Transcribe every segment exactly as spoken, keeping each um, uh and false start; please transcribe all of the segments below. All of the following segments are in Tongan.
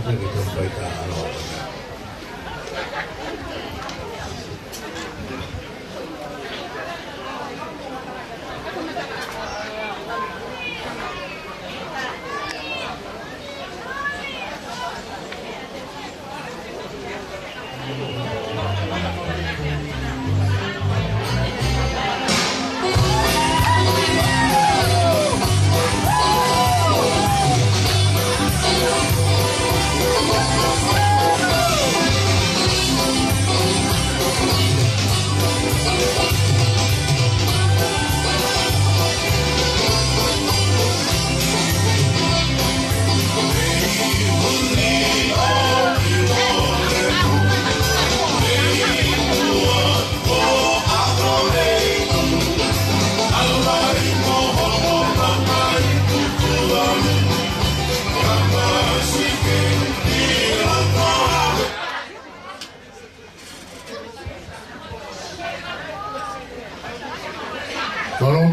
Thank you, thank you. Mālō,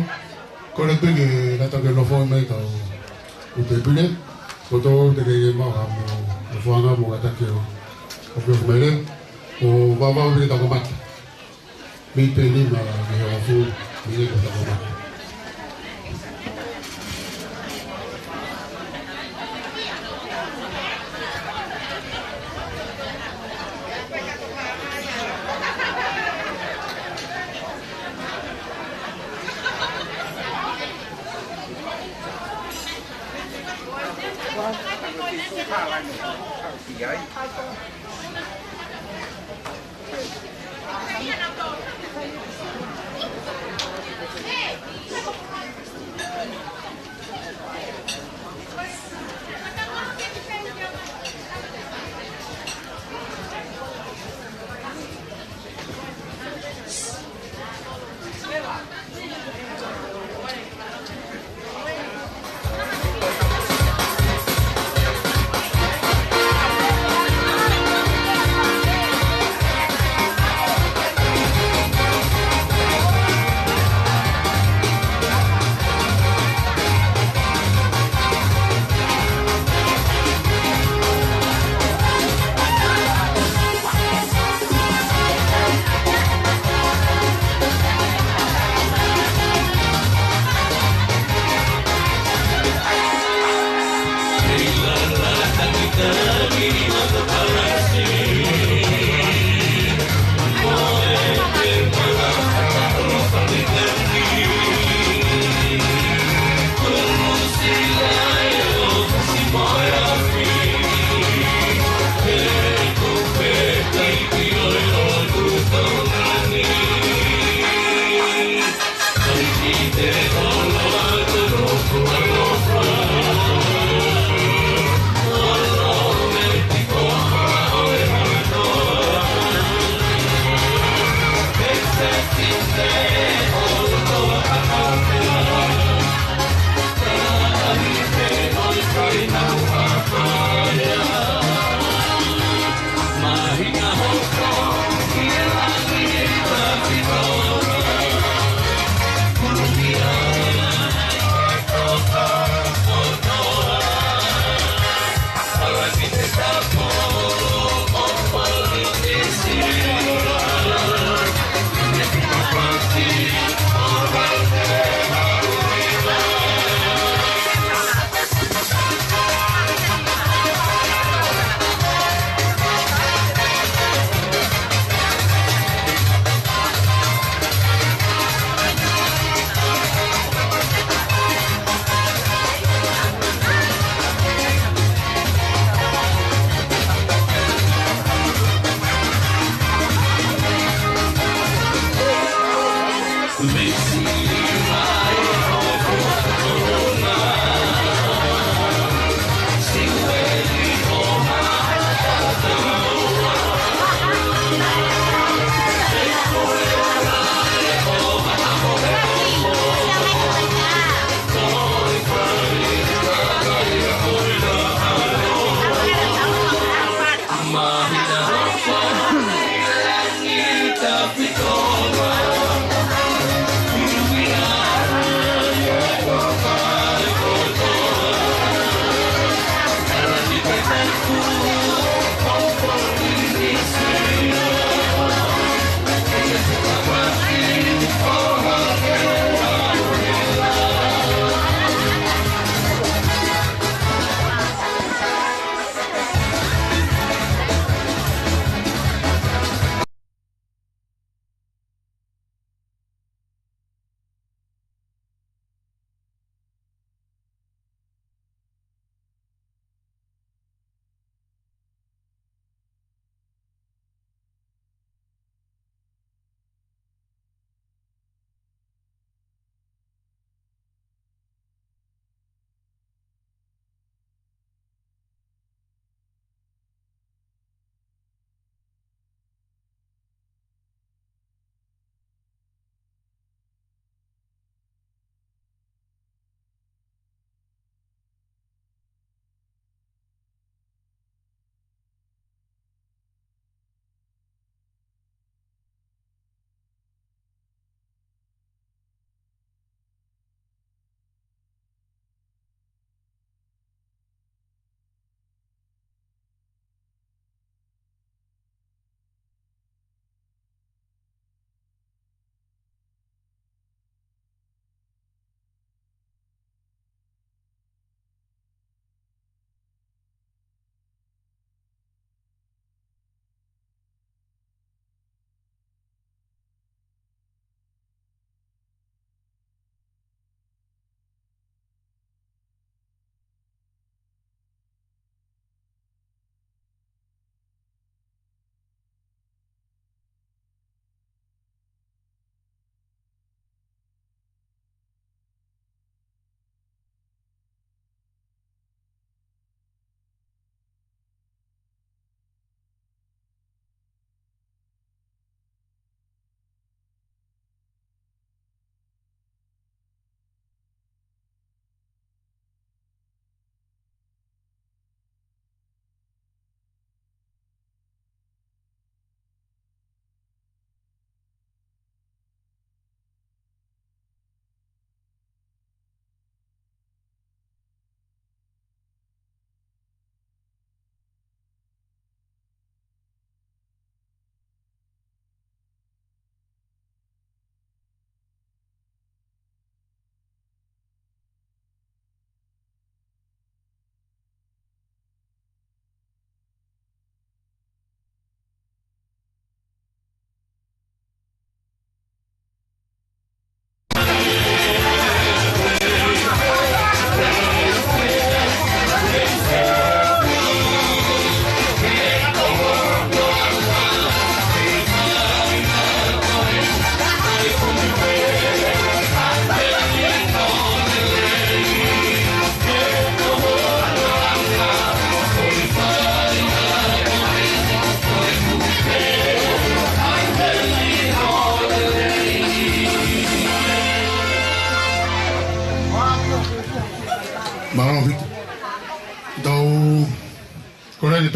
kole pē ke kātaki ʻo nofo mai tau ʻū tēpile, ko tō te ke mau ha mo, mo fuanga mo kātaki ʻo, ʻo fio mai le, ʻo vavau pē ke tau kamata. Mei he nima ki he hongofulu, mei he ko tau kamata.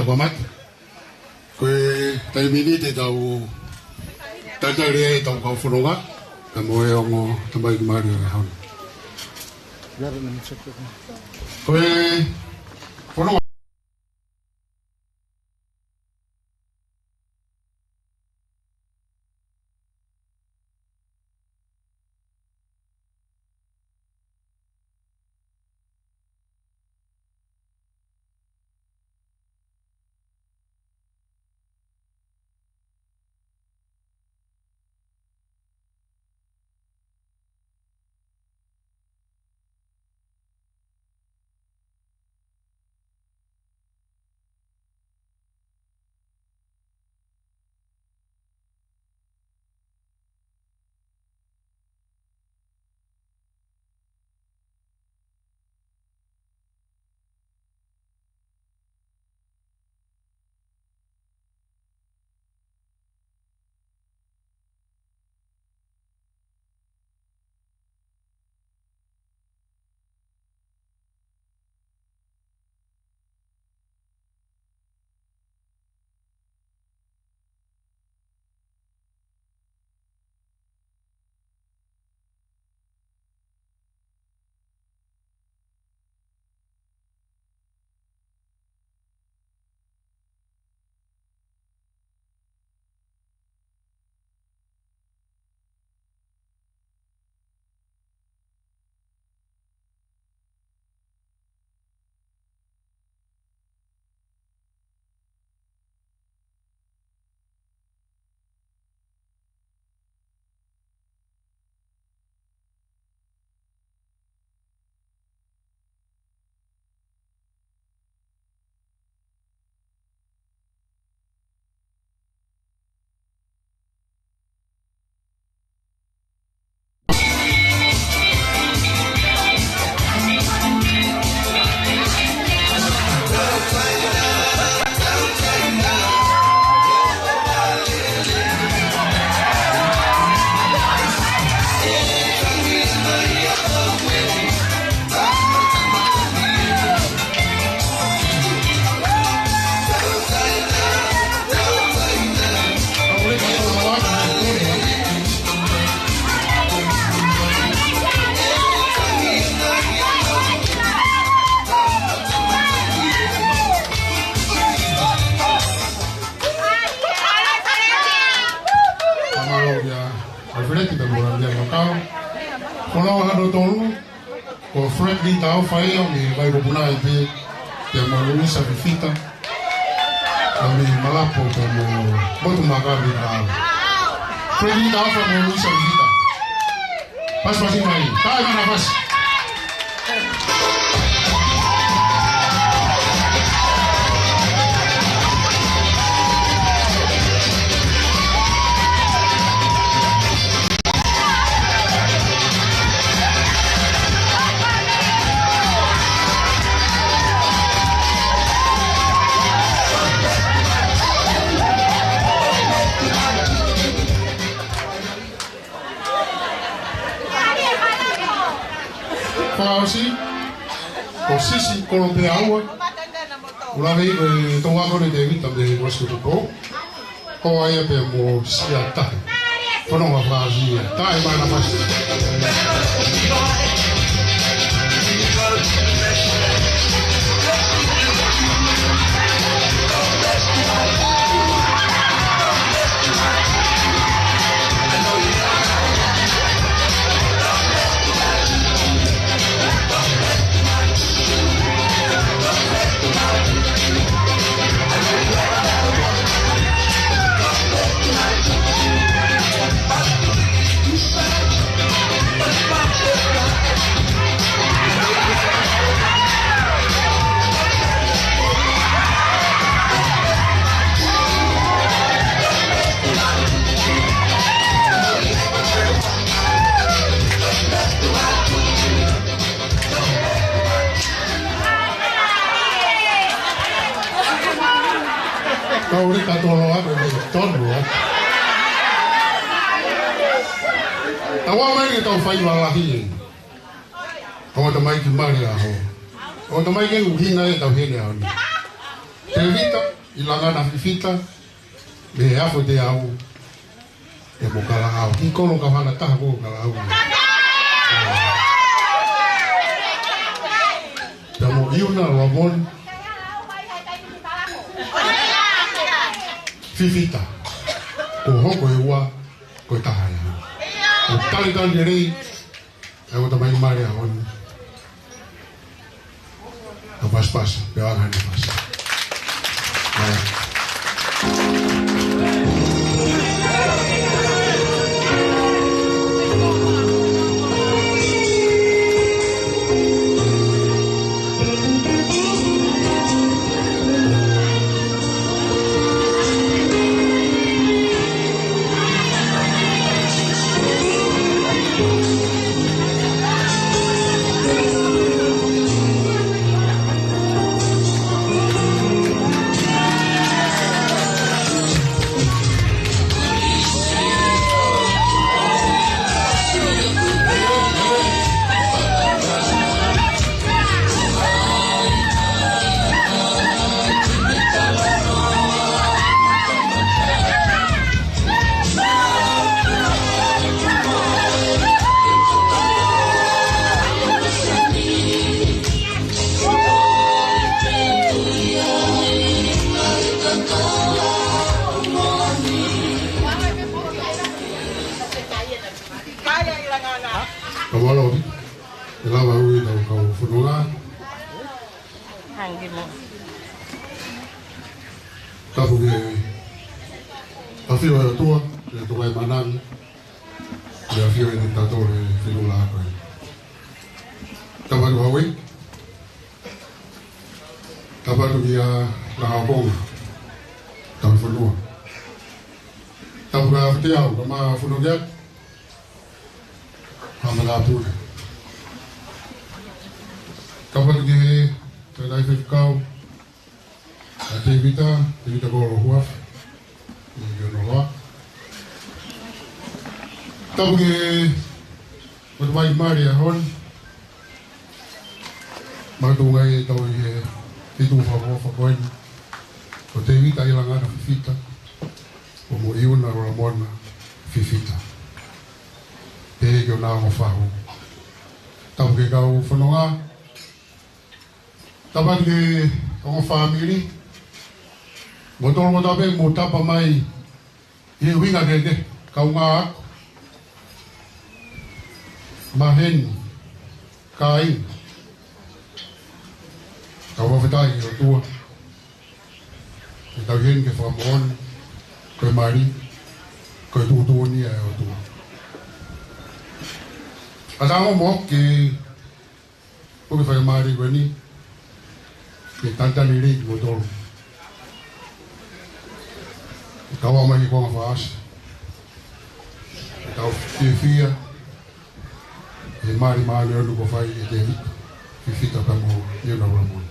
Kamata. Ko e taimi ni te tau tatali ai ʻetau kau fononga, ka mo e ongo tamaiki mali ʻo e ʻaho ni. Ko e fononga. Fakamālō kia Alfred pea mo Lamia Makau. Fononga hono tolu, ko Franklin Taofa ia mei Vaikopunai pē, pea mo Luisa Fifita, ʻa mei Malapo pea mo Motu Makabi ka. Franklin Taofa mo Luisa Fifita. Pasipasi mai, taʻe mana pasi. Fakaʻosi, ko Sisi Kolopeaua, ʻo Laveʻi, ko e tau ako ne Tevita mei Washington Popo. Ko ia pea mo Siata. Fononga fakaʻosi ia. Taʻe mana pasi. Kau ri ka tolo ako me tonu, ē. Tau ō mai ke tau fai vālahi ē. Ongo tamaiki mali ʻaho. Ongo tamaiki ʻuhinga ʻetau heni ʻaho ni. Tevita. ʻIlangana Fifita, mei he Afo Teau, ʻe mo Kalaʻau. Ki kolo ka hana taha ko Kalaʻau. Pea mo Iuna Ramon Fifita. Ko hoko e ua, ko e taha ia. Ko e talitali lelei, ʻe ʻoua te mei mali a honi. Ka pasipasi, pea anga ni pasi. Ka mālō, ʻe lava ui tau kau fononga. Hangē mo. Tapu ki he ʻafio ʻa e ʻOtua, ʻi he Tuʻi Mananga, ʻi he ʻafio ʻi he tatole finula ako e. Tapu atu Haʻaui. Tapu atu kia Lahaoponga, Tauhi Fonua. Tapu kia Afo Teau, ka ma funo kia. Hama la pule. Tapu atu ki he, Taitai Faifekau, ʻa Tevita, Tevita Kolo Huafa, ʻi Ionoa. Tapu ki he, ʻOtua mai mali a honi. Mātuʻa ngai e tau ʻi he, fitu fakaʻofa ko eni. Ko Tevita ʻIlangana Fifita, ʻo mo Iuna Ramona Fifita. Pehē ki hona ongo fahu. Tapu ki he kau fononga. Tapu atu ki he ongo fāmili. Mo tolo mo tape mo tapa mai. ʻI he ʻuhinga kehekehe, kaungā ako. Maheni, kāinga. Tau fakafetaʻi ki he ʻOtua. ʻE tau ʻi heni ke fakamoʻoni, ko e mali, ko e tuʻutuʻuni ʻa e ʻOtua. ʻA tau mo ke Puke fai mali ko eni. Ke talitali lelei kimoutolu. Ke kau mai ki he konga fakaʻosi. Ke tau fiefia he mali māʻoniʻoni kuo fai ʻe Tevita Fifita pea mo Iuna Ramona.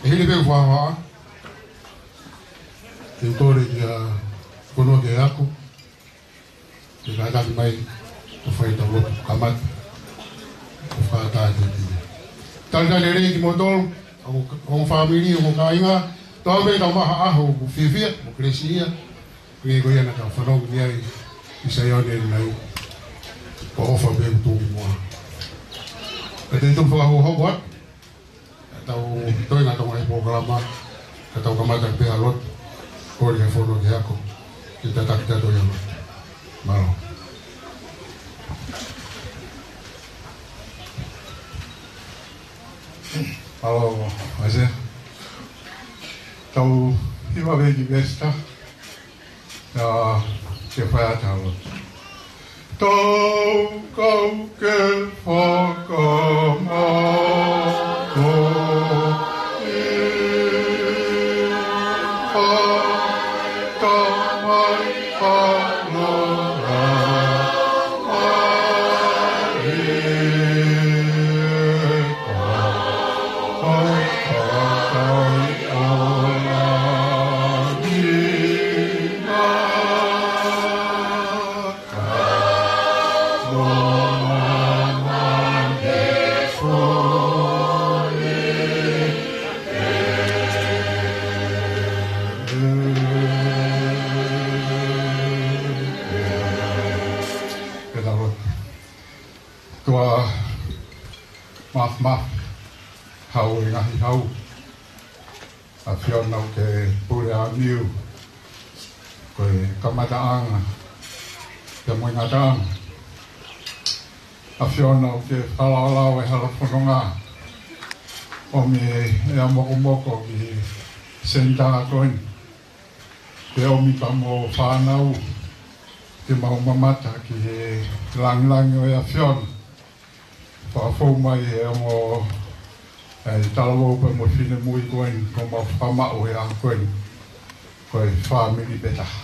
ʻE hili pē ʻeku fakahā, te u kole kia Fonua ke ako. Ke kātaki mai, ʻo fai ʻetau lotu kamata. ʻO fakataha atu ki ai. Talitali lelei kimoutolu, ʻa e ongo fāmili, ongo kāinga, tau pē ʻetau maha ʻaho ʻoku fiefia, mo kelesi ia, ke ko ia naʻa tau fanongo ki ai, ʻi Saione ʻanenai, ko e ʻofa pē ʻoku tuʻu ki muʻa. Ka te u toe fakahoko atu, ka tau toe ngata mai polokalama, ka tau kamata pē ʻa e lotu, kole ki he Fonua ke ako, ke tataki kitautolu ʻi he lotu. Mālō. Mālō, Aisea. Tau hiva pē ki Vesita. ʻIa, ke fai atu ʻa e lotu. Tau kau ke fakamālō ʻi he Tamai ʻaloʻofa ʻi he kakai ʻo langi na. ʻOku mafimafi hau e ngaahi hau. ʻAfiona ʻoku ke pule ʻa niu, ko e kamataʻanga, pea mo e ngataʻanga. ʻAfiona ʻoku ke fakalaolao e hala fononga, ʻomi e ʻea mokomoko ki he senitā ko eni. Ke ʻomi pea mo e fānau, ke mau mamata ki he langilangi ʻo e ʻAfiona. Fakafou mai he ongo, e, talavou pea mo e finemui ko eni, kuo mau fakamaʻu he ʻaho ko eni. Ko e fāmili pē taha.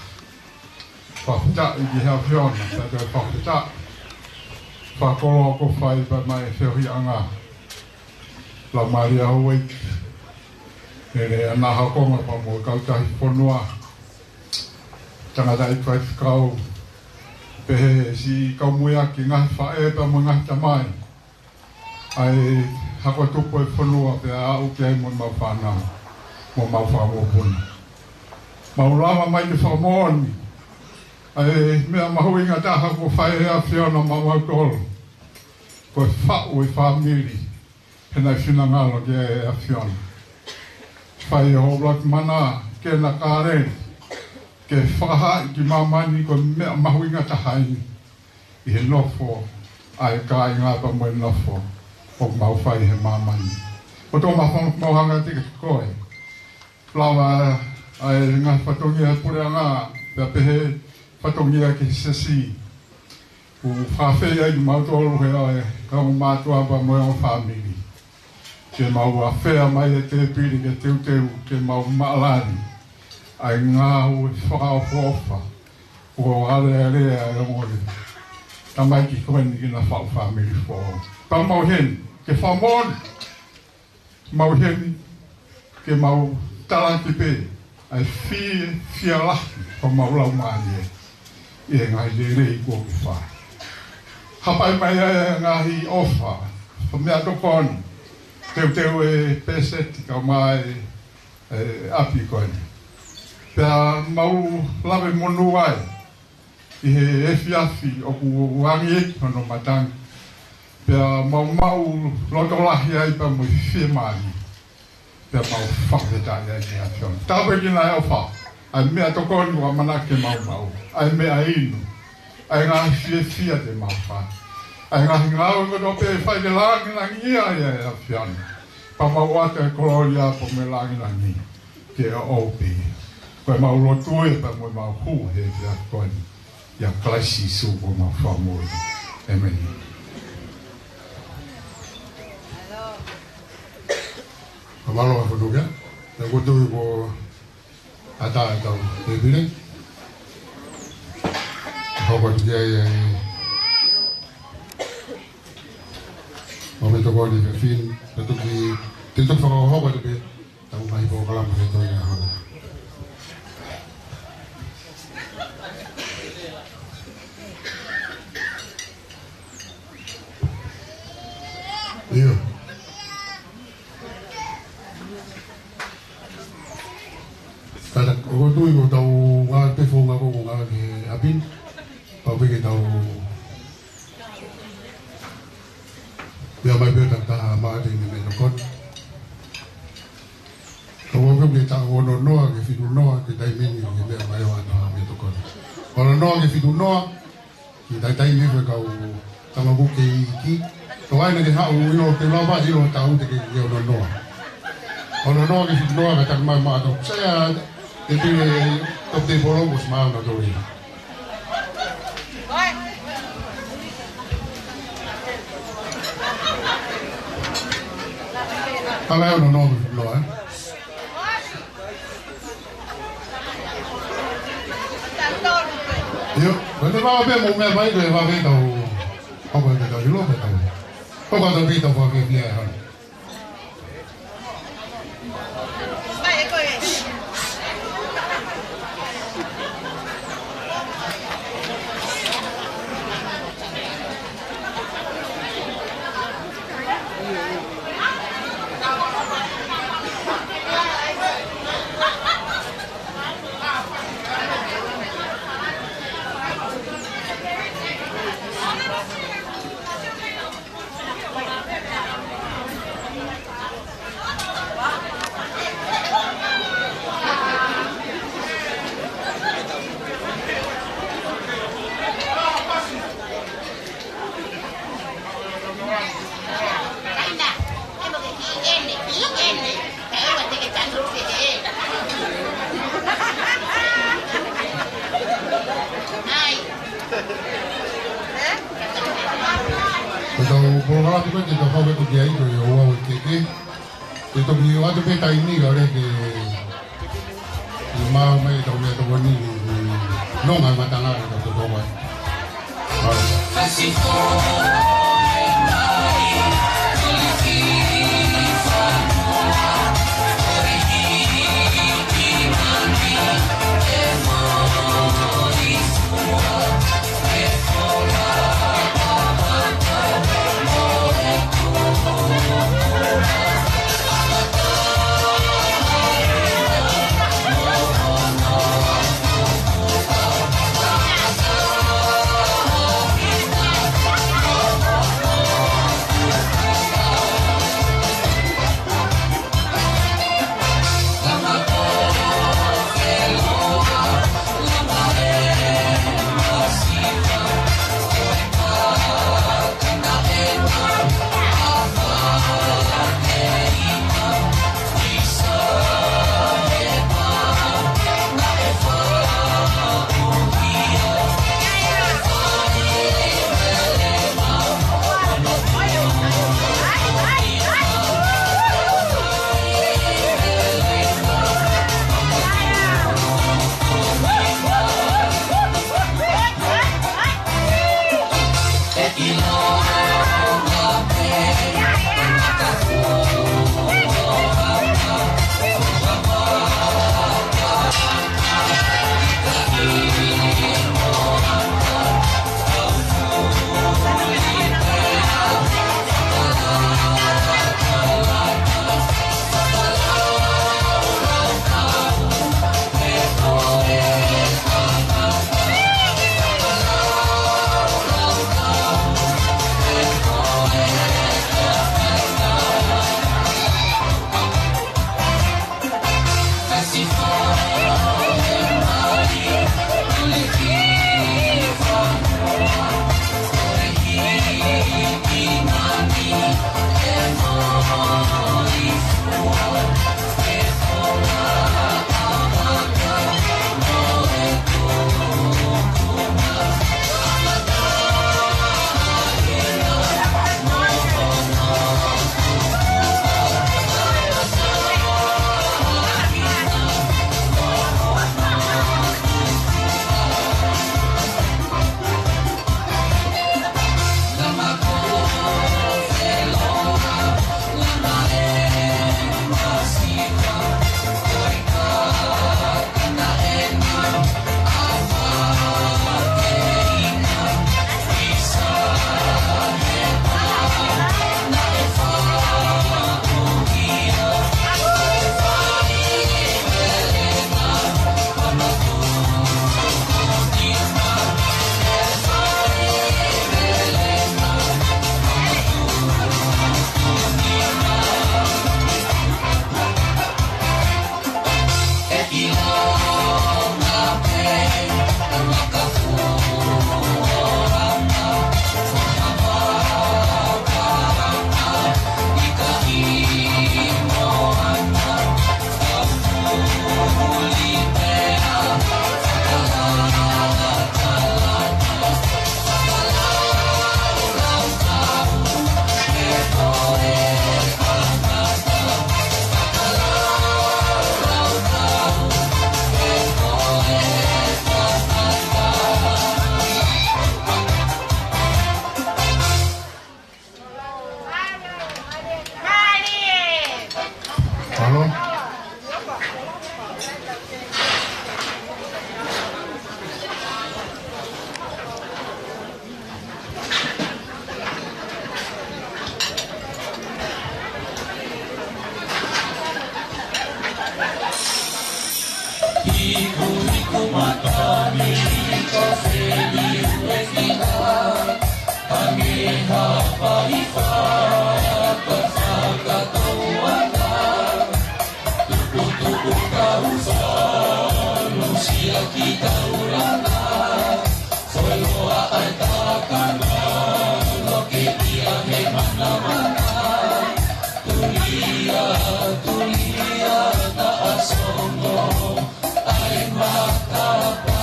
Fakafetaʻi ki he ʻAfiona, pea toe fakafetaʻi. Fakakoloa ko fai pea mo e feohiʻanga. Laumālie ʻa Houʻeiki. Lele ʻa Nahakonga pea mo e kautahi fonua. Tangataʻeiki faifekau. Pehē siʻi kaumuiaki ngaahi faʻē pea mo e ngaahi tamai. ʻA e hako tupu e fonua pea aʻu ki ai mo mau fānau. Mo mau fakamokopuna. Mau lava mai ke fakamoʻoni. ʻA e meʻa mahuʻinga taha kuo fai ʻe he ʻAfiona maʻamautolu. Ko e faʻu e fāmili. He naʻe finangalo ki ai e ʻAfiona. Fai ʻo ʻuluaki mana ke na kāleli. Ke fakahā ki māmani ko e meʻa mahuʻinga taha eni. ʻI he nofo ʻa e kāinga pea mo e nofo ʻoku mau fai he māmani. ʻOtua mau hanga atu kiate koe. Lava ʻa e ngaahi fatongia puleʻanga, pea pehē fatongia ki he siasi. ʻOku fakafeʻiloaki mautolu he ʻa e kau mātuʻa pea mo e ongo fāmili. Ke mau afea mai e tēpile ke teuteu, ke mau maʻalali. ʻA e ngāue fakaʻofoʻofa. ʻO alea lea e ongo tamaiki ko eni ke na faʻu fāmili foʻou. Pea mau heni, ke fakamoʻoni. Mau heni, ke mau talaki pē, ʻa e fie, fie lahi, ko mau laumālie, ʻi he ngaahi lelei kuo ke fai. Hapai mai ʻa e ngaahi ʻofa, ko e meʻatokoni, teuteu e pēseti kau mai, e, ʻapi ko eni. Pea mau lave monū ai, ʻi he efiafi ʻoku angi ʻi hono matangi. Pea mau maʻu loto lahi ai pea mo e fiemālie. Pea mau fakafetaʻi ai ki he ʻAfiona. Tāpuekina e ʻofa. ʻA e meʻatokoni ʻoku ʻamanaki ke mau maʻu. ʻA e meʻainu. ʻA e ngaahi fiefia te mau fai. ʻA e ngaahi ngāue kotoa pē fai ke langilangiʻia ai e ʻAfiona. Pea mau ʻoatu e kolōlia pea mo e langilangi. Ke ʻoʻou pē. Ko e mau lotu ē pea mo e mau hū he efiafi ko eni. ʻIa Kalaisi Sīsū ko homau Fakamoʻui. ʻĒmeni. Ka mālō ʻa e fotu kia. Pea ko e tui ko ʻatā ʻetau tēpile. Hoko atu ki ai e ʻo me tokoni fefin. Pea toki, te toki fakahoko atu pē. Tau mai polokalama ke toe ʻi ai hona. ʻIo. Tata, ʻoku ou tui ko ʻetau ngāue pē founga ko ʻetau ngāue ki he ʻapi ni. Pau pē ke tau meʻa mai pē ʻo takitaha maʻu atu e meʻatokoni. Ka ʻoku ou pehē ke tau ono noa ki he fitu noa ki he taimi ni ke meʻa mai ʻo ʻoatu ha meʻatokoni. Ono noa ki he fitu noa ki he taimi ni ko e kau tamaiki kei iiki. Tō ai naʻa ke haʻu ʻilo te lava ʻilo tau te ke ke ono noa. Ono noa ki he fitu noa ka taki mai maʻa tau. Sai ā, te te le top table ko si maʻa na tō ʻilo. Ka lahi ono noa, noa, eh? ʻIo, ko e te vā pē mo meʻa mai, ko e vā pē tau, hoko e tau ʻilo, ko e tau. Hoko tau pē tau vā pē pia e hana. Ko e tau polokalama ko ē te tau hau atu ki ai ko e ʻOua ʻe Keke. Te toki ʻoatu pē taimi kae ʻoua ke ʻi maʻu mai e tau meʻatokoni ni, ni nonga e matanga e tau tokoni. Mālō. Mālō. Iku, iku mata mi ko feli uekina. Ange ha paifa ka fakatouana. Tukutuku kau fanu sia ki taulana. Foeloa ai takana, loke ia he manamana. Tulia, tulia, taʻasongo ai matapa.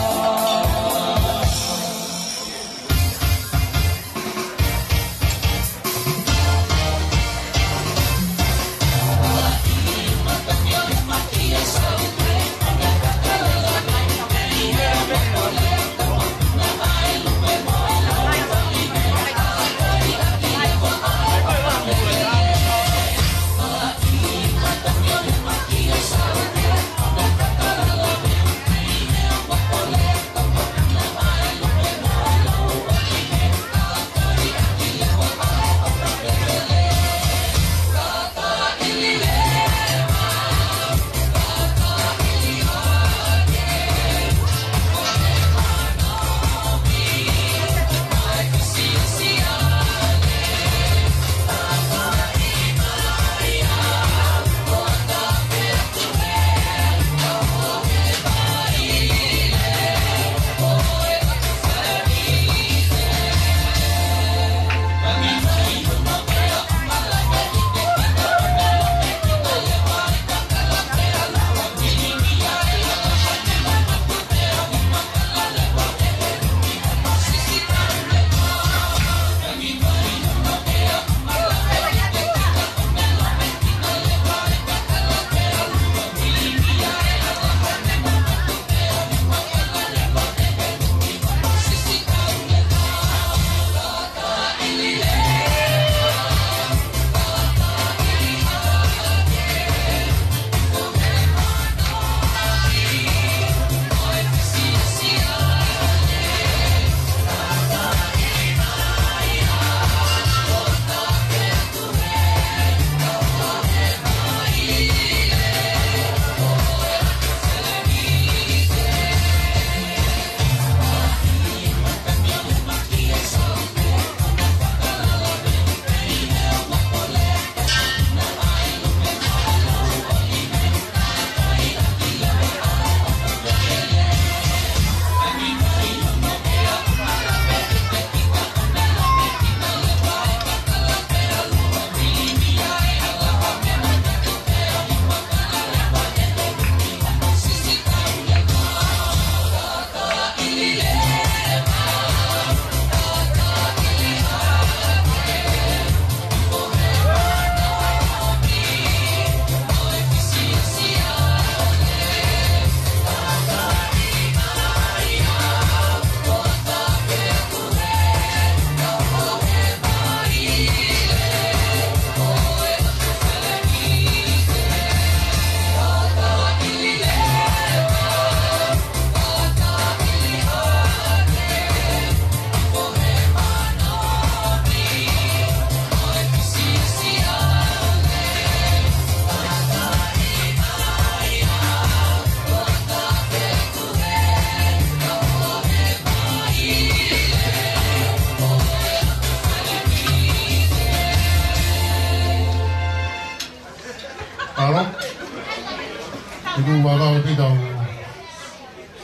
Kuo vavau pē tau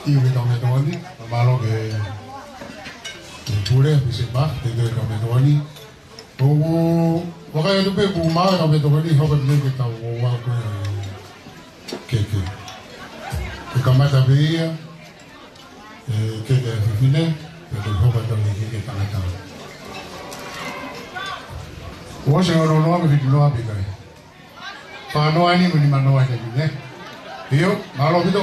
ʻi he Tau Meʻatokoni, mālō ki he, ki he pule, Pisi Pak, ki he Tau Meʻatokoni. ʻOku ou vakai atu pē kuo maʻu e Tau Meʻatokoni, hoko atu pē ke tau ō atu ki he keke. Ke kamata pē ia, ʻe keke ʻa e fefine, pea toki hoko atu ki he keke tangata. ʻOsi hono noa mo e fitu noa pē ʻikai. Fā noa ni mo e nima noa ʻi he fefine. ʻIo, mālō ʻaupito.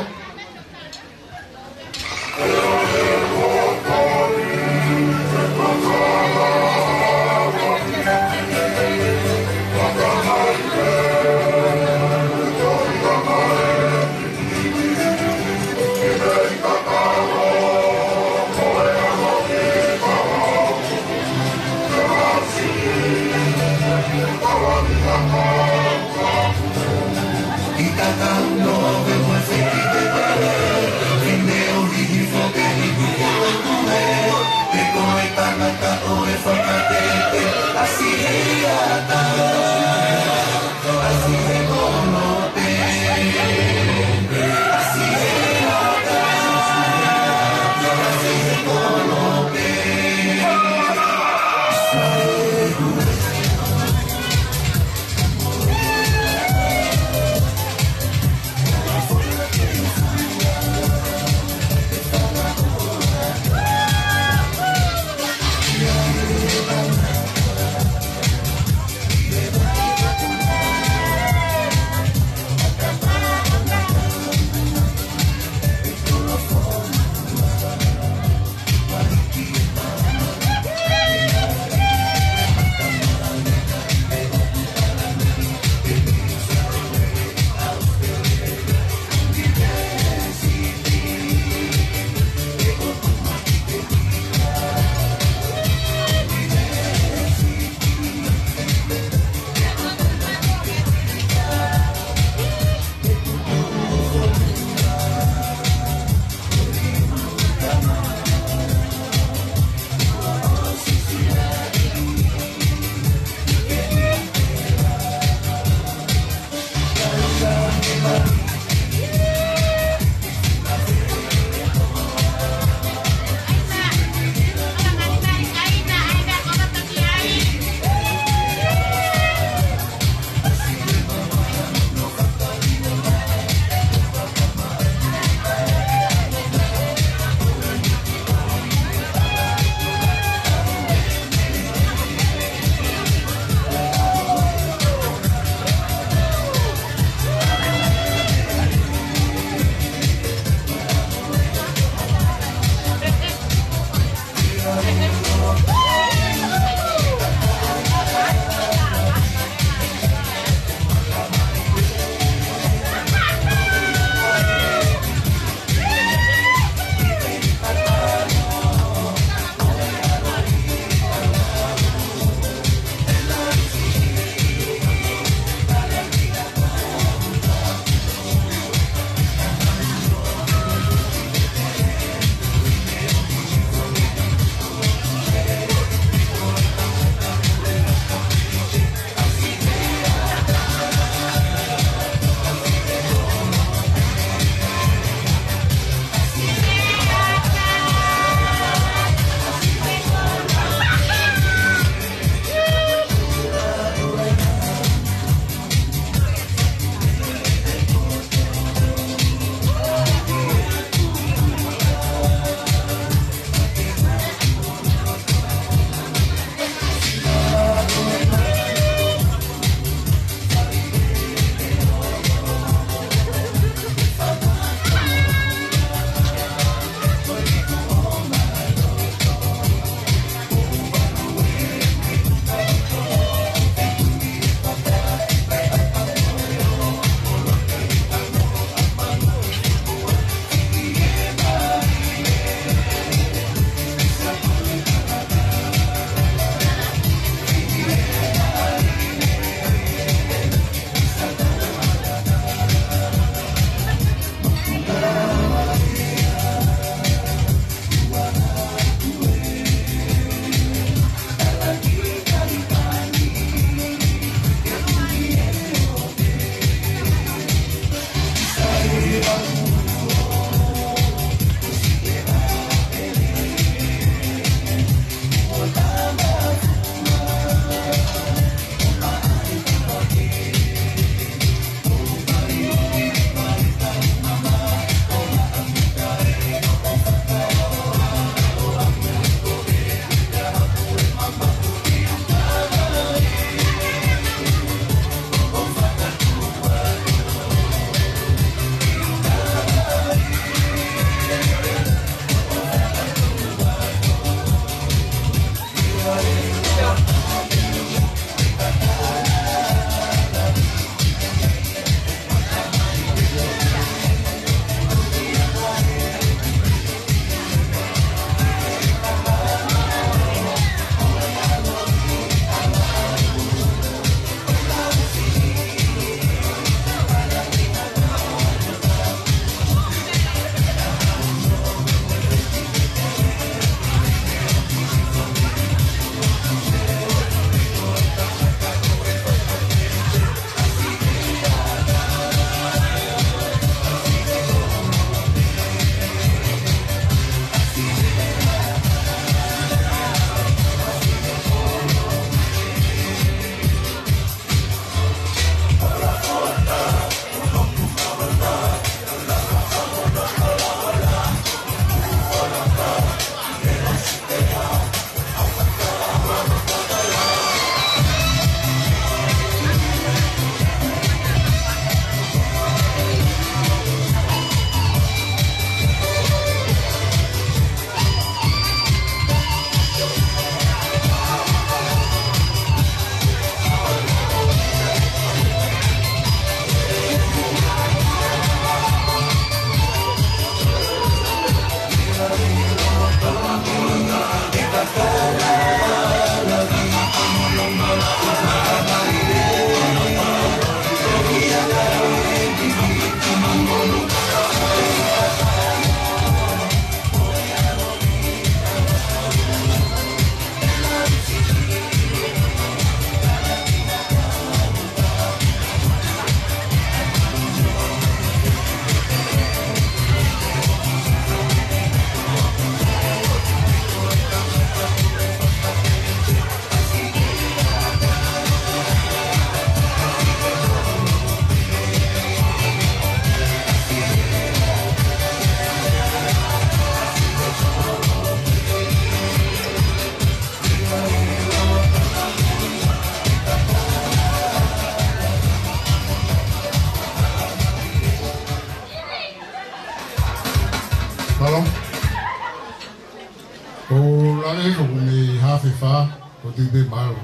Afe fā, ko tui pē mahalo,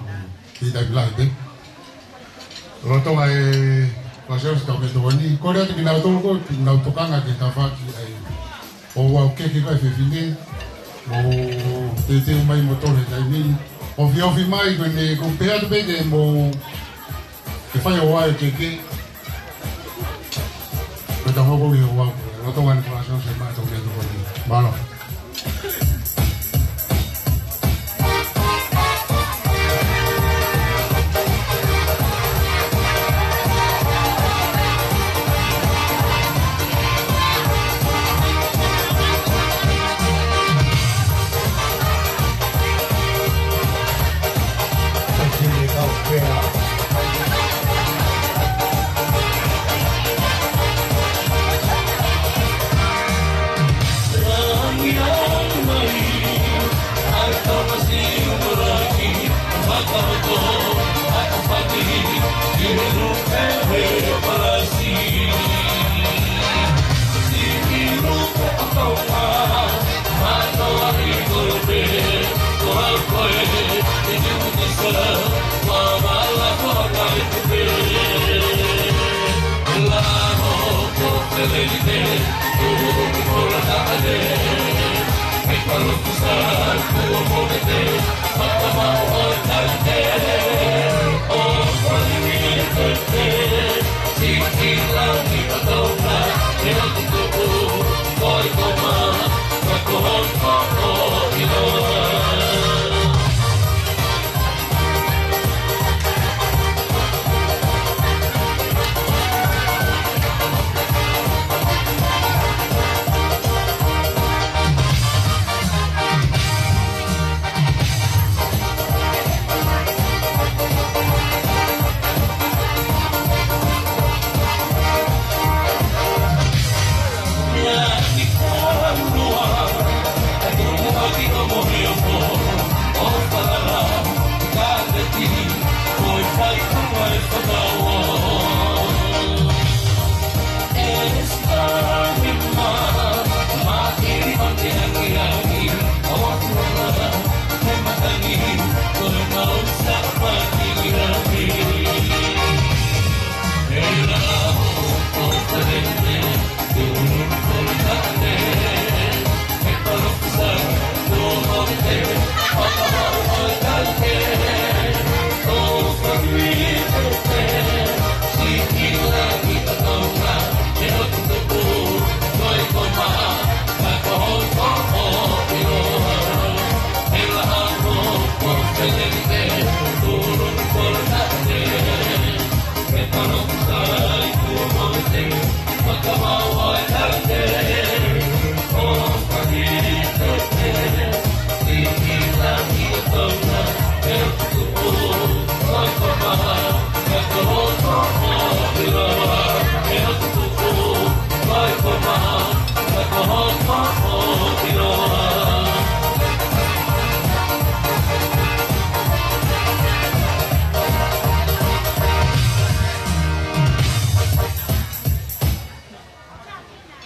ki taimi lahi pē. Lolotonga e Fakasiosi Taumeʻatokoni, kole atu kinautolu ko ē, kinautolu tokanga ke tafaʻaki ai. ʻO ʻoatu keke ko ē fefine, ʻo teuteu mai mo tole taimi ni. ʻOfiofi mai ko eni, ko e pehē atu pē ke mou ke fai ʻo ʻoatu keke. Ko e taha ko ē ʻo ʻoatu, lolotonga e Fakasiosi Taumeʻatokoni. Mālō.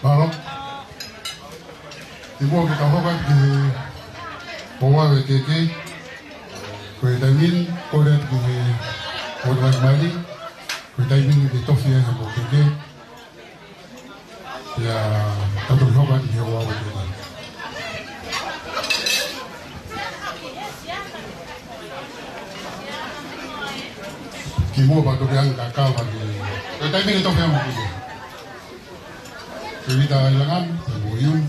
Mālō. Kimuʻa ke tau hoko atu ki he ʻoatu e keke. Ko e taimi ni, kole atu ki he ʻoatu e mali. Ko e taimi ni ke tofi ai hoʻo keke. Pea tau toki hoko atu ki he ʻoatu e keke. Kimuʻa pea toki ʻange kakau atu. Ko e taimi ni ke tofi ai hoʻo keke. Pevita Ilangan, Pemboyun.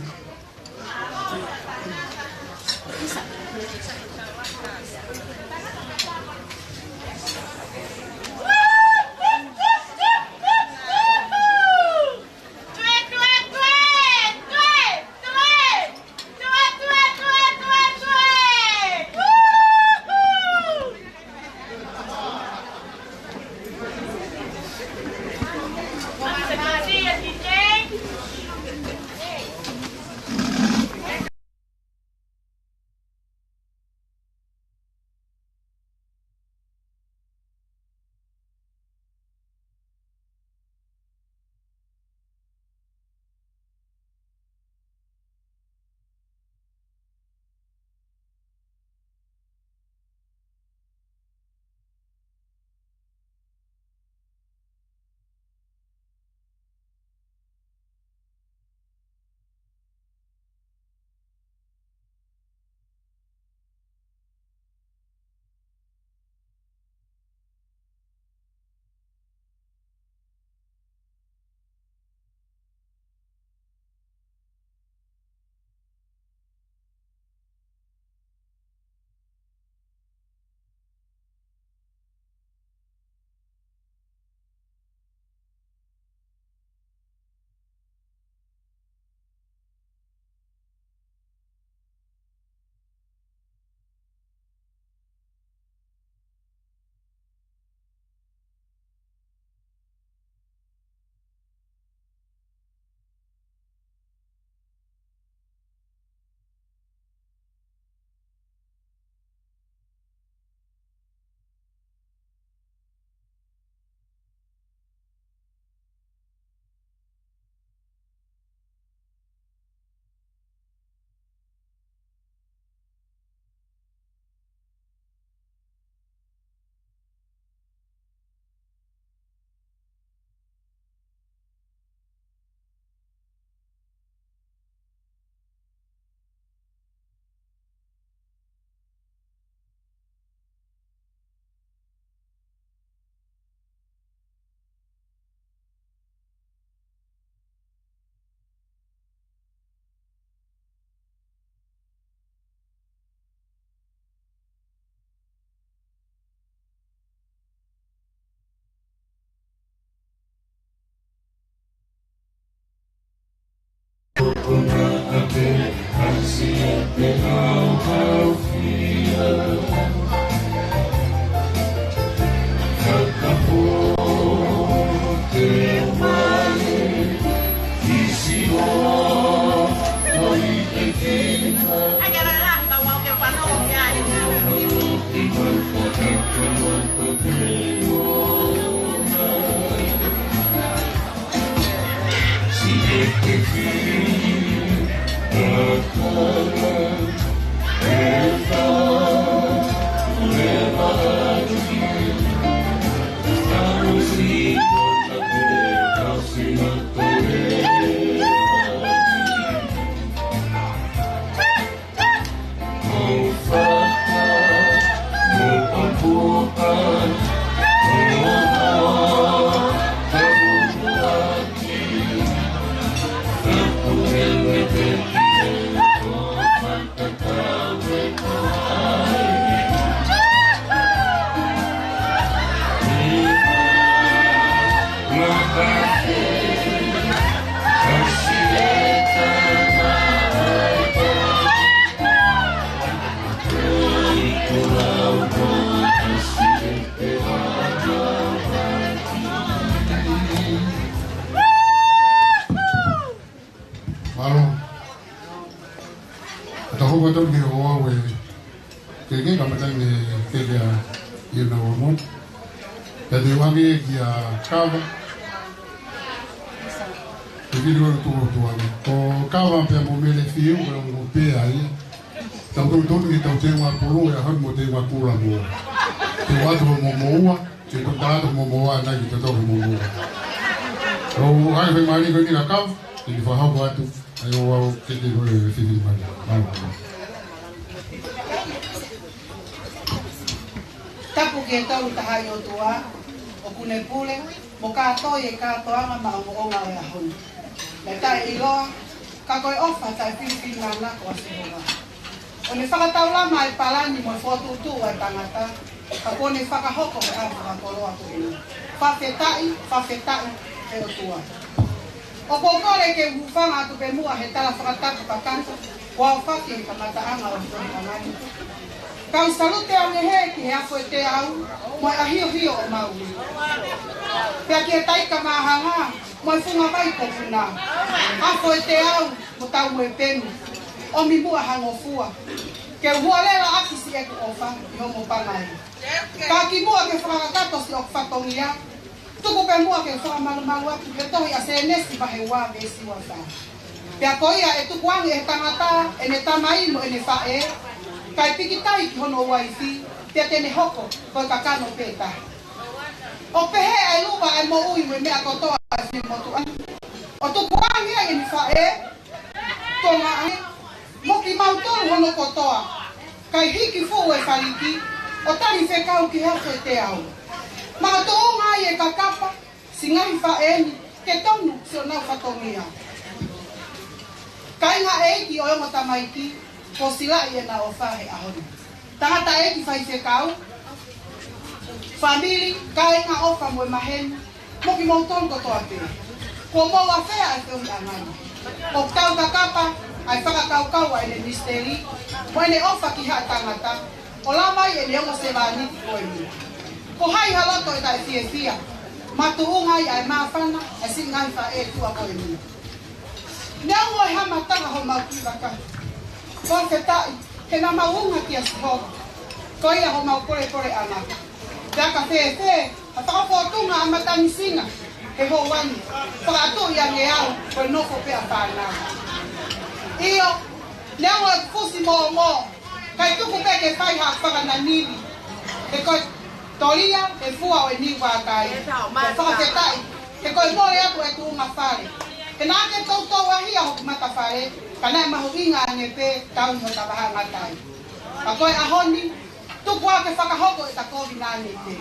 Mālō. Tau hoko atu ki he hoa ʻo e keke, kamata ʻi he keke ʻa ʻIuna Uamon. Pea te u ʻoange kia Kava. Te u kili ʻo tuʻu atu ʻana. Ko Kava pea mo Mele Fiu, ko e ongo pea ia. Tau tau tonu ki he tau tēnga pulu, ʻe ʻaho ni mo tēnga kula mo. Te u ʻoatu mo moua. Ke ko tato mo mo ana ki tato mo mo. ʻO ai fai mali ko ni ka kau, ke ni fakahoko atu. ʻAi ʻo au ke te ko e fifili mali. Mālō. Tapu ki he Tolu Tahaʻi ʻOtua, ʻoku ne pule, mo kātoi e kātoanga maʻongoʻonga ʻo e ʻaho ni. Naʻe taʻeʻiloa, ka ko e ʻofa taʻefilifilinako ʻa Sihova. ʻO ne fakataulama e palani mo e fokotuʻutuʻu ʻa e tangata, ka kuo ne fakahoko e ʻalu fakakoloa ko eni. Fakafetaʻi, fakafetaʻi ki he ʻOtua. ʻOku ou kole ke u hūfanga atu pē muʻa he tala fakatapu kakato, kuo aofaki he kamataʻanga ʻo e tohi ʻa e ngaahi. Kau salute ange hē ki he afo ʻe teau, mo e ʻahiohio ʻo Maui. Pea ki he taika māhanga, mo e funga vai ko Puna. Afo ʻe teau, mo tau mo e penu. ʻOmi muʻa ha ngofua. Ke u hualela ʻaki siʻeku ʻofa, ʻi homo pangai. Ka kimuʻa ke fakakakato siʻoku fatongia. Tuku pē muʻa ke u fakamalumalu atu he tohi ʻa Sēnesi vahe ua veesi ua fā. Pea ko ia ʻe tukuange ʻe he tangata ʻene tamai mo ʻene faʻē, kae pikitai ki hono uaifi, pea te ne hoko ko e kakano pē taha. ʻO pehē ʻa e luva ʻa e moʻui mo e meʻa kotoa ʻa e finemotuʻa ni. ʻO tukuange ʻa ʻene faʻē, Tonga ai, mo kimautolu hono kotoa, kae hiki fuʻu e faliki, ʻo tali fekau ki he afo ʻe teau. Makatuʻunga ai e kakapa, siʻi ngaahi faʻē ni, ke tonu siʻonau fatongia. Kāinga ʻeiki ʻo e ongo tamaiki, kuo silaʻi ʻena ʻofa he ʻaho ni. Tangataʻeiki faifekau, fāmili, kāinga ʻofa mo e maheni, mo kimoutolu kotoa pē. Kuo mou afea ʻa e feohiʻanga ni. ʻOku tau kakapa ʻa e fakakaukau ʻa ʻene misiteli, mo ʻene ʻofa ki haʻa tangata, ʻo lava ai ʻene ongo sevāniti ko eni. Ko hai ha loto ʻe taʻefiefia, makatuʻunga ai ʻa e māfana ʻa e siʻi ngaahi faʻē tuʻa ko eni. Neongo e hā mataha homau kiʻi vaka. Fakafetaʻi, he naʻa mau unga kia Sihova. Ko ia homau polepoleʻanga. Pea ka fēfē ha fakafōtunga ʻa matangisinga he houa ni, fakaʻatuʻi ange au, ko e nofo pē ʻa fānau. ʻIo, neongo e fusi mōmō, kae tuku pē ke fai ha fakananili. He ko e tolia e fua ʻo e niu vākai. Pea fakafetaʻi, he ko e mole atu e tuʻunga fale. He naʻa ke toutou ʻahia hoku matafale, ka naʻe mahuʻinga ange pē tau mo tavaha ngatai. Ka ko e ʻaho ni, tuku ā ke fakahoko ʻeta kovinānite.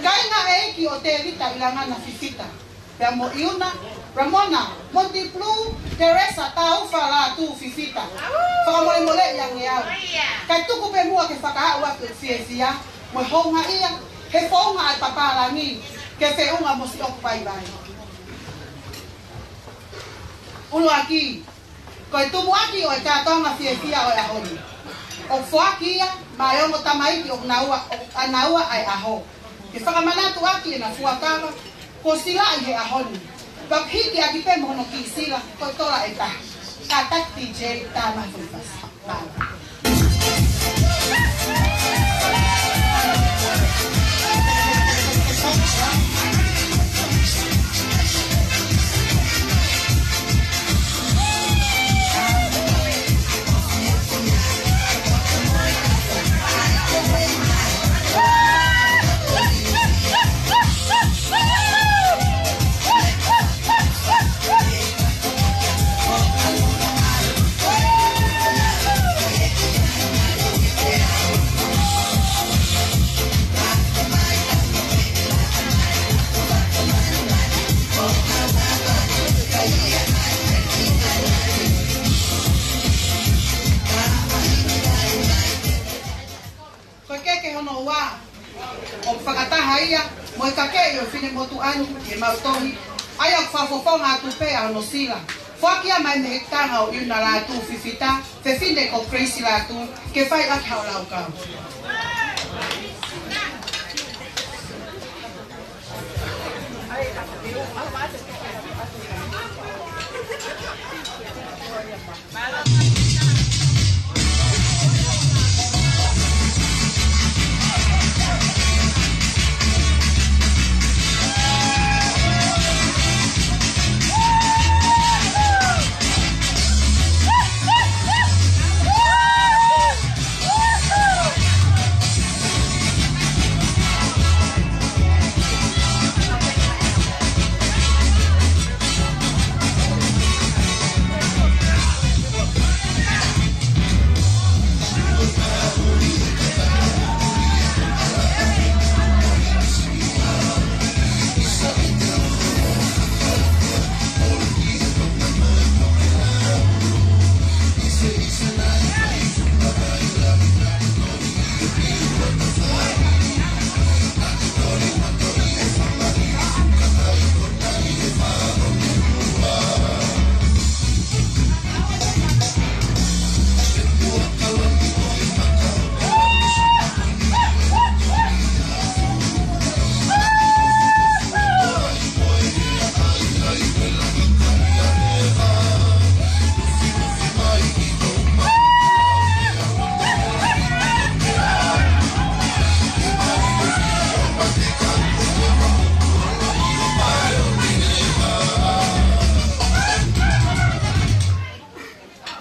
Kāinga ʻeiki ʻo Tēvita ʻIlangana Fifita. Pea mo ʻIuna, Ramona, Monty Blue, Teresa, Taufa, Lātū, Fifita. Fakamolemoleʻi ange au. Kae tuku pē muʻa ke fakaaʻu atu e fiefia, mo e houngaʻia, he founga ʻa e papālangi, ke feʻunga mo siʻoku vaivai. ʻUluaki, Ko e tumuʻaki ʻo e kātoanga fiefia ʻo e ʻaho ni, ʻoku foaki ia maʻá e ongo tamaiki ʻoku naua, ʻoku ʻanaua ʻa e ʻaho, ke fakamanatu ʻaki ʻena fuakava kuo silaʻi he ʻaho ni. Pea hiki ʻaki pē mo hono kiʻi sila ko e tola ʻe taha. Kātaki DJ tā mafu fasi. Ko e keke hono ua, ʻoku fakataha ia mo e kakeʻi ʻo e finemotuʻa ni ʻi heʻemau tohi, ʻa ia ʻoku fakafofonga atu pē ʻa hono sila. Foaki ia maʻá e mehekitanga ʻo ʻIuna Lātū Fifita, fefine ko Grace Lātū, ke fai ʻaki haʻo laukau.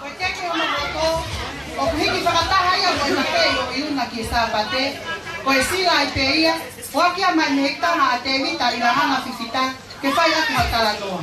Ko e keke hono hoko, ʻoku hiki fakataha ia mo e kakeʻi ʻo ʻIuna ki he Sāpate, ko e sila ai pē ia, foaki ia maʻá e mehekitanga ʻa Tēvita ʻIlahanga Fifita, ke fai ʻaki haʻo talanoa.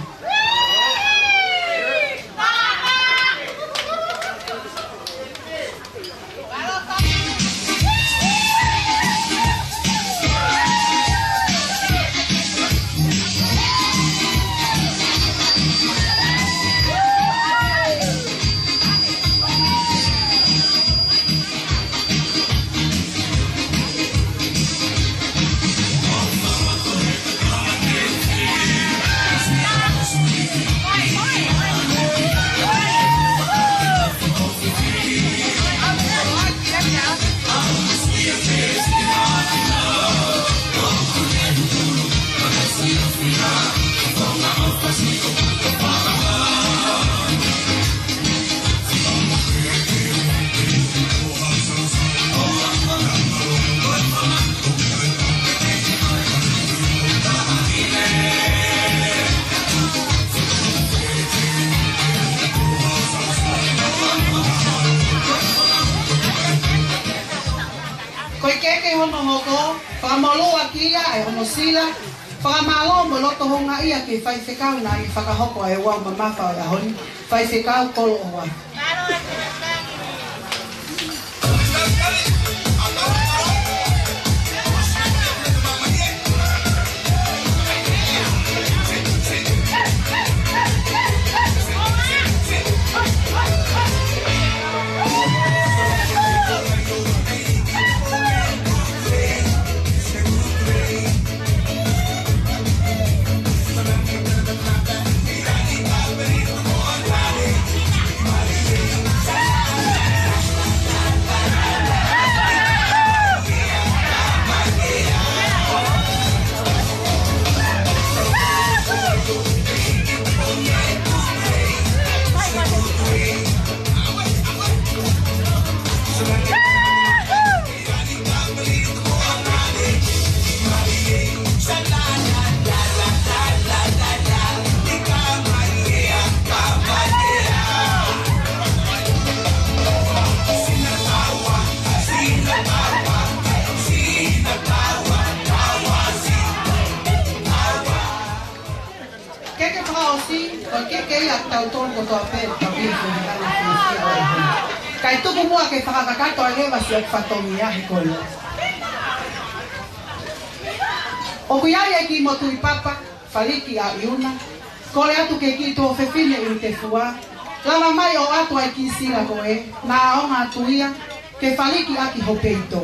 Ko e keke hono hoko, fakamolū ʻaki ia ʻe hono sila, fakamālō mo e loto houngaʻia ki he faifekau naʻá ne fakahoko ʻa e ouau mamafa ʻo e ʻaho ni, Faifekau Kolo ʻOhoafa. ʻIa tautolu kotoa pē, tau ʻi he fungani fiefia ʻo e ʻaho ni. Kae tuku muʻa ke fakakakato ai leva siʻoku fatongia he kolo. ʻOku ʻi ai e kiʻi motuʻi papa, Faliki ʻa ʻIuna. Kole atu ki he kiʻi tuofefine ʻi Tefua. Lava mai ʻo ʻoatu ʻa e kiʻi sila ko ē, naʻa ʻaonga atu ia, ke Faliki ʻaki ho peito.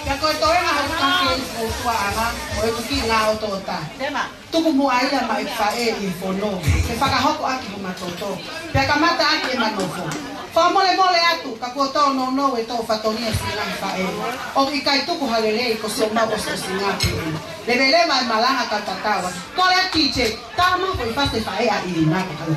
Pea ko e toenga hoku kake ʻi ʻOtua ʻAna, mo ʻeku kiʻi ngaahi ʻotoʻota. Tuku muʻa ia maʻa e faʻē ʻi he fono, ke fakahoko ʻaki homa toto, pea kamata ʻaki ʻema nofo. Fakamolemole atu, ka kuo tō nounou e tō fatongia siʻi ngaahi faʻē. ʻOku ʻikai tuku ha lelei, ko siʻomau ʻosiʻosinga pē eni. Leveleva e malanga ka tatau atu. Kole atu DJ, tā mai ko e fasi faʻē ʻa ʻIuna ke kau.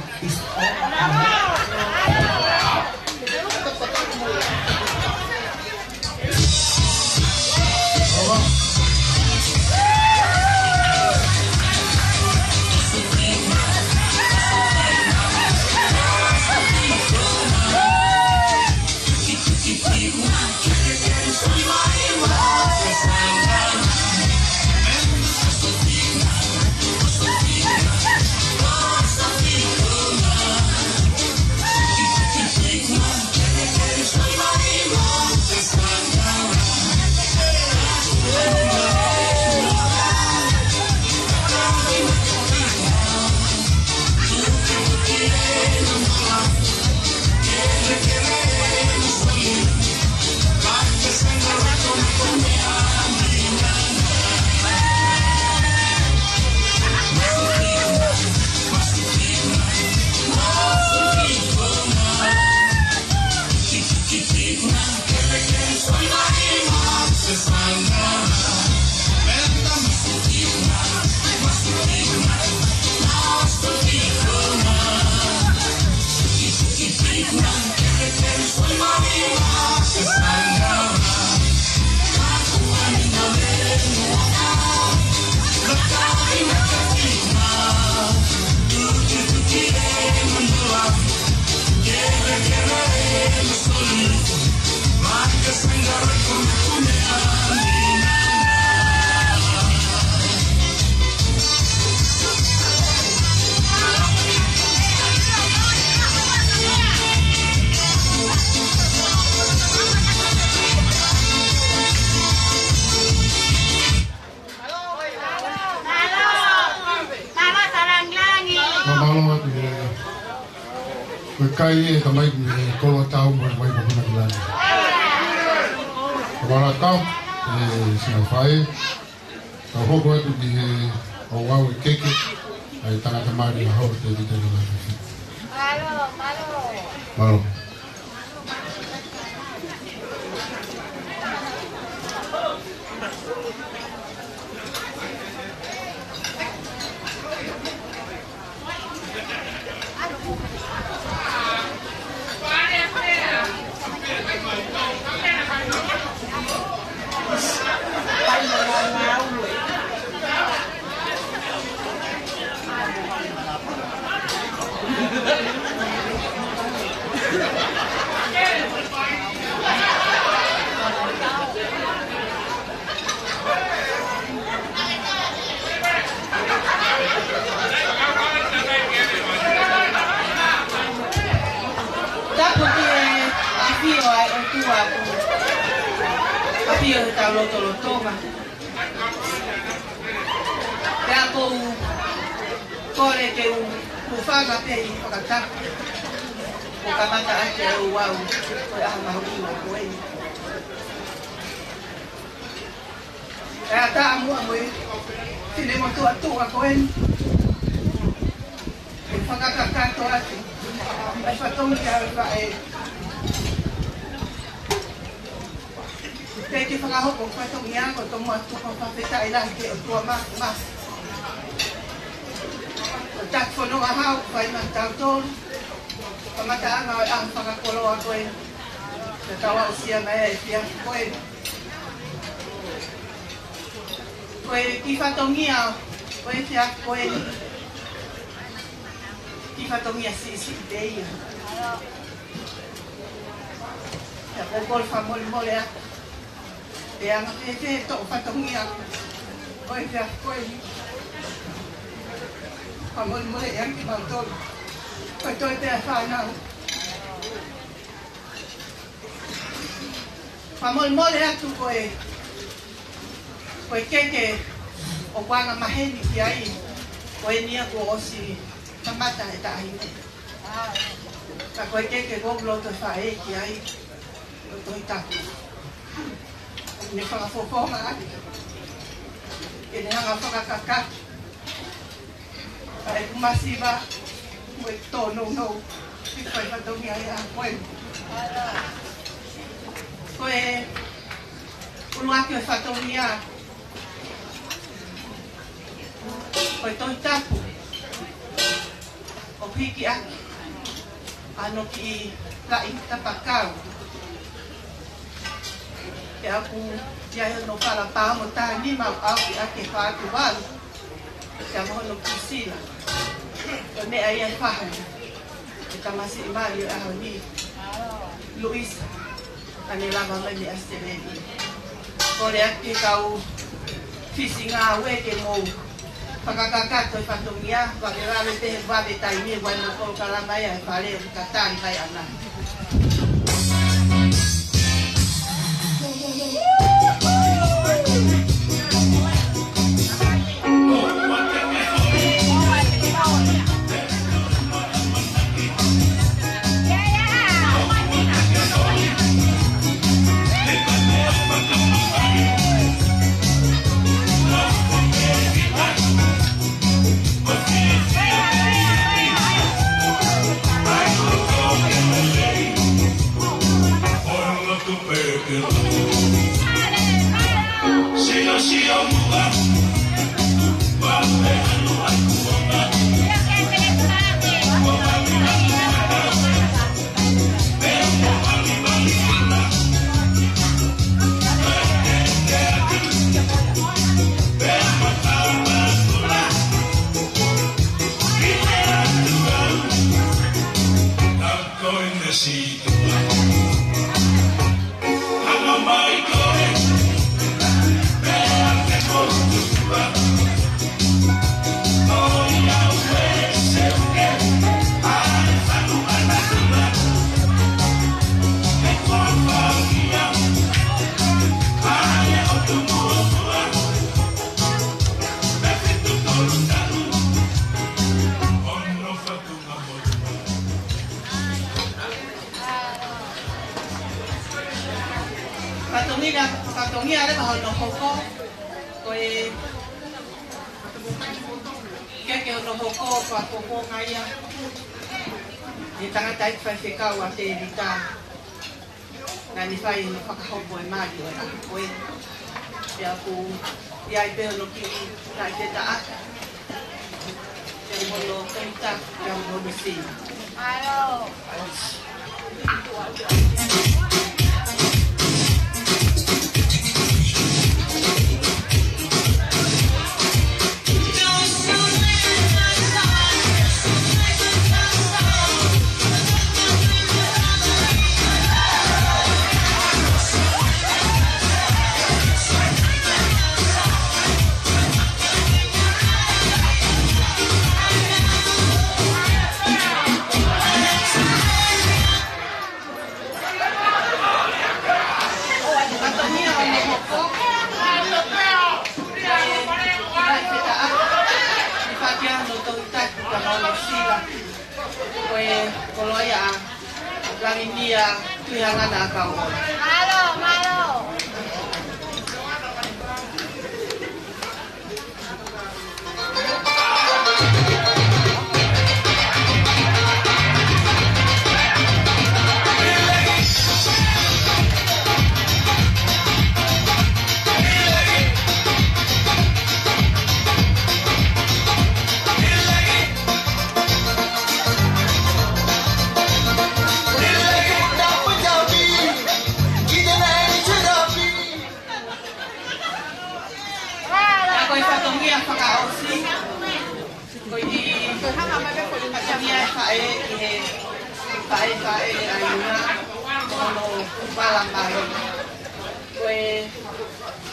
Mālō atu he, ko e kai e tamai he kolo tau mo mai ko huna ki lani. Ka mālō atu, e, siʻi ngaahi faʻē, ka hoko atu ki he ouau e keke, ʻa e tangata mali ʻa Holo Tevita ni. Mālō. Tapu ki he ʻafio ʻa e ʻOtua ko e ʻafio he tau lotolotonga. Pea ʻoku ou kole ke u hūfanga pē ʻi he fakatapu. Kuo kamata ʻaki e ouau, ko e ʻaho mahuʻinga ko eni. Pea taʻamuʻa mo e finemotuʻa tuʻa ko eni. Ke fakakakato atu ʻa e fatongia ʻa e faʻē. Ke ke fakahoko fatongia ko e tomuʻa tuku fakafetaʻi lahi ki he ʻOtua Māfimafi. Ko e taki fononga hau fai maʻatautolu. Kamataʻanga ʻo e ʻaho fakakoloa ko ē. Ke tau aʻusia mai e efiafi ko ē. Ko e kiʻi fatongia, ko e efiafi ko ē. Kiʻi fatongia siʻisiʻi pē ia. Pea ʻoku ou kole fakamolemole atu. Pe anga fēfē hoʻo fatongia ko e efiafi ko ē. Fakamolemole atu kimautolu. Ko e toe pē ʻa e fānau. Fakamolemole atu ko e, ko e keke ʻoku anga maheni ki ai, ko eni ia kuo ʻosi kamata e taʻahine. Ka ko e keke ʻoku ou loto faʻē ki ai, ko e Tohi Tapu. Ne fakafofonga ake. Ke ne hanga fakakakato. Ka ʻoku masiva, mo e tōnounou, ke fai fatongia ia ko ē. Ko e ʻuluaki ʻo e fatongia, ko e Tohi Tapu. ʻOku hiki ʻaki ʻa hono kiʻi laʻi tapakau. Pea ʻoku ʻi ai hono fala pāongo taha nima ʻoku ʻauki ʻaki e fā tuvalu. Pea mo hono kiʻi sila. Ko e meʻa ia ʻe fahu. E tamasiʻi mali ʻo e ʻaho ni. Luisa. Ka ne lava mai mei ʻAositelēlia. Kole atu ki he kau fisi ngāue ke mou fakakakato e fatongia, vave vave pē he vave taimi, ʻoku ʻi ai mo e polokalama ia he fale ʻoku tatali mai ʻana. Fatongia, fatongia leva hono hoko, ko e keke hono hoko, ko e hoko ngai ia. He tangataʻeiki faifekau ʻa Tēvita. Naʻa ne fai hono fakahoko e mali ʻo e ʻaho ko ē. Pea ʻoku ʻi ai pē hono kiʻi taʻefetaʻa. Pea mo hono tohita, pea mo hono sila. Ko e koloa ia ʻa Lavinia Tuʻihaʻangana ʻa Kauola. Mālō, mālō. Fatongia fakaʻosi. Ko e fatongia ʻa e faʻē, ʻi he faʻē, faʻē ʻa e ʻuhinga ʻo hono vala mai. Ko e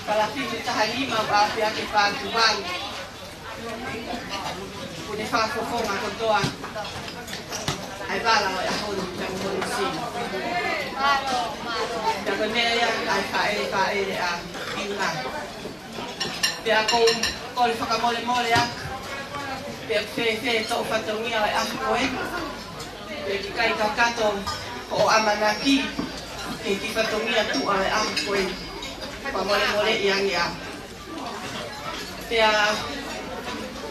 palafini taha nima ʻoku ʻapiaki fātuvangi. Kuo ne fakafofonga kotoa ʻa e vala ʻo e ʻaho ni, pea mo hono sino. Pea ko e meʻa ia ʻa e faʻē, faʻē ʻa e ʻuhinga. Pea ʻoku ou kole fakamolemole atu, pea fēfē toʻu fatongia ʻo e ʻaho ko ē, pea ʻikai kakato hoʻo ʻamanaki ki he kiʻi fatongia tuʻa ʻo e ʻaho ko ē. Fakamolemoleʻi ange ā. Pea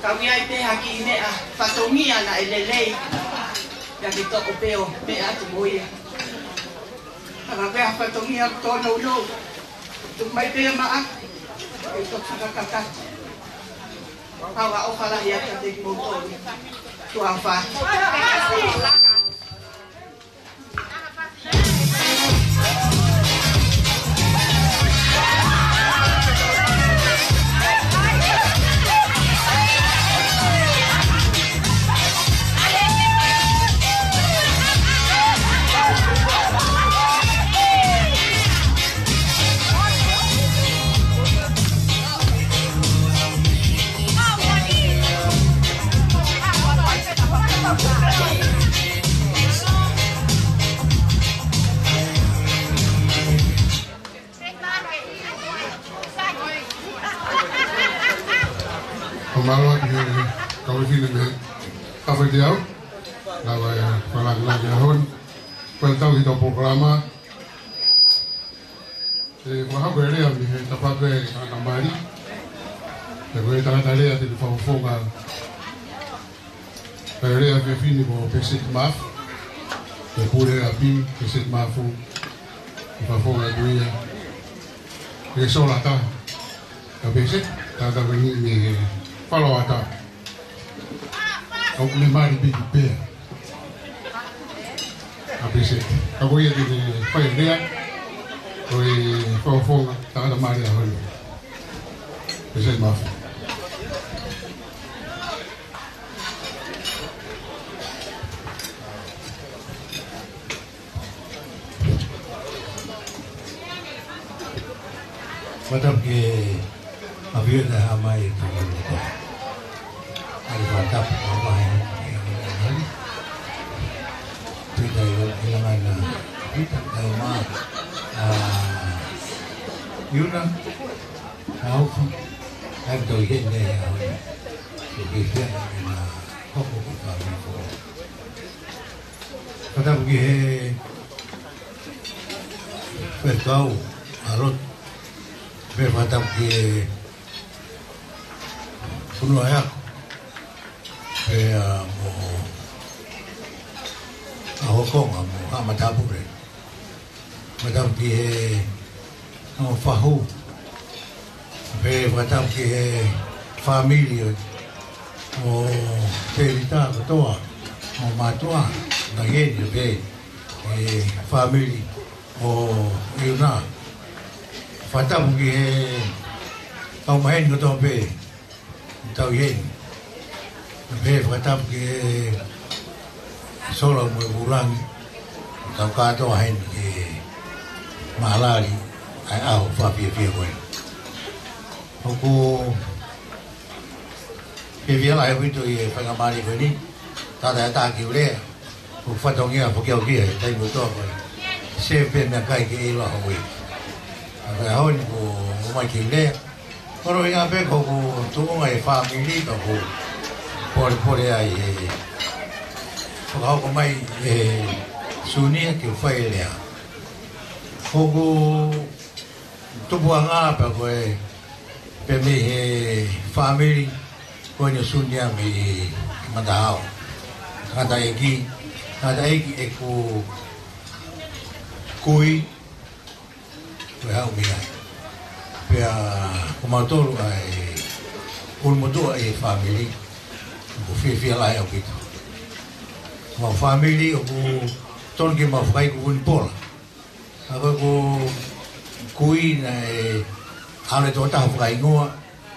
ka ʻi ai pē ha kiʻi meʻa fatongia naʻe lelei, pea ke toʻo pē ʻo meʻa atu mo ia. Ka ko e fatongia ʻoku tōnounou, tuku mai pē ia maʻaku, ʻe toki fakakakato. Pea ʻofa lahi atu kiate kimoutolu. Tuʻa ʻofa. ʻO mālō atu ki he kau fefine mei Tafeteau, naʻa nau fakalāngilangi he ʻaho ni. Pea tau ki heʻetau polokalama. ʻE fakahoko e lea mei he tafaʻaki ʻo e tangata mali. Pea ko e tangata lea te ne fakafofonga e lea ʻa e fefine ko Peseti Mafu. Ko e pule ʻa Pini, Peseti Mafu. ʻE fakafofonga atu ia. ʻE sola ʻatā. Ka Peseti, tangata ko eni mei Faloata. ʻOku ne mali piki pea. ʻA Peseti. Ka ko ia te ne fai e lea, ko e fakafofonga, tangata mali ʻo e ʻaho ni. Peseti Mafu. Fakatapu ki he ʻAfio ʻi he Tamai, ʻa e Tamai ʻoku tau. ʻAli fakatapu, ʻa e ʻOtua ʻi he ʻaho ni. Pita ʻi he ʻilonga na, pita ʻi he ma, ʻa, Iuna, ʻa Ufi, ʻa e tau ʻi heni he ʻaho ni. Ke ke fia na, na, hoko ki fāmili foʻou. Fakatapu ki he faifekau ʻa lotu, pea fakatapu ki he fonua ʻa e ako, pea mo ʻa Hokonga mo Haʻa Matāpule. Fakatapu ki he ʻa Fahu. Pea fakatapu ki he fāmili ʻo Tēvita kotoa, ʻo mātuʻa, na ʻi heni pē, e fāmili ʻo Iuna. Fakatapu ki he kau maheni kotoa pē, tau ʻi heni. Pea fakatapu ki he sola mo e vūlangi, tau kātoa heni ke mālali ʻa e ʻaho fakafiefia ko eni. ʻOku fiefia lahi ʻaupito ʻi he faingamālie ko eni, tata e taki ulea. ʻOku fatongia foki au ki he taimi kotoa ko e save pē meʻakai ke ʻilo ʻa hoʻo ʻeiki. ʻA ko e ʻaho ni kuo ʻomai ke u lea. Koloa ʻi ngā pē ko hoku tuʻunga e fāmili ka ʻoku polepole ai he fakahoko mai e Sunia ke u fai e lea. Hoku tupuʻanga pea ko e pē mei he fāmili ko eni ʻo Sunia mei Matahao. Tangataʻeiki, tangataʻeiki ʻeku kui, ko e haʻu mei ai. Pea ko mautolu ʻa e ʻulumotuʻa ʻi he fāmili, ʻoku fiefia lahi ʻaupito. Mau fāmili ʻoku tonu ke mau fakaikupu ni pola. ʻA ko ʻeku kui naʻe ʻalu e tokotaha fakahingoa,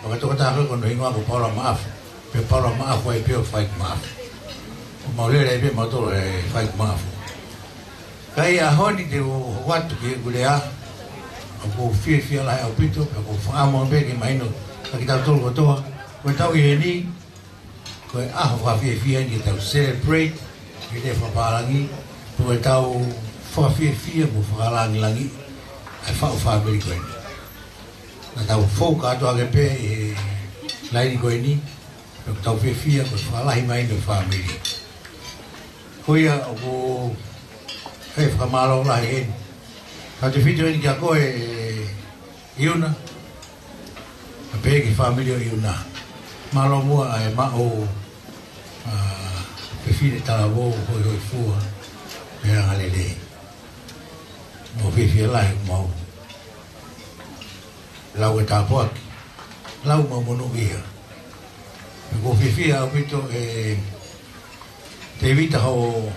Fakatokotaha ko hono hingoa ko Paula Maʻafu. Pea Paula Maʻafu ai pē ʻo Faikumaʻafu. ʻOku mau lele ai pē mautolu ʻe Faikumaʻafu. Ka ʻi he ʻaho ni te u hoko atu ki heʻeku lea, ʻoku ou fiefia lahi ʻaupito, pea ʻoku ou fakaʻamu pē ke mahino kia kitautolu kotoa, ko ʻetau ʻi heni, ko e ʻaho fakafiefia eni ke tau celebrate, ke te fakapālangi, ko ʻetau fakafiefia mo fakalāngilangi ʻa e faʻu fāmili ko eni. Naʻa tau fou kātoa ake pē ʻi he laini ko eni, pea ʻoku tau fiefia ko e fakalahi mai ʻo e fāmili. Ko ia ʻoku ou fakamālō lahi eni. Ka te fito eni kia koe ʻe Iuna, ka pehē ki he fāmili ʻo Iuna. Mālō muʻa ʻa e maʻu, ʻa, fefine talavou, hoihoifua, pea angalelei. Mau fiefia lahi, mau lau e tāpuaki, lau mau monūʻia. Pea ʻoku ou fiefia ʻaupito ʻe Tēvita hoʻo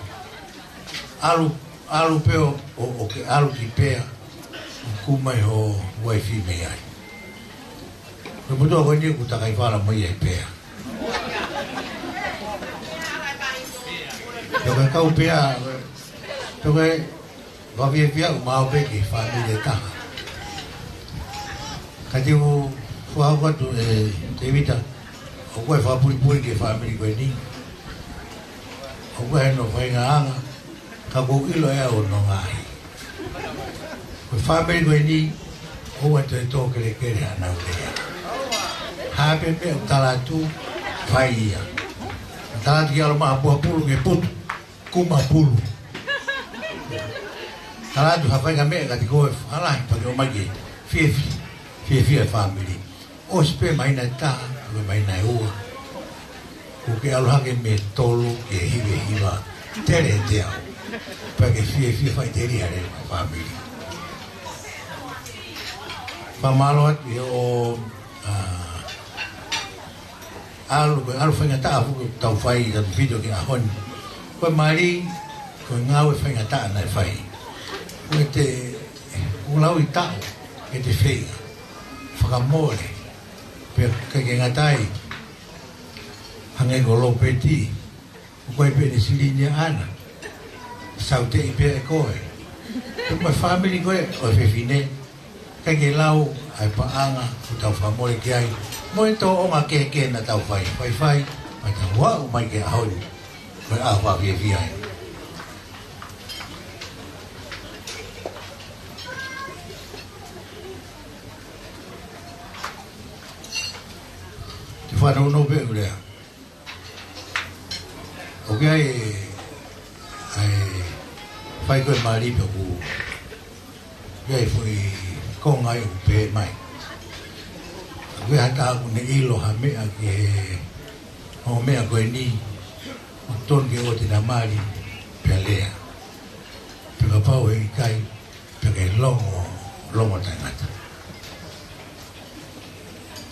ʻalu, ʻalu pē ʻo, ʻo, ʻo ke ʻalu ki Pea, ʻo kumi mai ho uaifi mei ai. Ko e motuʻa ko eni ʻoku takai fala mo ia ʻi Pea. Pea ko e kau Pea, pea ko e fakafiefia ʻoku maʻu pē ki he fāmili ʻe taha. Ka te u fakahoko atu ʻe Tēvita, ʻoku ʻi ai e fakapulipuli ki he fāmili ko eni. ʻOku ʻi ai hono faʻahinga anga, ka ʻoku ou ʻilo ʻe au hono ngaahi. Ko e fāmili ko eni, ʻoua toe tō kelekele haʻanau lea. Hā pē meʻa ʻoku tala atu, fai ia. Tala atu ki ʻAlomaʻa, puha pulu ke putu, kuma pulu. Tala atu ha faʻahinga meʻa kiate koe, fakalahi pea ke ʻomai ke fiefia, fiefia e fāmili. ʻOsi pē māhina ʻe taha, pē māhina ʻe ua, kuo ke ʻalu hake mei he tolu ki he hiva hiva, tele ʻe teau. Pea ke fiefia faʻiteliha leva e fāmili. Fakamālō atu ʻi hoʻo, ʻa, ʻalu, ko e ʻalu faingataʻa foki ʻoku tau fai, tau fito ki he ʻaho ni. Ko e mali, ko e ngāue faingataʻa naʻe fai. Ko e te, ʻoku lau ʻi taʻu, ʻe te feinga fakamole, pea ʻikai ke ngata ai, hangē ko Lopeti, ʻoku ʻi ai pē ʻene silini ʻaʻana, sauteʻi pē ʻe koe. Pea mo e fāmili ko ē ʻo e fefine, ʻikai ke lau ʻa e paʻanga ʻoku tau fakamole ki ai, mo e tōʻonga kehekehe naʻa tau fai, faifai, ʻa tau aʻu mai ki he ʻaho ni, ko e ʻaho fakafiefia eni. Te u fanongo pē ʻeku lea. ʻOku ʻi ai e, ʻa e fai ko ē mali pea ʻoku ʻi ai e foʻi konga ʻoku pehē mai, ʻoku ʻi ai ha taha ʻoku ne ʻilo ha meʻa ki he, ʻo e meʻa ko eni, ʻoku tonu ke ʻoua te na mali, pea lea. Pea kapau ʻe ʻikai, pea ke longo, longo taʻengata.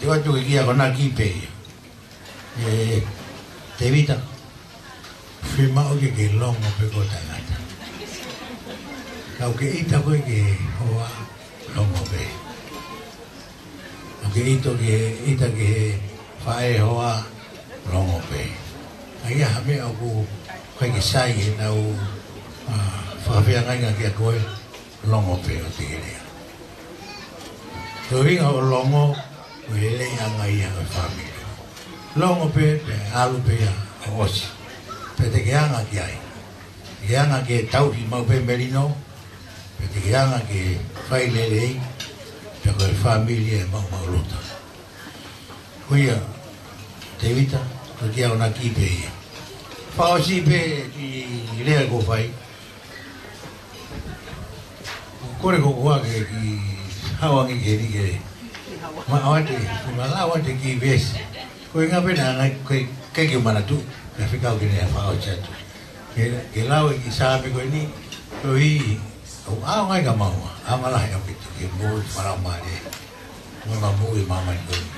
Te u ʻoatu e kiʻi akonaki pē ia. ʻE Tēvita, fiemaʻu ke ke longo pē koe taʻengata. Ka ʻoku ke ʻita koe ki he hoa, longo pē. ʻOku ke ʻita ki he, ʻita ki he faʻē hoa, longo pē. ʻA ia ha meʻa ʻoku ʻikai ke sai heʻenau, ʻa, fakafeangainga kiate koe, longo pē ʻo te ke lea. Ko e ʻuhinga ʻo e longo, ko e leleiʻanga ia ʻo e fāmili. Longo pē, pea ʻalu pē ia ʻo ʻosi. Pea te ke anga ki ai. Te ke anga ke tauhi maʻu pē melino, pea te ke anga ke fai lelei, pea ko e fāmili ʻe maʻumaʻuluta. Ko ia, Tēvita, ko e kiʻi akonaki pē ia. Fakaʻosi pē kiʻi lea ʻoku ou fai. ʻOku ou kole ko ʻeku ʻohake ke haʻu ange ki heni ke maʻu atu, ke maʻu atu e kiʻi veesi. Ko e ʻuhinga pē naʻa ʻikai ke u manatuʻi, ka fekau ke ne fakaʻosi atu. Ke, ke lau e kiʻi Saame ko eni, ko e ʻuhi, ʻoku ʻaonga ai kia maua, ʻaonga lahi ʻaupito, ke mou falaumālie. Mo e maʻu ʻi māmani ko eni.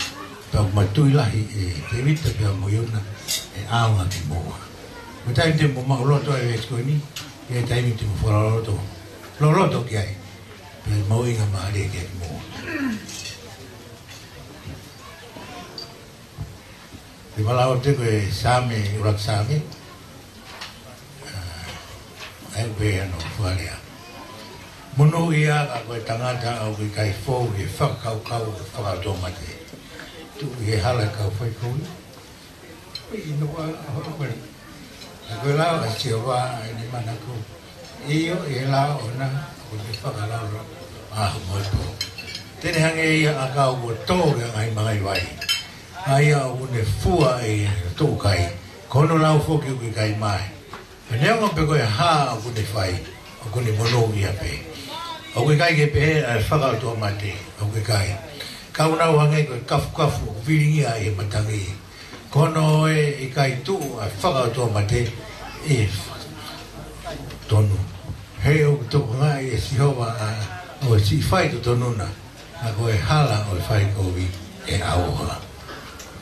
Pea ʻoku ma tui lahi ʻe Tēvita pea mo Iuna ʻe ʻaonga kimoua. Ko e taimi te mou maʻuloto ai e veesi ko eni, ʻi he taimi te mou fakaloloto, loloto ki ai. Pea mahuʻinga mālie kiate kimoua. Te malao te ko e Saame, ʻuluaki Saame. ʻA, ʻai pē ʻa hono fakalea. Monūʻia ka ko e tangata ʻoku ʻikai fou ʻi he fakakaukau ʻo e fakaʻotuamate. Tuʻu ʻi he hala ʻo e kau faikovi. Ko e ʻilo ʻa, ʻa hono ko ē. Ka ko e lao ʻa Sihova ʻa ʻene manako. ʻIo, ʻi he lao ʻoʻona, ʻoku ne fakalaulauloto ʻaho mo e pō. Te ne hangē ia ʻa e ʻakau kuo tō ʻi he ngaahi mangaʻi vai. ʻA ia ʻoku ne fua ʻi he tuʻu kai. Ko hono lau foki ʻoku ʻikai mae. Neongo pe ko e hā ʻoku ne fai, ʻoku ne monūʻia pē. ʻOku ʻikai ke pehē ʻa e fakaʻotuamate, ʻoku ʻikai. Ka ʻoku nau hangē ko e kafukafu ʻoku vilingia ʻi he matangi. Ko hono ʻikai tuʻu ʻa e fakaʻotuamate ʻi he tonu. He ʻoku tokangaʻi ʻe Sihova ʻa, ʻo siʻi faitotonu na, ʻa ko e hala ʻo e faikovi ʻe ʻauha.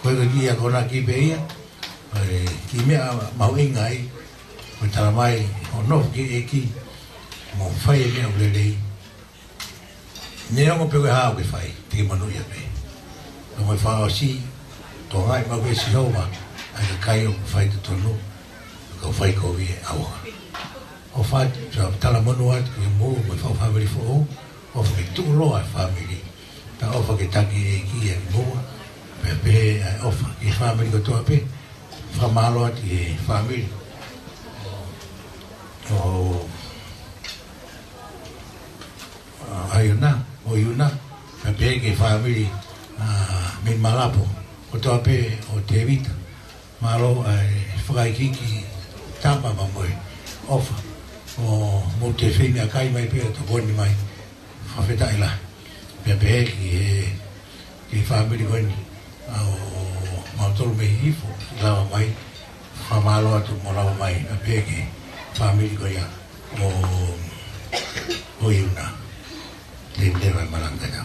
Ko e kiʻi akonaki pē ia, ʻa e kiʻi meʻa mahuʻinga ai, ko e talamai, ʻo nofo ki he ʻEiki, mo fai e meʻa ʻoku lelei. Neongo pe ko e hā ʻoku ke fai, te ke monūʻia pē. Ka mo e fakaʻosi, tokangaʻi maʻu pē ʻe Sihova ʻa e kakai ʻoku faitotonu, ka ʻoku faikovi ʻe ʻauha. ʻOfa atu, talamonū atu ki he mou, mo e fāmili foʻou, ʻofa ke tuʻuloa e fāmili. Pea ʻofa ke taki e ʻEiki ʻi muʻa, pea pehē ʻa e ʻofa ki he fāmili kotoa pē, fakamālō atu ki he fāmili ʻo ʻa, ʻa Iuna, ʻo Iuna, pea pehē ki he fāmili, ʻa, mei Malapo, kotoa pē ʻo Tēvita. Mālō ʻa e fakaikiiki tama mo e ʻofa. ʻOku mou toe femeʻakai mai pē ʻo tokoni mai. Fakafetaʻi lahi. Pea pehē ki he, ki he fāmili ko eni. ʻA, ʻo mautolu mei Hihifo, lava mai, fakamālō atu mo lava mai, pea pehē ki he fāmili ko ia ʻo, ʻo Iuna. Te u leva e malanga.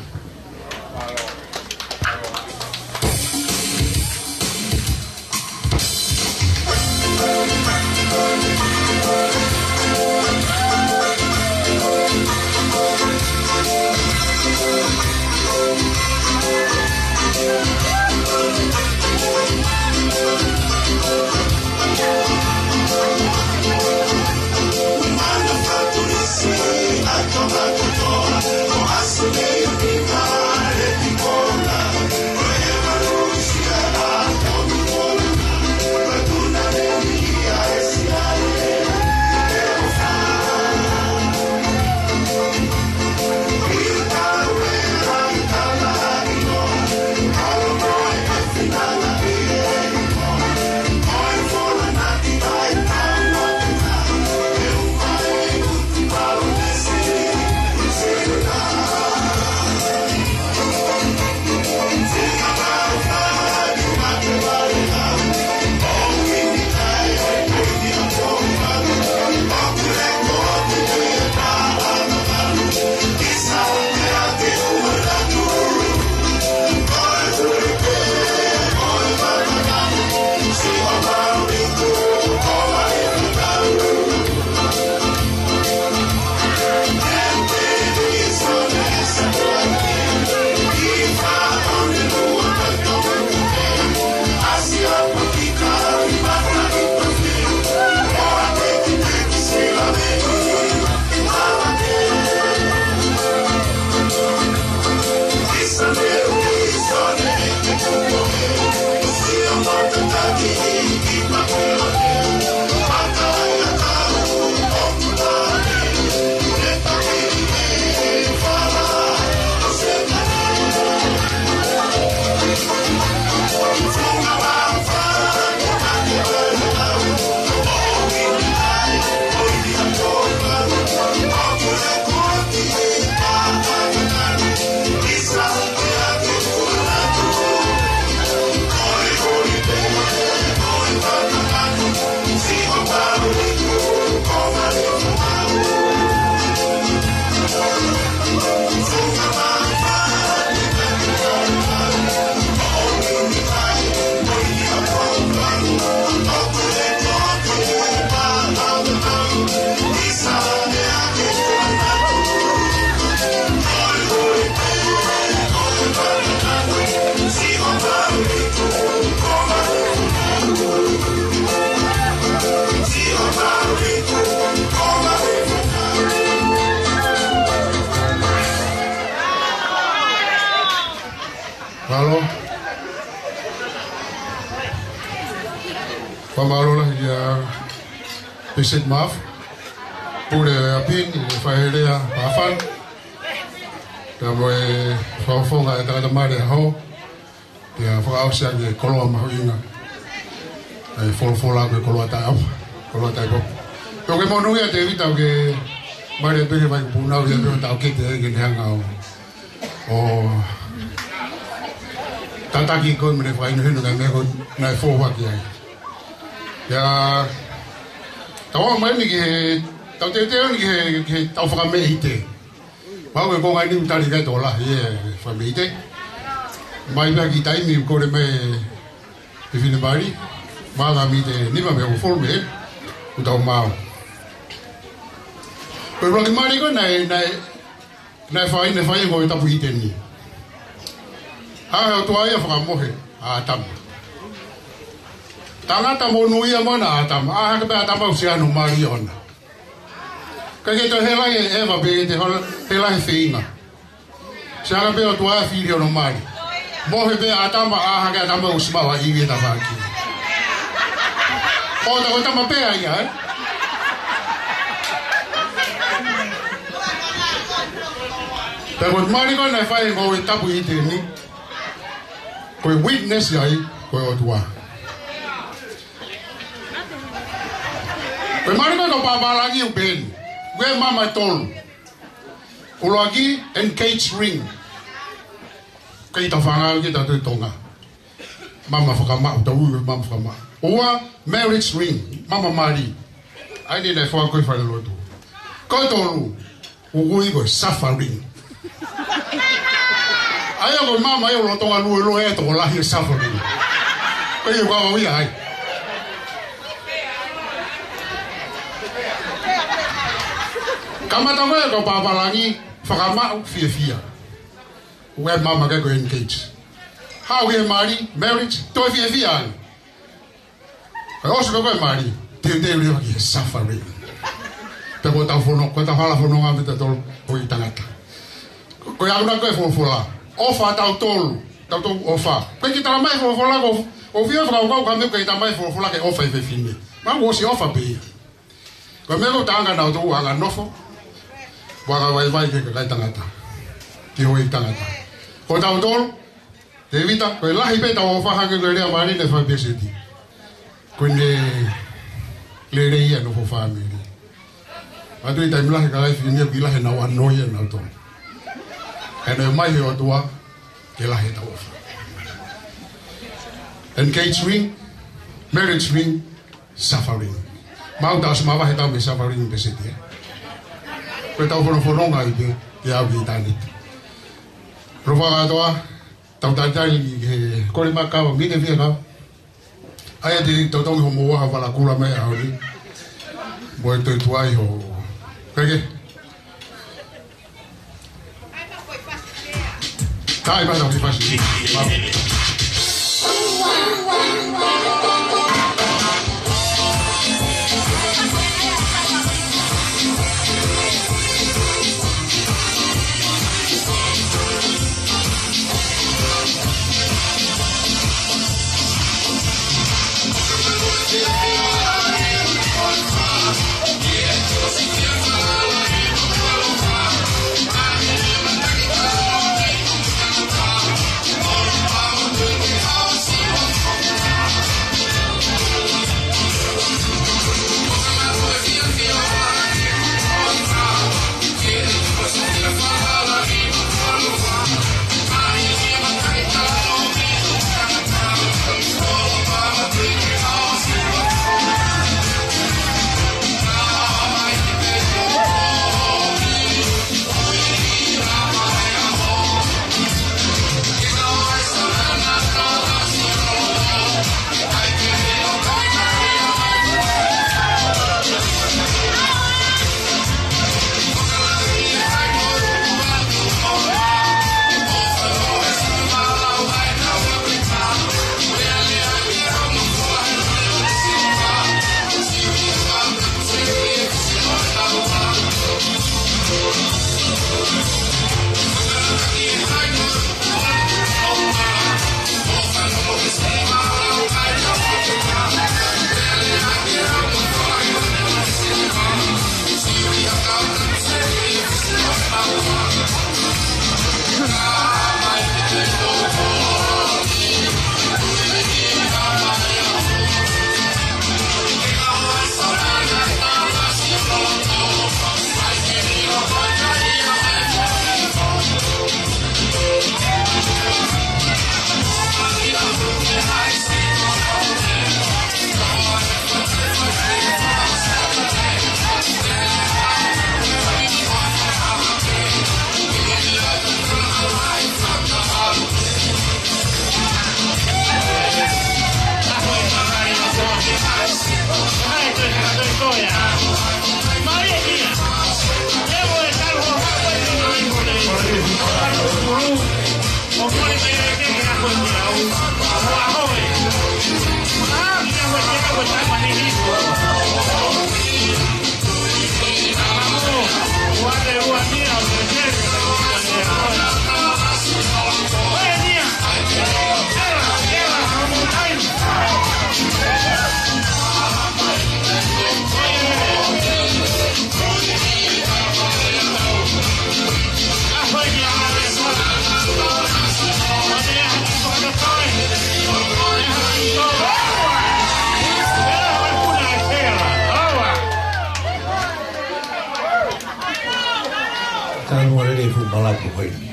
Fakamālō lahi kia Vincent Maaf, pule ʻapi ni, ʻe fai lea pāfan. Pea mo e fakafofonga e tangata mali ʻaho. Pea fakaʻosi ange e koloa mahuʻinga. E folofola ko e koloa taʻeʻaho, koloa taʻepopo. Pea ʻoku ke monūʻia Tēvita ʻoku ke mali pē he vai kupu nau ia pē ʻo tau kete ai ke ne hanga ʻo ʻo tataki koe mo ne fakahinohino ngaahi meʻa ko ē naʻe fou hake ai. Ia, tau ō mai eni ki he, tau teuteu eni ki he, ki he tau fakameʻite. Mau ke konga ni ʻoku tali kai tō lahi e fakameʻite. Mai pea ki taimi ʻoku kole mai e fefine mali, mau ka meʻite nima mei he hongofulu mei he ʻoku tau maau. Ko e ʻuluaki mali ko ē naʻe, naʻe naʻe fai, naʻe fai ʻe he Tapu ʻIteni. Hanga ʻe he ʻOtua ia ʻo fakamohe ʻa ʻĀtama. Tangata monūʻia moʻona ʻa ʻĀtama, ʻā hake pē ʻa ʻĀtama ʻo sio hono mali ʻoʻona. ʻIkai ke toe hela ʻe ʻEva pe ʻe toe hela, hela he feinga. Sio hake pē ʻOtua ʻo fili hono mali. Mohe pē ʻa ʻĀtama, ʻā hake ʻa ʻĀtama ʻo ʻosi maʻu ʻa ʻIvi he tafaʻaki. ʻO ta ko e tama pē ia, ē? Pea ko e mali ko ē naʻe fai ʻe he Tapu ʻIteni, ko e witness ia ai, ko e ʻOtua. Ko e mali ko ē ʻoku pāpālangi ʻoku peheni. Ko e mama ʻe tolu. ʻUluaki, engage ring. Kei tau fānau ke tau toe Tonga. Mama fakamaʻu, tau ui mama fakamaʻu. Ua, marriage ring, mama mali. ʻA ia naʻe fai ko ē he falelotu. Ko e tolu, ʻoku ui ko e suffering. ʻA ia ko e mama ia ʻoku lolotonga luelue e tokolahi e suffering. Ko ia ʻoku ui ai. Kamata ko ē ʻoku pāpālangi, fakamaʻu, fiefia. Ko e mama ke ko e engage. Haʻu ki he mali, marriage, toe fiefia ange. Ko e ʻosi ko ē ko e mali, teuteu leva ki he suffering. Pea ko ʻetau fono, ko ʻetau hala fononga mei tautolu ko e tangata. Ko e ʻalu na ko e folofola. ʻOfa tautolu, tautolu ʻofa. Ko e kiʻi tala mai folofola ko, ʻoku fiu fakakaukau ka meʻa ko e tala mai folofola ke ʻofa e fefine. Mau ʻosi ʻofa pē ia. Ko e meʻa ko e tangata naʻa tau anga nofo, anga vaivai ki he kakai tangata. Ki he houʻeiki tangata. Ko tautolu, Tēvita, ko e lahi pē ʻetau ʻofa hangē ko e lea mali naʻe fai ʻe Pēseti. Ko ʻene lelei ia nofo fāmili. Mātuʻa taimi lahi kakai fefine ʻoku ʻikai lahi ʻenau ʻano ia nautolu. Ka naʻe ʻomai he ʻOtua, ke lahi ʻetau ʻofa. Engage ring, marriage ring, suffering. Mau tau ʻosi mavahe ʻetau mei he suffering Pēseti, ē. Ko ʻetau fonofononga ʻi he, ke au ki tani. Rova kātoa, tau talitali he kole mai kava, mine fie kava. ʻA ia te totongi hoʻomou ʻaho vala kula mai ʻaho ni. Mo e toe tuai ho. Keke. Kai mai tau ki fasi. ʻi he fuʻu malapu ko eni.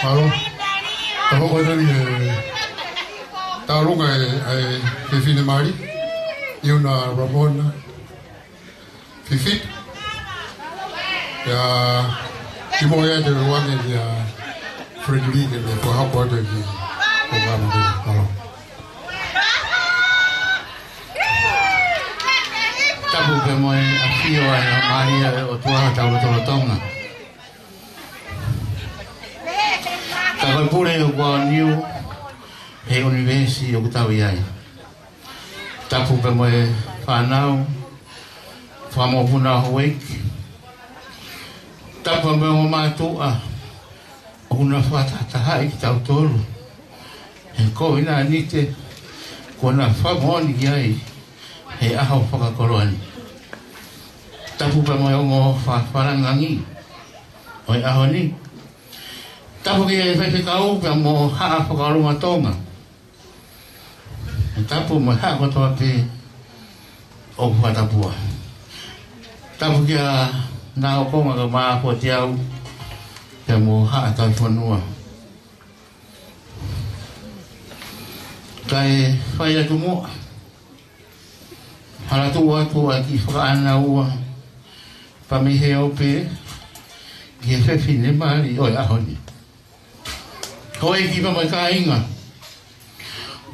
Mālō. Ka hoko atu ni e tauʻolunga ʻa e, ʻa e fefine mali, ʻIuna Ramona Fifita. Pea kimuʻa ia te u ʻoange kia Frederick ke ne fakahoko atu e kiʻi polokalama ko eni. Mālō. Tapu pē mo e ʻafio ʻa e Laumālie ʻo e ʻOtua ʻi hotau lotolotonga. Ka ko e pule ʻoku aoniu he ʻunivēsi ʻoku tau ʻi ai. Tapu pē mo e fānau, fakamokopuna ʻo houʻeiki. Tapu pē mo e ongo mātuʻa ʻoku na fakatahatahaʻi kitautolu he kovinānite kuo na fakamoʻoni ki ai he ʻaho fakakoloa ni. Tapu pē mo e ongo fakafalangi ʻo e ʻaho ni. Tapu ki he faifekau pea mo Haʻa Fakaʻolunga Tonga. Tapu mo e haʻa kotoa pē ʻoku fakatapua. Tapu kia Naokonga ka Mafotiau pea mo Haʻa Tauhi Fonua. Kae fai atu muʻa, hala tuʻu atu ʻa e kiʻi fakaʻānaua pea mei he ope ki he fefine mali ʻo e ʻaho ni. Houʻeiki pea mo e kāinga,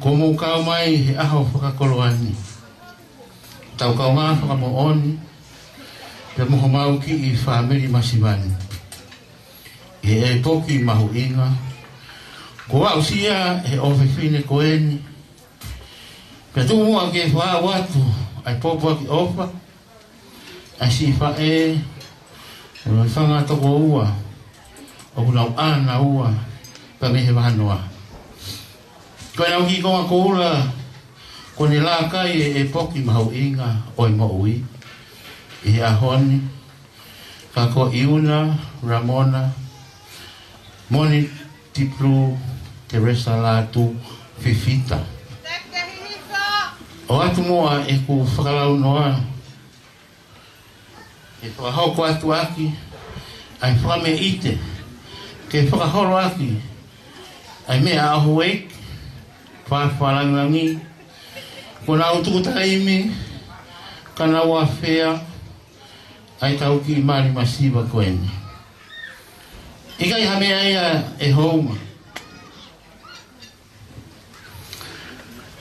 kuo mou kau mai he ʻaho fakakoloa ni. Tau kaungā fakamoʻoni pea mo homau kiʻi fāmili masiva ni ʻi he ʻepoki mahuʻinga kuo aʻusia ʻe he ʻofefine ko eni. Pea tuku muʻa ke u ʻoatu ʻa e pōpoaki ʻofa ʻa e siʻi faʻē mo e fanga tokoua ʻoku nau ʻānaua pea mei he vahanoa. Ko ʻenau kiʻi konga koula kuo ne lākai e ʻepoki mahuʻinga ʻo e moʻui ʻi he ʻaho ni. Ka ko ʻIuna Ramona Moni Tiplu Teresa Lātū Fifita. ʻOatu muʻa ʻeku fakalaunoa ke fakahoko atu ʻaki ʻa e fakameʻite, ke fakaholo ʻaki ʻa e meʻa ʻa houʻeiki, fakafalangilangi, kuo nau tuku taimi ka nau afea ʻa e tau kiʻi mali masiva ko eni. ʻIkai ha meʻa ia ʻe hounga.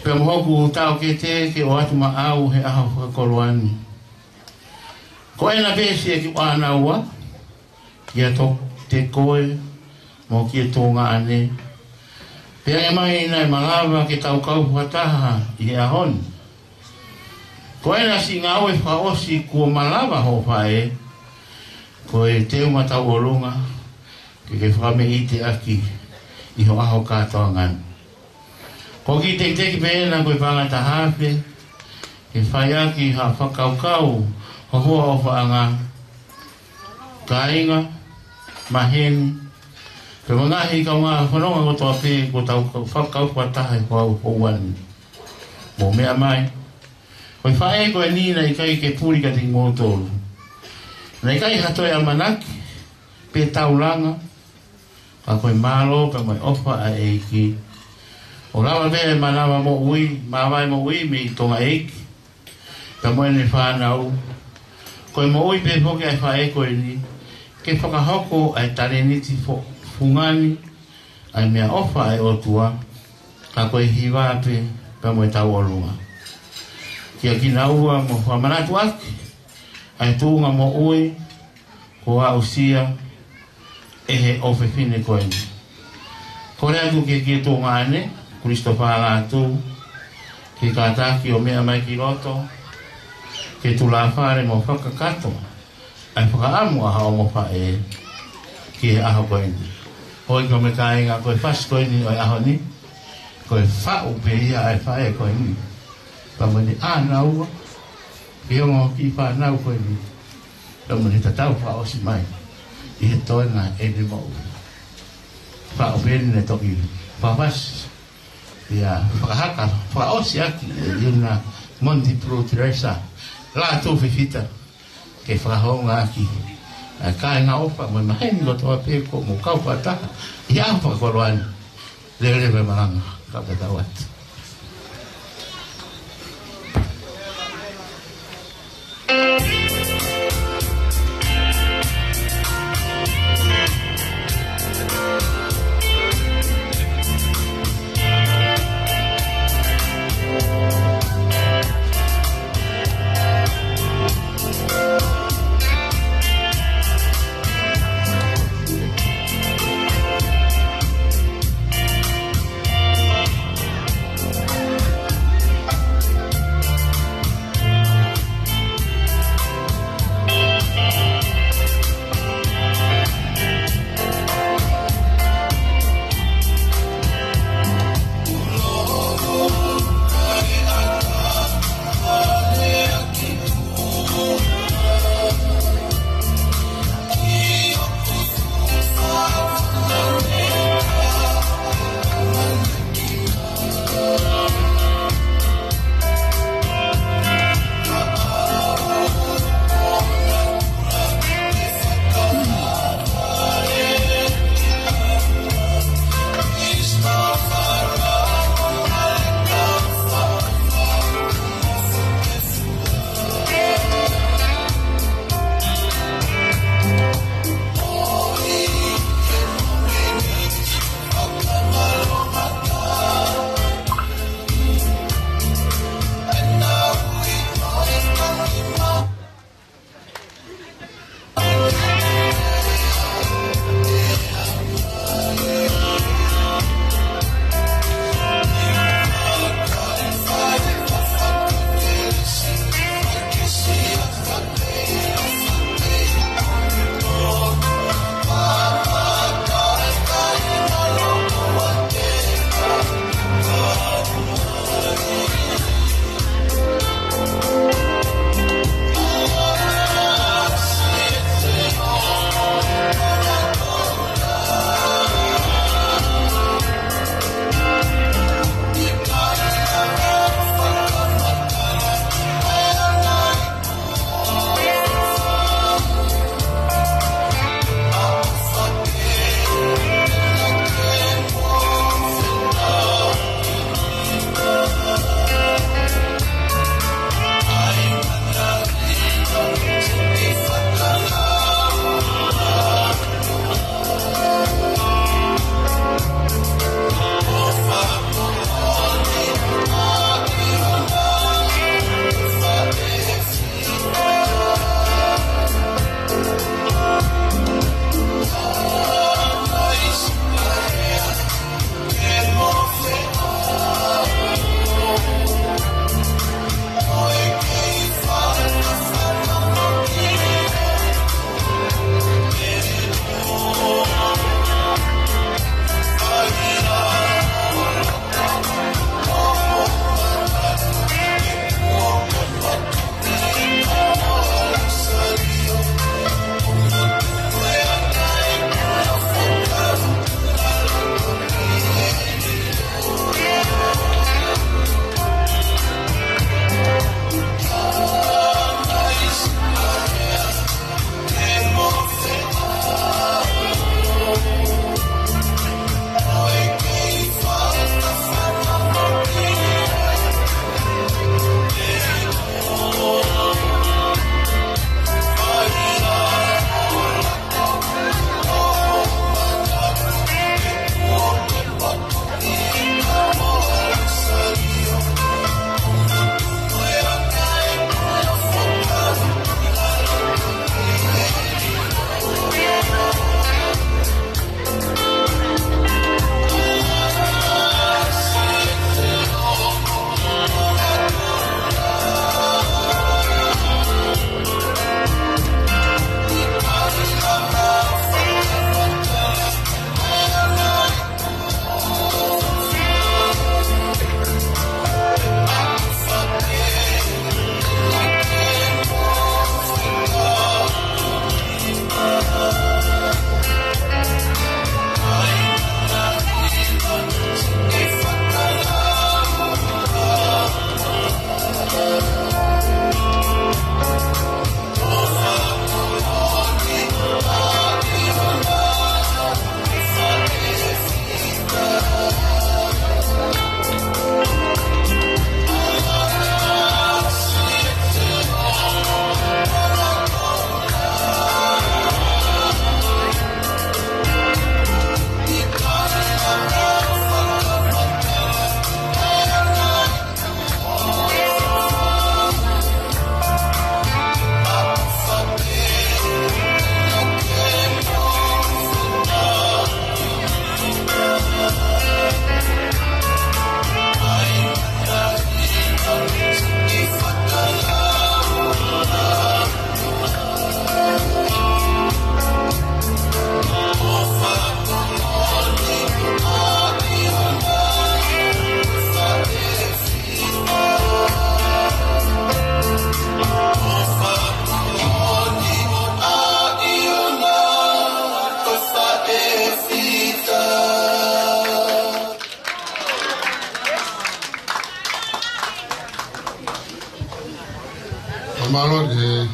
Pea mo hoku taʻokete ke ʻoatu maʻau he ʻaho fakakoloa ni. Ko ena pē siʻeku ʻānaua, kia Toketā koe mo kia Tuongaʻane. Pea ʻe mai naʻe malava ke tau kau fakataha ʻi he ʻaho ni. Ko ena siʻi ngāue fakaʻosi kuo malava hoʻo faʻē, ko e teunga tauʻolunga ke ke fakameʻite ʻaki ʻi ho ʻaho kātoanga ni. Ko e kiʻi tekiteki pē ena ko e paʻanga ʻe taha afe, ke fai ʻaki ha fakakaukau, ha hoa ʻofaʻanga, kāinga, maheni, pea mo e ngaahi kaungā fononga kotoa pē kuo tau fakakau fakataha he houa ni. Mou meʻa mai. Ko e faʻē ko eni naʻe ʻikai ke puli kiate kimoutolu. Naʻe ʻikai ha toe ʻamanaki pe taulanga, ka ko e mālō pea mo e ʻofa ʻa e ʻEiki. ʻO lava pē ʻa e mānava moʻui, māvae moʻui mei Tonga ʻEiki pea mo ʻene fānau. Ko e moʻui pē foki ʻa e faʻē ko eni ke fakahoko ʻa e talēniti fo-, fungani ʻa e meʻaʻofa ʻa e ʻOtua, ka ko e hiva pē pea mo e tauʻolunga. Kia kinaua mo fakamanatu ʻaki ʻa e tuʻunga moʻui kuo aʻusia ʻe he ʻofefine ko eni. Kole atu ke, kia Tuongaʻane Kulisitofā Lātū, ke kātaki ʻo meʻa mai ki loto, ke tulafale mo fakakakato ʻa e fakaʻamu ʻa haʻo ongo faʻē ki he ʻaho ko eni. Houʻeiki mo e kāinga, ko e fasi ko eni ʻo e ʻaho ni, ko e faʻu pē ia ʻa e faʻē ko eni. Pea mo ʻene ʻānaua ki he ongo kiʻi fānau ko eni. Pea mo ʻene tatau fakaʻosi mai ʻi he toenga ʻene moʻui. Fakaʻosi ʻene toki fafasi ia fakahaka fakaʻosi ʻaki ʻe ʻIuna Monty Prutilesa Lātū Fifita ke fakahoungaʻaki ʻa e kāinga ʻofa mo e maheni kotoa pē kuo mou kau fakataha ʻi he ʻaho fakakoloa ni. Lelei e malanga, kau tatau atu. Mālō, e,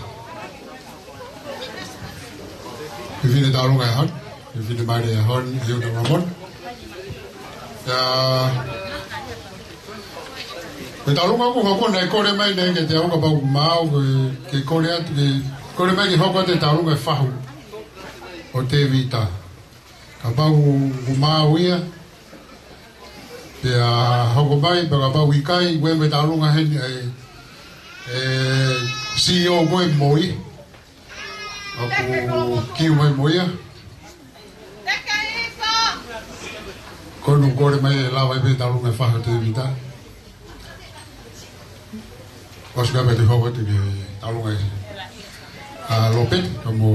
fefine tauʻolunga e ʻaho ni, fefine maile e ʻaho ni, ʻEua Ramon. ʻIa, ko e tauʻolunga ʻoku hoko naʻe kole mai naʻe ke te au kapau ʻoku maau, ke, ke kole atu, ke kole mai ke hoko atu e tauʻolunga e fahu ʻo Tēvita. Kapau ʻoku maau ia, pea hoko mai, pea kapau ʻikai, ʻoku ʻi ai mo e tauʻolunga heni ʻa e, e C E O ko ē mo ia. ʻOku kiu mai mo ia. Ko ʻene kole mai ʻe lava ai pē tauʻolunga e fahu ʻo Tēvita. ʻOsi ka pē te hoko atu ki he tauʻolunga ʻa Lopeti, ka mo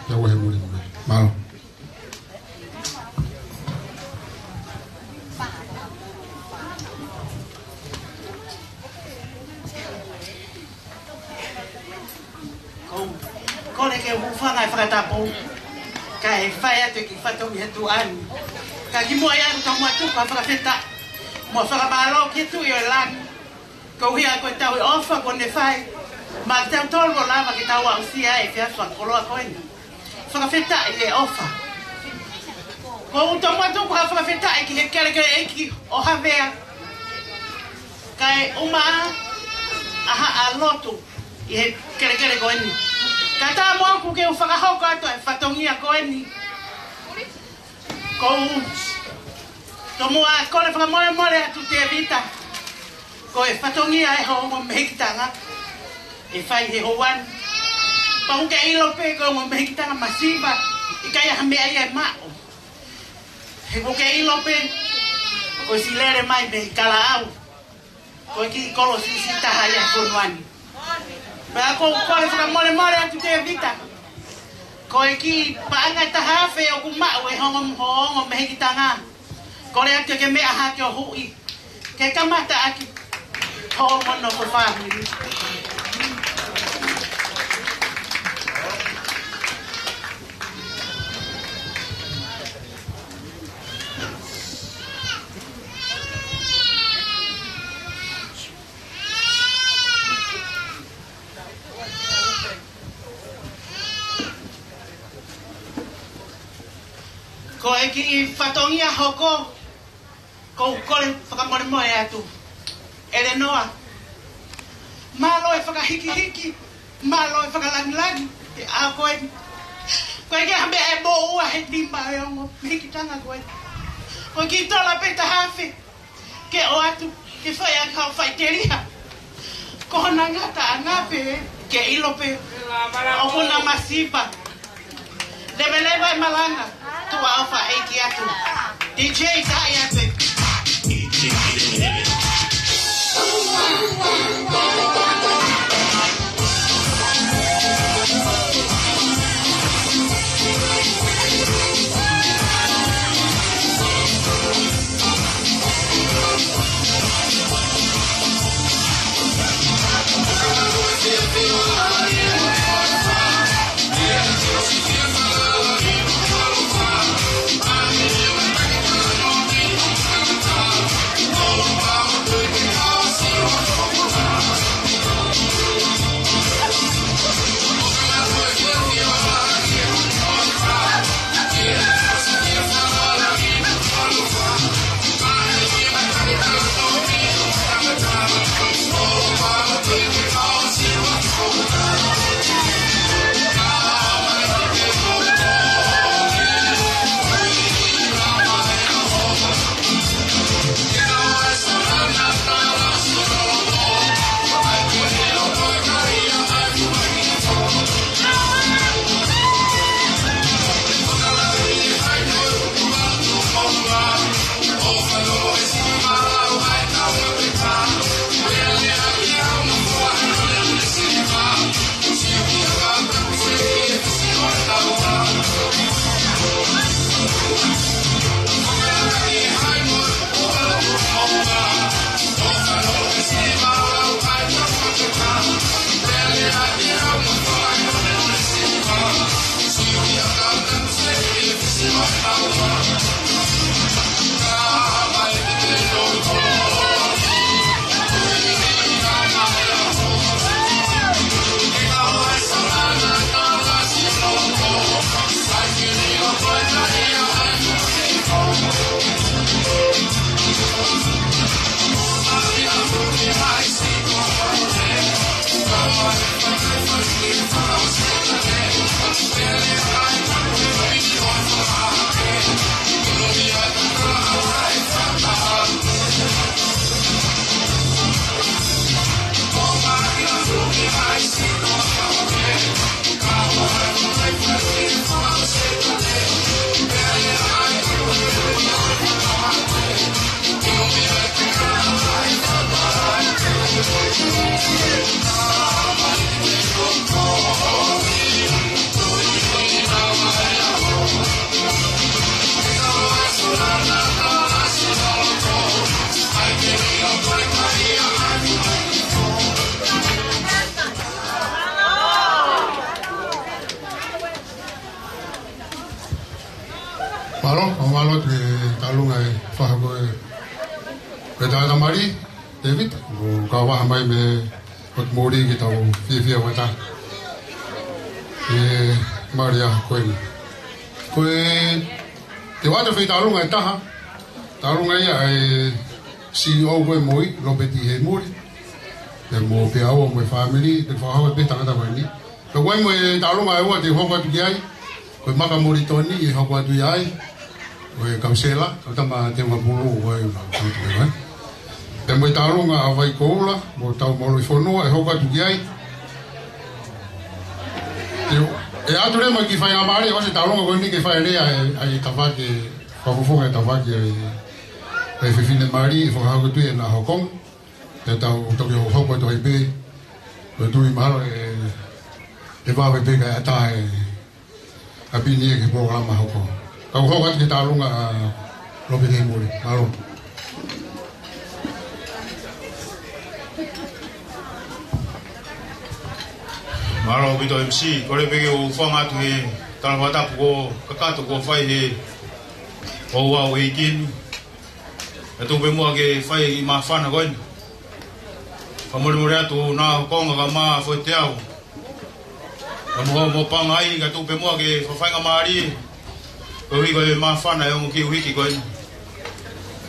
ia ua he muli muli. Mālō. Ko, kole ke u hūfanga he fakatapu, kae fai atu e kiʻi fatongia tuʻa ni. Ka kimuʻa ia ʻoku ou tomuʻa tuku ha fakafetaʻi mo e fakamālō ki he Tuʻi ʻo e langi, koeʻuhi ko e tauhi ʻofa kuo ne fai maʻa kitautolu ʻo lava ke tau aʻusia e efiafi fakakoloa ko eni. Fakafetaʻi e ʻofa. ʻOku ou tomuʻa tuku ha fakafetaʻi ki he kelekele ʻeiki ʻo Havea, kae ʻumaʻā ʻa haʻa lotu ʻi he kelekele ko eni. Kae ʻatā moʻoku ke u fakahoko atu e fatongia ko eni. ʻOku ou tomuʻa kole fakamolemole atu Tēvita, ko e fatongia ʻo e ongo mehikitanga ʻe fai he houa ni. Pau ke ʻilo pē ko e ongo mehikitanga masiva, ʻikai ha meʻa ia ʻe maʻu. He ʻoku ke ʻilo pē, ko e siʻi lele mai mei Kalaʻau, ko e kiʻi kolo siʻisiʻi taha ia he fonua ni. Pea ʻoku ou kole fakamolemole atu Tēvita, ko e kiʻi paʻanga ʻe taha afe ʻoku maʻu ʻe he ongo, ongo mehikitanga, kole atu ke meʻa hake ʻo huʻi, ke kamata ʻaki hoʻo mono ko e fāmili. Ko e kiʻi fatongia hoko, ʻoku ou kole fakamolemole atu. ʻElenoa, mālō e fakahikihiki, mālō e fakalāngilangi he ʻaho ko eni. ʻOku ʻikai ha meʻa ʻe moʻua he nima ʻo e ongo mehikitanga ko eni. Ko e kiʻi tola pē ʻe taha afe ke ʻoatu ke fai ʻaki haʻo faʻiteliha. Ko hona ngataʻanga pē ke ʻilo pē ʻoku na masiva. Leveleva e malanga, tuʻa ʻofa ʻeiki atu. D J, tā ia pē. Mālō, ʻoku mālō atu ki he taʻalunga ʻa e faʻahi ko ē, ʻa e tangata mali, David, ʻoku kau vaha mai mei Hot Mori ke tau fiefia fakataha ʻi he mali ʻaho ko eni. Ko e, te u ʻoatu e foʻi taʻalunga ʻe taha, taʻalunga ia ʻa e C E O ko ē mo ia, Lopeti Heimuli, pea mo Peau mo e fāmili, pea fakahoko atu pē tangata ko eni. Pea ko e mo e taʻalunga ʻe ua te u hoko atu ki ai, ko e Maka Molitoni ʻe hoko atu ia ai, ko e kausela, kau tama te ua pulu, ko e ua pulu, ko e. Pea mo e taʻalunga ʻa Vaikoula, mo Taumoluʻifonua ʻe hoko atu ki ai. Te u, ʻe ʻoatu leva e kiʻi faingamālie, ʻosi e taʻalunga ko eni ke fai leva ʻa e, ʻa e tafaʻaki, fakafofonga e tafaʻaki ʻa e, ʻa e fefine mali, ʻe fakahoko atu ʻi heʻena ʻaho konga. Te tau toki hoko atu ai pē, ko e tui mahalo ʻe, ʻe vave pē kae ʻatā e ʻapi ni ia ki he polokalama hoko. Kau hoko atu ki he taʻalunga ʻa Lopeti Heimuli. Mālō. Mālō ʻaupito M C, kole pē ke u hūfanga atu he tala fakatapu kuo kakato kuo fai he ouau ʻeiki ni. Kae tuku pē muʻa ke fai e kiʻi māfana ko eni. Fakamolemole atu ʻa e konga kae ʻumaʻā e foʻi teau. Kae mo hoʻomou pangai, kae tuku pē muʻa ke fakafaingamālie. Koeʻuhi ko e māfana ʻa e ongo kiʻi uike ko eni.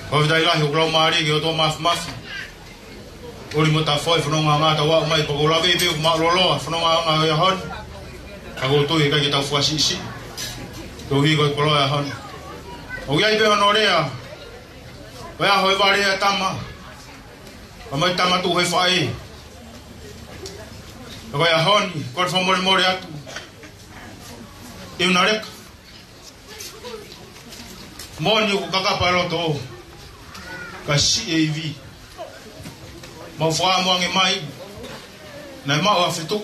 Fakafetaʻi lahi ʻoku lau mālie ki he ʻOtua Māfimafi. Uli mo ta foʻi fononga ngata ua mai pea ko e lave pē ʻoku mālōlō ʻa e fononga ʻo e ʻaho ni. Ka ʻoku ou tui ʻe ʻikai ke tau fuʻu siʻisiʻi. Koeʻuhi ko e koloa ʻo e ʻaho ni. ʻOku ʻi ai pē hono lea. Ko e ʻaho ʻe vale ʻa e tama. Ka mai tama tuʻu he faʻē. Ka ko e ʻaho ni, kole fakamolemole atu. ʻI una leka. Moʻoni ʻoku kakapa e loto. Ka siʻi e ivi. Mau fakaʻamu ange mai. Naʻe maʻu ʻa Fetuʻu,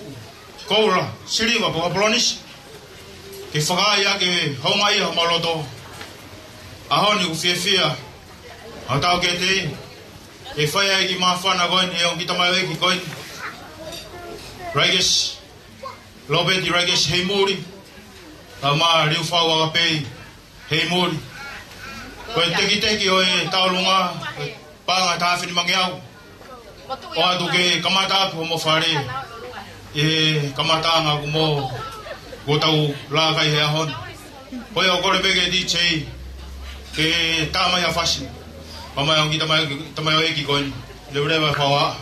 koula, siliva, pea mo e polonisi. Ke fakaʻai ʻaki e houngaʻia homau loto. ʻAho ni ʻoku fiefia. ʻA tau ke te. ʻE fai ai e kiʻi māfana ko eni, ʻe ongo kiʻi tamaioʻeiki ko eni. Raikesi. Lopeti Raikesi Heimuli. Kae ʻumaʻā Liufau Agapei Heimuli. Ko e tekiteki ʻo e taʻalunga, ko e paʻanga ʻe taha afe nimangeau. ʻOatu ke kamata atu hoʻomo fale. ʻI he kamataʻanga kuo mou, kuo tau laka ai he ʻaho ni. Ko ia ʻoku kole pē ki he D J. Ke tā mai ha fasi. Pea mo e ongo kiʻi tama, tamaioʻeiki ko eni. Leveleva e fakaʻā.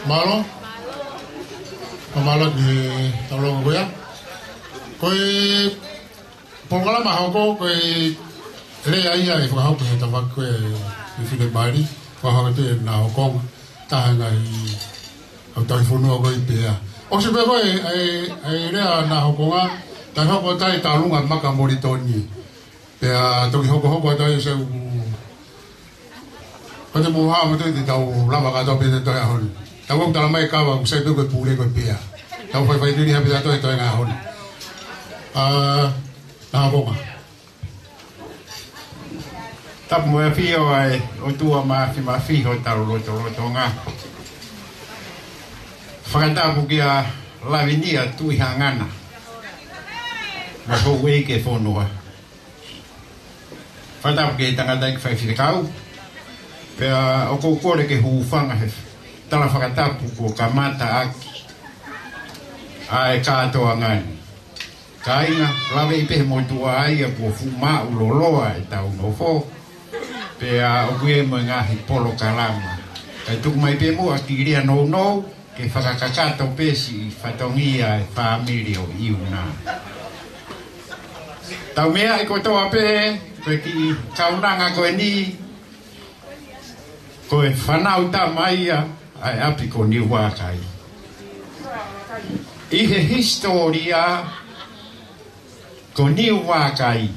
Mālō. Mālō ki he taulongo ko ia. Ko e polokalama hoko, ko e lea ia ʻe fakahoko he tafaʻaki ko ē ʻa e fefine mali, fakahoko atu ʻe Nahokonga, taha e ngaahi ʻau tauhi fonua ko ē ʻi Pea. ʻOsi pē ko ē ʻa e, ʻa e lea ʻa Nahokonga, tau hoko atu ai ʻi he taulunga maka Molitoni. Pea toki hokohoko atu ai ʻo sai ʻoku, ko te mou hā mo te tau lava kātoa pē te toe ʻaho ni. Tau ʻoku tala mai kava ʻoku sai pē ko e pule ko ē ʻi Pea. Tau faifai lili ha pē te toe toe ʻaho ni. ʻA, Nahokonga. Tapu mo e ʻafio ʻa e ʻOtua Māfimafi ʻi hotau lotolotonga. Fakatapu kia Lavinia Tuʻihangana mo e houʻeiki e fonua. Fakatapu ki he tangataʻeiki faifekau. Pea ʻoku ou kole ke hūfanga he tala fakatapu kuo kamata ʻaki ʻa e kātoanga ni. Kāinga, laveʻi pē he motuʻa ia kuo fuʻu maʻu loloa ʻetau nofo. Pea ʻoku ʻi ai mo e ngaahi polokalama. Kae tuku mai pē muʻa ki Lia Nounou, ke fakakakato pē siʻi fatongia e fāmili ʻo ʻIuna. Tau meaʻi kotoa pē, ko e kiʻi kaunanga ko eni, ko e fānau tama ia ʻa e ʻapi ko Niuvakai. ʻI he hisitōlia ko Niuvakai,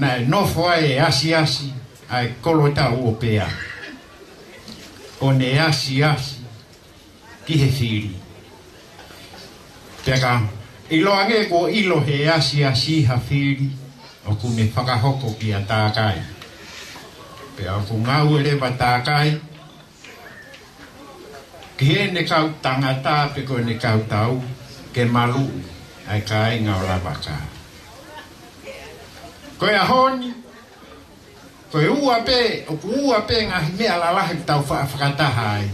naʻe nofo ai e asiasi ʻa e Kolotau ʻo Pea, ʻo ne asiasi ki he fili. Pea ka ʻiloange kuo ʻilo he asiasi ha fili, ʻoku ne fakahoko kia Takai. Pea ʻoku ngāue leva Takai ki heʻene kau tangata pe ko ʻene kau tau ke maluʻi ʻa e kāinga ʻo Lavaka. Ko e ʻaho ni, ko e ua pē, ʻoku ua pē ngaahi meʻa lalahi ʻoku tau faʻa fakataha ai.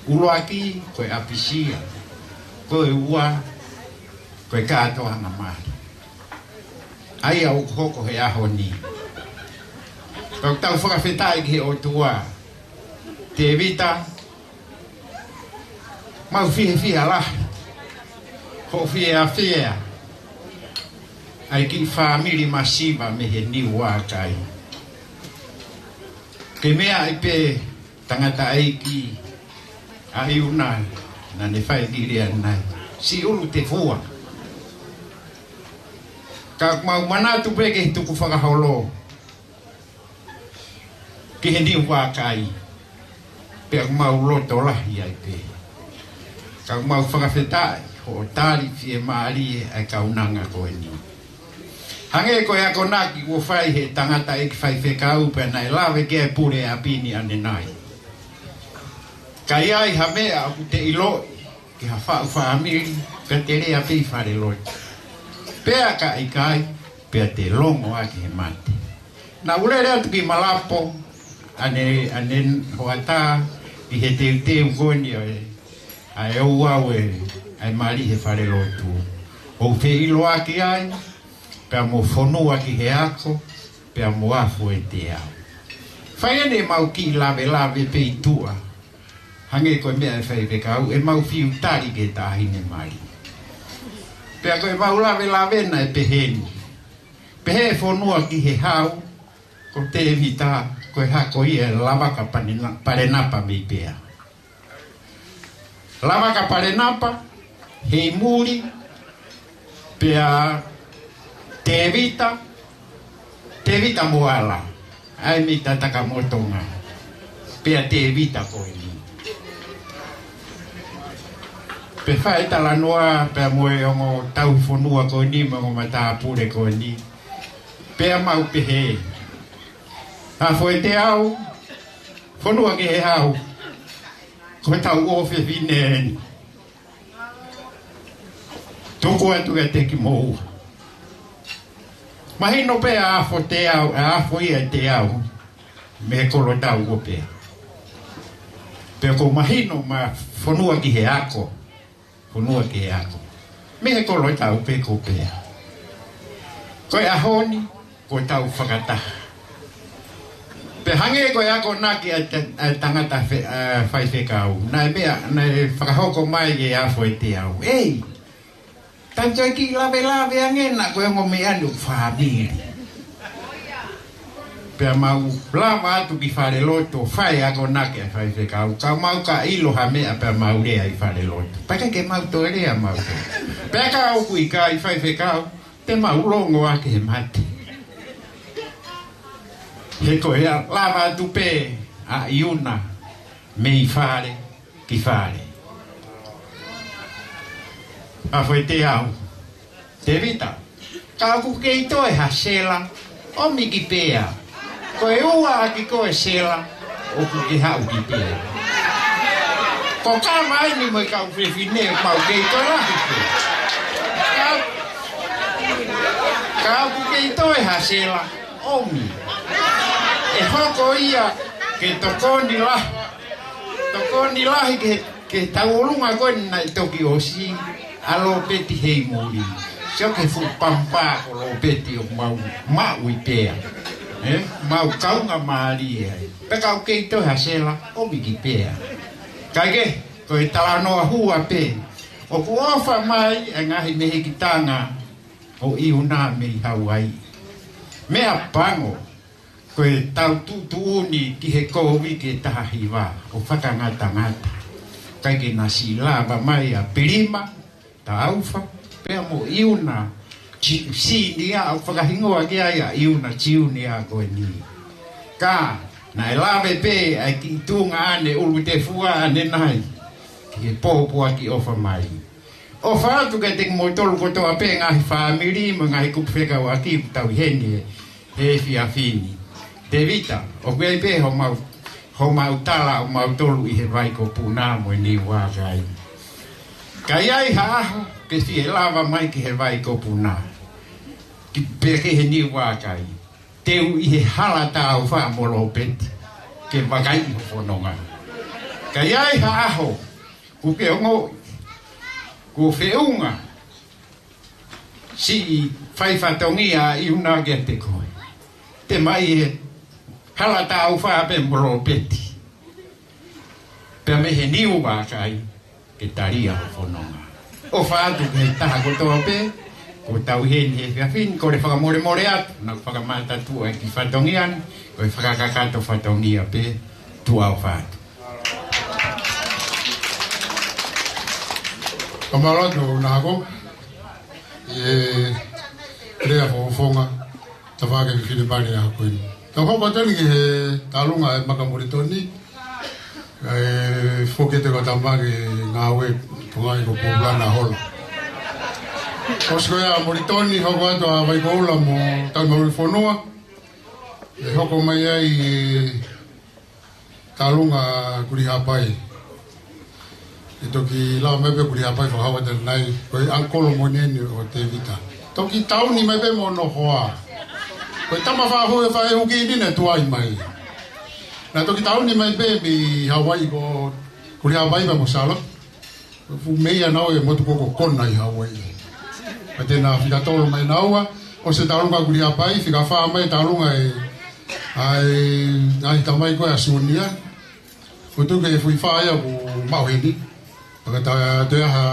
ʻUluaki, ko e ʻapisia. Ko e ua, ko e kātoanga mali. ʻA ia ʻoku hoko he ʻaho ni. Ka ʻoku tau fakafetaʻi ki he ʻOtua. Tēvita, mau fiefia lahi hoʻo fiefia ʻa e kiʻi fāmili masiva mei he Niuvakai. Ke meaʻi pē tangataʻeiki ʻa ʻIuna naʻa ne fai ki Lia nai, siʻulu te fua. Ka mau manatu pē ki he tukufakaholo ki he Niuvakai. Pea mau loto lahi ai pē. Ka mau fakafetaʻi hoʻo tali fiemālie ʻa e kaunanga ko eni. Hangē ko e akonaki kuo fai he tangataʻeiki faifekau pea naʻe lave ki ai e pule ʻapi ni ʻanenai. Ka ʻi ai ha meʻa ʻoku te ʻiloʻi ki ha faʻu fāmili, pea te lea pē ʻi falelotu. Pea ka ʻikai, pea te longo ʻaki he mate. Naʻa ku lele atu ki Malapo ʻane, ʻane hoʻatā, ki he teuteu ko eni ʻa e, ʻa e ouau e, ʻa e mali he falelotu. ʻOu feʻiloaki ai, pea mo Fonua ki he Ako, pea mo Afu ʻEteau. Fai ʻeni ʻemau kiʻi lavelave pē ʻi tuʻa. Hangē ko e meʻa ʻa e faifekau, ʻemau fiu tali ki he taʻahine mali. Pea ko ʻemau lavelave naʻe peheni. Pehē ʻe Fonua ki he Hau, ko Tēvita, ko e hako ia ʻe Lavaka Panena-, Palenapa mei Pea. Lavaka Palenapa, Heimuli, pea Tēvita, Tēvita Moala, ʻa e mei Tatakamotonga, pea Tēvita ko eni. Pea fai talanoa, pea mo e ongo tauhi fonua ko eni, mo e ongo matāpule ko eni. Pea mau pehē. Afu ʻEteau, Fonua ki he Hau. Ko e tau ʻofefine eni. Tuku atu kiate kimoua. Mahino pē ʻa Afu ʻEteau, ʻa Afu ia ʻEteau. Mei he Kolotau ʻo Pea. Pea ko mahino mo Fonua ki he Ako. Fonua ki he Ako. Mei he Kolotau pē ko Pea. Ko e ʻaho ni, ko e tau fakataha. Pea hangē ko e akonaki ʻa e ta-, ʻa e tangata fe-, ʻa e faifekau. Naʻe meʻa, naʻe fakahoko mai ʻe Afoeteau. Ei, tau toe kiʻi lavelave ange naʻa ko e ongo meʻa ni ʻoku fāmili. Pea mau lava atu ki falelotu ʻo fai akonaki ʻa e faifekau. Ka mau ka ʻilo ha meʻa pea mau lea ʻi falelotu. Pea ʻikai ke mau toe lea mau toe. Pea ka ʻoku ʻikai faifekau, te mau longo ake he mate. He ko e lava atu pē ʻa ʻIuna mei fale ki fale. Afoeteau. Tēvita, ka ʻoku kei toe ha sela, ʻomi ki pea. Ko e ua ʻaki ko e sela, ʻoku ke haʻu ki pea. Ko kama eni mo e kau fefine, mau kei toe lahi pē. Ka, ka ʻoku kei toe ha sela, ʻomi. ʻE hoko ia ke tokoni lahi. Tokoni lahi ke, ke tauʻolunga ko eni naʻe toki ʻosi ʻa Lopeti Heimuli. Sio ki he fuʻu pampa ko Lopeti ʻoku mau maʻu ʻi pea. ʻE, mau kaungāmālie ai. Pea ka ʻoku kei toe ha sela, ʻomi ki pea. Kae kehe, ko e talanoa hua pē. ʻOku ʻofa mai e ngaahi mehekitanga ʻo ʻIuna mei Hauaiʻi. Meʻapango, ko e tau tuʻutuʻuni ki he Kōviti ʻe taha hiva ʻo fakangatangata. ʻIkai ke na siʻi lava mai ʻa Pilima Taufa, pea mo ʻIuna Ti-, Sinia, ʻo fakahingoa ki ai ʻa ʻIuna Tiunia ko eni. Ka, naʻe lave pē ʻa e kiʻi tuʻunga ʻanenai ʻUlutefua ʻanenai, ki he pōpoaki ʻofa mai. ʻOfa atu kiate kimoutolu kotoa pē ngaahi fāmili mo e ngaahi kupu fekauʻaki ʻoku tau ʻi heni he, he efiafi ni. Tēvita, ʻoku ʻi ai pē homau, homau tala ʻo mautolu ʻi he Vai ko Puna mo e Niu Vākai. Ka ʻi ai ha ʻaho ke fie lava mai ki he Vai ko Puna, ki, pe ki he Niu Vākai, te u ʻi he hala Taufa mo Lopeti ke vakaiʻi ho fononga. Ka ʻi ai ha ʻaho kuo ke ongoʻi kuo feʻunga siʻi fai fatongia ʻa ʻIuna kiate koe, te ma ʻi he hala Taufa pē mo Lopeti, pea mei he Niu Vākai ke talia ho fononga. ʻOfa atu ki he taha kotoa pē kuo tau ʻi heni he efiafi ni, kole fakamolemole atu, naʻa ku fakamataʻu ʻa e kiʻi fatongia ni, ko e fakakakato fatongia pē, tuʻa ʻofa atu. Ka mālō atu ʻo nahako, ʻi he lea fakafofonga, tafaʻaki fefine pale ʻa ko eni. Tau hoko atu eni ki he tālunga ʻa e Maka Molitoni, ʻa e foki ʻete kau tama ki he ngāue ko e ngāue ko Pulana Hola. ʻOsi ko ia Molitoni, hoko atu ʻa Vaikoula mo Taumauli Fonua, ʻe hoko mai ai ʻa e tālunga Kulihapai. ʻE toki lava mai pē Kulihapai fakahau atu ʻanenai, ko e ʻangikolo moʻoni eni ʻo Tēvita. Toki tauni mai pē mo hono hoa. Ko e tama faʻu e faʻu ʻe huki ni naʻe tuai mai. Naʻe toki tauni mai pē mei Hauaiʻi ko Kulihapai pea mo Salo. Fuʻu meʻa naʻe ʻi he motu ko ē ko Kona ʻi Hauaiʻi. Pea te na fika tolu mai naua, ʻosi e tālunga Kulihapai, fika fā mai e tālunga ʻa e, ʻa e, ʻa e tamai ko ē ʻa Siunia. Ko e tuku e fuʻu fā ia ʻoku maʻu heni. Pea ka ta-, toe ʻi ai ha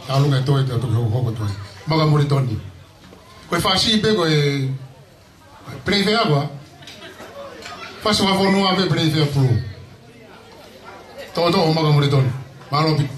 tālunga ʻe toe, toe toki hokohoko atu ai. Maka Molitoni. Ko e fasi pē ko e Peleifea koā? Fasi fakafonua pē Peleifea pulu. Tō tō ʻo Maka Molitoni. Mālō ʻaupito.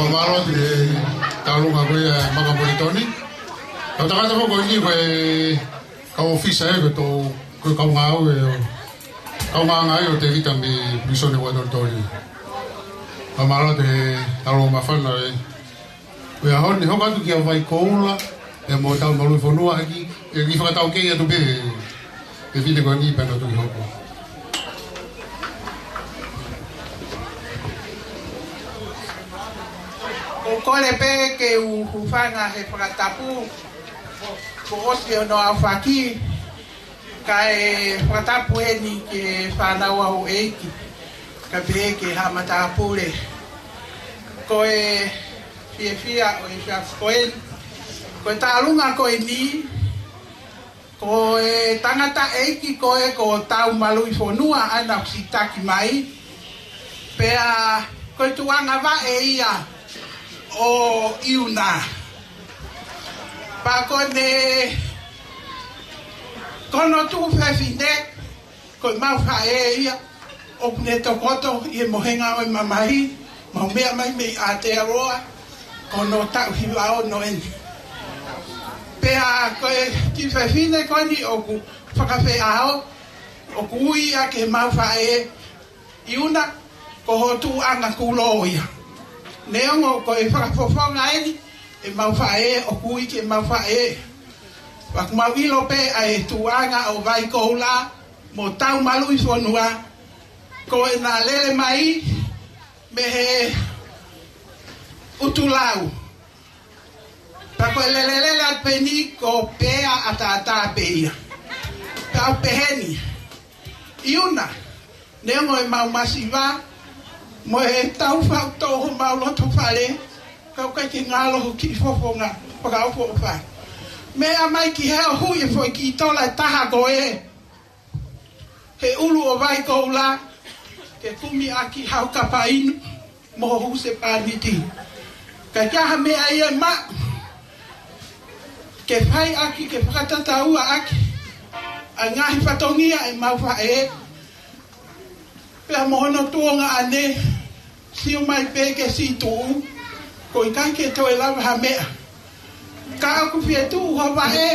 Mālō atu e taulōnga ko ia ʻa e Maka Moulitoni. Kau tangata foki ko eni ko e kau ʻōfisa ē, ko e tō, ko e kau ngāue ʻo, kau ngāue ʻo Tēvita mei Misone Uatolitoli. Ka mālō atu e taulōnga māfana ē. Ko ia honi, hoko atu kia Vaikoula, ē mo Taumaluʻi Fonua, ʻaki, ʻe kiʻi fakataukei atu pē, ʻe fine ko eni pea nau toki hoko. ʻOku ou kole pē ke u hūfanga he fakatapu, kuo ʻosi hono aofaki, kae fakatapu heni ki he fānau ʻa houʻeiki, kae pehē ki he haʻa matāpule. Ko e fiefia ʻo e efiafi ko eni. Ko e taulōnga ko eni, ko e tangataʻeiki ko ē ko Taumaluʻi Fonua ʻa ia naʻe sitaki mai. Pea ko e tuʻunga vaʻe ia ʻo ʻIuna. Pea ko ʻene, ko hono tuofefine, ko ʻemau faʻē ia, ʻoku ne tokoto ʻi he mohenga ʻo e mamahi, mau meʻa mai mei Aotearoa, ko hono taʻu hiva ono eni. Pea ko e kiʻi fefine ko eni ʻoku fakafeʻao, ʻoku ui ia ki heʻemau faʻē, ʻIuna, ko ho tuʻunga kulo ia. Neongo ko e fakafofonga eni ʻemau faʻē, ʻoku ui ki heʻemau faʻē. Pea ʻoku mau ʻilo pē ʻa e tuʻunga ʻo Vaikoula mo Taumaluʻi Fonua, ko ʻena lele mai mei he ʻUtulau. Pea ko e lele lele atu pē eni ko Pea ʻAtaʻatā pē ia. Pea ʻoku peheni, ʻIuna, neongo ʻemau masiva, mo e tau faʻu tō homau loto fale, ka ʻoku ʻikai ke ngalo ho kiʻi fofonga fakaʻofoʻofa. Meʻa mai ki hē ʻo hui e foʻi kiʻi tola ʻe taha ko ē he ʻulu ʻo Vaikoula, ke kumi ʻaki hao kapa inu mo ho husepāniti. Ka ʻikai ha meʻa ia ʻe maʻu ke fai ʻaki, ke fakatataua ʻaki ʻa e ngaahi fatongia ʻemau faʻē, pea mo hono tuongaʻane, sio mai pē ke situʻu, ʻoku ʻikai ke toe lava ha meʻa. Ka ʻoku fie tuʻu ho vaʻe,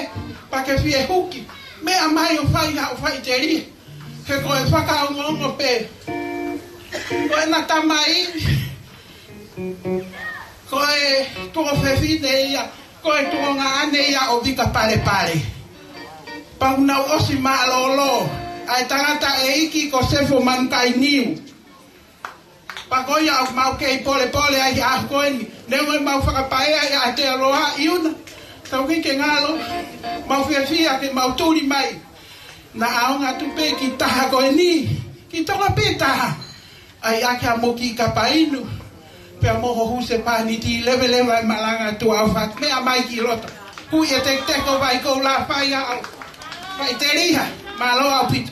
pea ke fie huki, meʻa mai ʻo fai haʻo faʻiteliha. He ko e fakaongoongo pē, ko ʻena tamai, ko e tuofefine ia, ko e tuongaʻane ia ʻo Vika Palepale. Pea ʻoku nau ʻosi mālōlō ʻa e tangataʻeiki ko Sefo Manukainiu. Pea ko ia ʻoku mau kei polepole ai he ʻaho ko eni. Neongo ʻemau fakapaea ʻi Aotearoa, ʻIuna, ka ʻoku ʻikai ke ngalo, mau fiefia ke mau tuli mai. Naʻa ʻaonga atu pē kiʻi taha ko eni, kiʻi tola pē taha. ʻAi ʻaki haʻamo kiʻi kapa inu, pea mo ho husepāniti, leveleva e malanga tuʻa ʻo fat-, meʻa mai ki loto. Hui e teketeke ʻo Vaikoula, fai haʻo faʻiteliha. Mālō ʻaupito.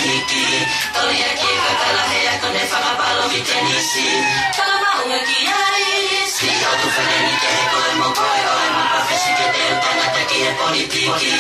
Hiki, toli ʻaki e kakala he ako ne fakapalōmitenisi. Kalama unga ki ai, si o tu feleni ke he koe mo koe ʻo e mapafesi ke te u tangata ki he politiki.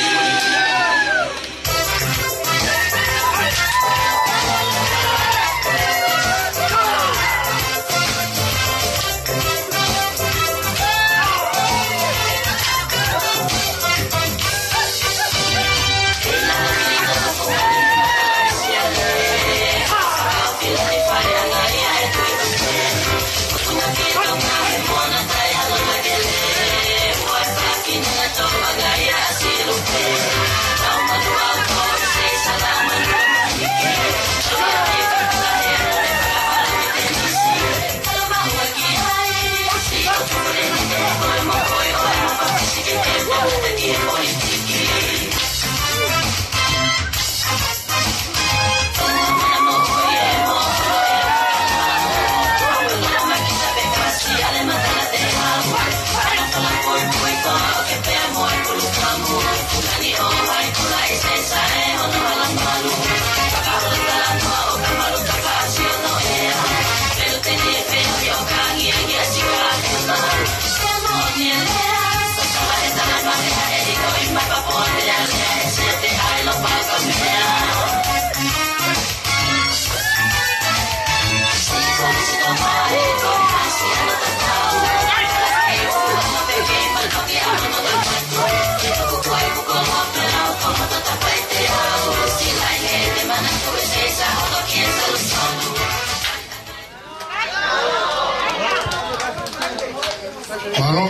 Mālō,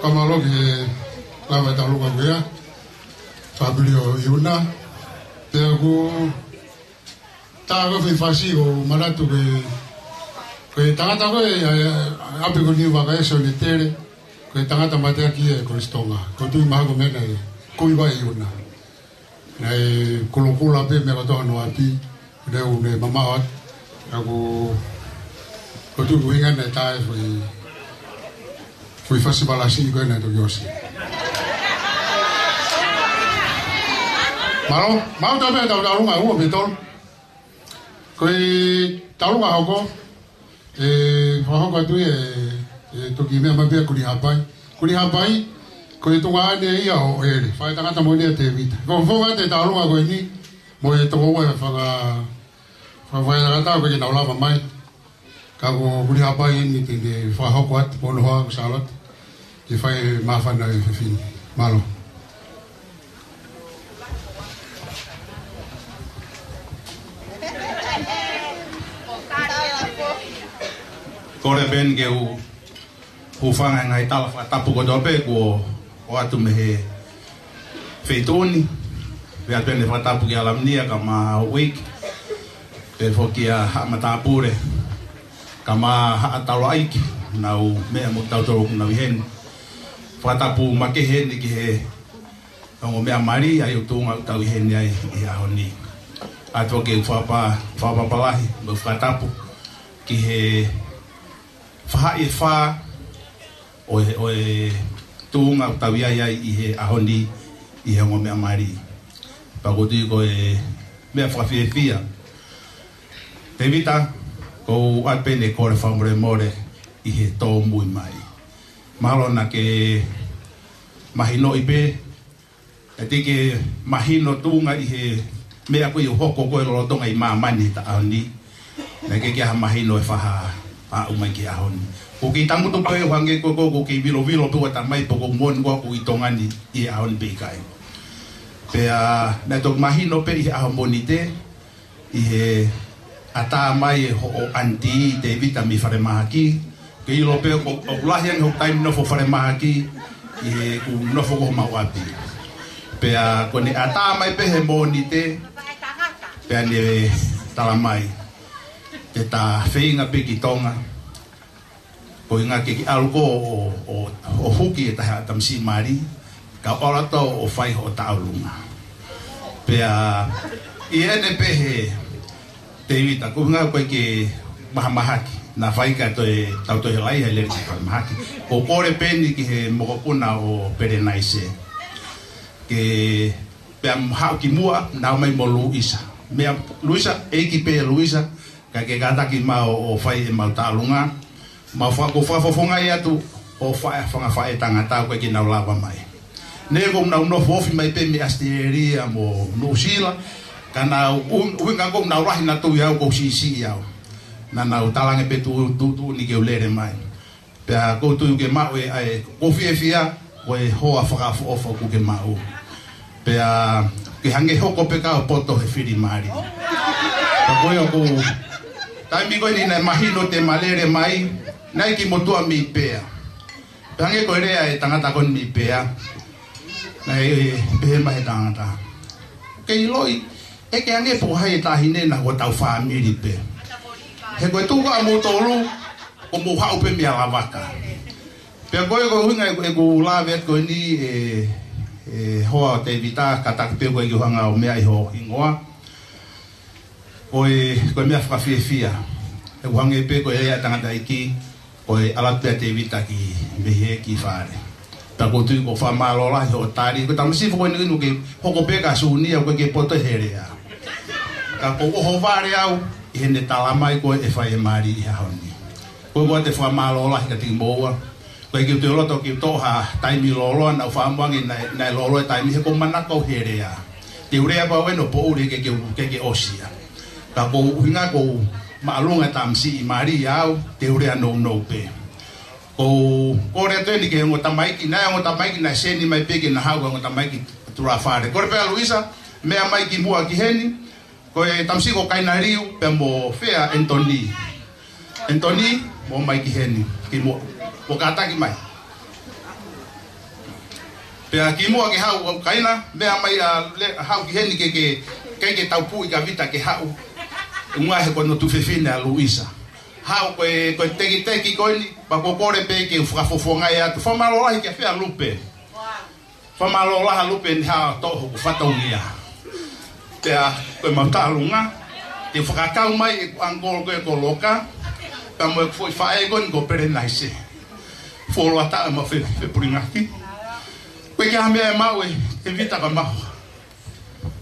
ka mālō ki he lava e taulunga ko ia, fāmili ʻo Iuna, pea ʻoku tā ko e fai fasi ʻo manatu ke, ko e tangata ko ē, ʻa e, ʻa e ʻapi ko Niuvakai Sione Tele, ko e tangata mateaki ia ʻi Kolisi Tonga. Ko e tuʻi mahalo ko e meʻa naʻe kui ai ʻa Iuna. Naʻe kulokula pē meʻa kotoa hono ʻapi, leu ne mamaʻo atu. Ka ko, ko e tuʻi ko e ʻuhinga naʻe tā e foʻi, foʻi fasi palasi ko ē naʻe toki ʻosi. Mālō, mālō tā pē ʻetau taulunga ʻe ua pe tolu. Ko e taulunga hoko, ʻe fakahoko atu ʻe, ʻe toki meʻa mai pē ʻa Kulihapai. Kulihapai, ko e tuongaʻane ia ʻo ʻEle, faʻē tangata moʻoni ʻa Tēvita. Ko e fofonga ʻo e taulunga ko eni, mo e tokoua ʻe faka, faka, fakaeʻeta ko ē ke nau lava mai. Ka ko Kulihapai eni te ne fakahoko atu, ko hono hoa ko Sālote. Ke fai e māfana ʻa e fefine. Mālō. Kole pē eni ke u hūfanga he ngaahi tala fakatapu kotoa pē kuo ʻoatu mei he feituʻu ni. Pea pē eni fakatapu kia Lamnia kae ʻumaʻā Uike. Pea foki ʻa Haʻa Matāpule kae ʻumaʻā Haʻa Taulaʻeiki, nau meʻa mo kitautolu ʻoku nau ʻi heni. Fakatapu makehe eni ki he ongo meʻa mali ʻa e tuʻunga ʻoku tau ʻi heni ai ʻi he ʻaho ni. ʻOatu foki e fakapa-, fakapapālangi mo e fakatapu ki he faʻahi ʻe fā ʻo e, ʻo e tuʻunga ʻoku tau ʻi ai ai ʻi he ʻaho ni ʻi he ongo meʻa mali. Pea ʻoku ou tui ko e meʻa fakafiefia. Tēvita, ʻoku ou ʻoatu pē eni e kole fakamolemole ʻi he tōmui mai. Mahalo naʻa ke mahinoʻi pē, ʻe teʻeki ke mahino tuʻunga ʻi he meʻa ko ē ʻoku hoko ko ē lolotonga ʻi māmani he taʻu ni. Naʻe ʻikai ke ʻi ai ha mahino ʻe fai ha aʻu mai ki he ʻaho ni. ʻOku kei tangutu pē ʻo hangē ko ē ʻoku kei vilovilo pē ʻo ʻatā mai pe ʻoku moʻoni ʻoku ʻi Tonga ni ʻi he ʻaho ni pe ʻikai. Pea naʻe toki mahino pē ʻi he ʻaho Mōnite, ʻi he ʻatā mai ʻe hoʻo ʻanitī Tēvita mei falemahaki, ke ʻilo pē ʻoku, ʻoku lahi ange hoku taimi nofo falemahaki ʻi heʻeku nofo ko homau ʻapi. Pea ko ʻene ʻatā mai pē he Mōnite, pea ne tala mai, te ta feinga pē ki Tonga, ko e ʻuhinga ke ke ʻalu koe ʻo, ʻo, ʻo huki e taha tamasiʻi mali, ka ʻalu atu ʻo fai hoʻo taʻolunga. Pea ʻi heʻene pehē, Tēvita, ko e ʻuhinga ʻoku ʻikai ke mahamahaki, naʻa faifai ka toe, tau toe lahi he lele ki falemahaki. ʻOku ou kole pē eni ki he mokopuna ʻo Pelenaise. Ke pea haʻu ki muʻa, naʻa mai mo Luisa. Meʻa Luisa, ʻeiki pē Luisa, ka ke kātaki mai ʻo, ʻo fai ʻemau tālunga. Mau faka-, ko e fakafofongaʻi atu ʻo fa-, fanga faʻētangata ko ē ke nau lava mai. Naʻa nau nofo ofi mai pē mei ʻAositelēlia mo Nuʻusila, ka naʻe ʻuhi-, ʻuhinga ko ʻenau lahi naʻe tui au ʻoku ou siʻisiʻi au. Naʻa nau talaange pē tu-, tu-, tuʻutuʻuni ke u lele mai. Pea ʻoku ou tui ʻoku ke maʻu e, ʻa e, ʻoku ou fiefia, ko e hoa fakaʻofoʻofa ʻoku ke maʻu. Pea ke hangē hoko pē ka ʻo poto he fili mali. Ka ko ia ʻoku, taimi ko eni naʻe mahino te ma lele mai, naʻe ʻi ai e kiʻi motuʻa mei Pea. Pea hangē ko e lea ʻa e tangata ko eni mei Pea. Naʻe pehē mai ʻe he tangata, ʻoku ke ʻiloʻi, ʻe ʻikai ke hangē pe ko hai e taʻahine, naʻa ko hotau fāmili pē. He ko e tuʻu ʻa moutolu, ʻoku mou haʻu pē mei ʻAlavaka. Pea ko e, ko e ʻuhinga ʻeku, ʻeku lave atu ko eni ʻe, ʻe hoa ʻo Tēvita, kātaki pē ko e ke u hanga ʻo meaʻi ho hingoa. Ko e, ko e meʻa fakafiefia. ʻOku hangē pē ko e lea ʻa e tangataʻeiki, ko e ʻalu atu pē ʻa Tēvita ki, mei he kiʻi fale. Pea ʻoku ou tui ʻoku fakamālō lahi hoʻo tali, ko e tamasiʻi foʻou ko eni ʻoku ke hoko pē ka Sunia ʻoku ʻikai ke poto he lea. Ka ʻoku ou ʻohovale au ʻi heʻene tala mai ko e fai e mali ʻi he ʻaho ni. Ko e ʻoatu e fakamālō lahi kiate kimoua. ʻOku ʻikai ke u toe loto ke u toʻo ha taimi lōloa, naʻa ku fakamoʻoni naʻe, naʻe lōloa e taimi he ʻoku ou manako he lea. Te u lea pē au ʻo poʻuli ke, ke, ke, ke ʻosi ia. Ka ko e ʻuhinga ʻoku ou māʻolunga e tamasiʻi mali ʻia au, te u lea nounou pē. ʻOku ou kole atu eni ki he ongo tamaiki, naʻe ongo tamaiki naʻe seni mai pē ke na haʻu, ongo tamaiki tulafale. Kole pē ʻa Luisa, meʻa mai kimuʻa ki heni, ko e tamasiʻi ko Kaina Liu, pea mo Fea Anthony. Anthony, mou mai ki heni, kimuʻa. Mou kātaki mai. Pea kimuʻa ke haʻu ʻa Kaina, meʻa mai ʻa Le-, haʻu ki heni ke, ke, ke, ke tau puʻi Kavita ke haʻu. ʻUhinga he ko hono tuofefine ʻa Luisa. Haʻu ko e, ko e tekiteki ko eni, pea ʻoku ou kole pē ke u fakafofongaʻi atu. Fakamālō lahi kia Fea Lupe. Fakamālō lahi Lupe ni ha toʻo hoku fatongia. Pea ko ʻemau tālunga, ke fakakau mai ʻeku uncle ko ē ko Loka, pea mo ʻeku foʻi faʻē ko eni ko Pelenaise. Fuoloa taʻu ʻemau fe-, fepulingaki. ʻOku ʻikai ha meʻa ʻe maʻu ʻe, ʻe Vita ka maʻu.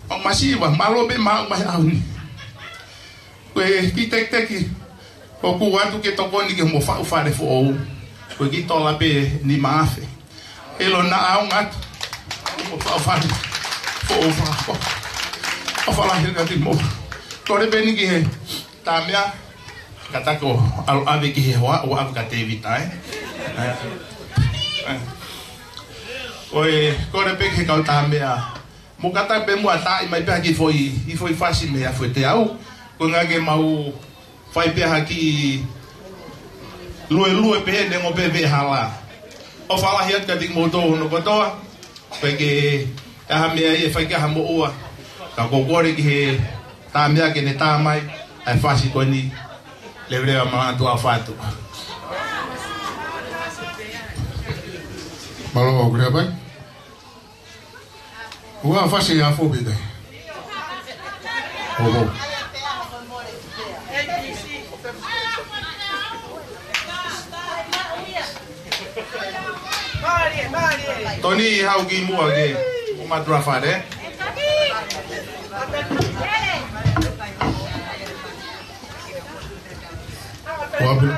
ʻO masiva, mālō pē maʻu mai au ni. Ko e kiʻi tekiteki, ʻoku ou ʻoatu ke tokoni ki hoʻomo faʻu fale foʻou. Ko e kiʻi tola pē nima afe. ʻE lona au ngatu. Mo faʻu fale foʻou fa-, ʻo, ʻofa lahi kiate kimoua. Kole pē eni ki he Tāmea, kātaki ʻo ʻalu ʻave ki he hoa, ʻo ʻave kia Tēvita, ē? Ē. Ē. Ko e, kole pē ki he kau Tāmea. Mou kātaki pē muʻa ʻo taaʻi mai pē ha kiʻi foʻi, kiʻi foʻi fasi mei he afu ʻe teau. Ko e ʻuhinga ke mau fai pē ha kiʻi luelue pē he neongo pē veʻehala. ʻOfa lahi atu kiate kimoutolu hono kotoa. Pea ke ʻi ai ha meʻa ʻe fai ki ai ha moʻua. Ka ʻoku ou kole ki he Tāmea ke ne tā mai ʻa e fasi ko eni. Leveleva malanga tuʻa fatu. Mālō, ʻoku lea mai. Ua fasi a fo bide. Oho. Tony, haʻu kimuʻa ke ʻo matura fale. Ua pila.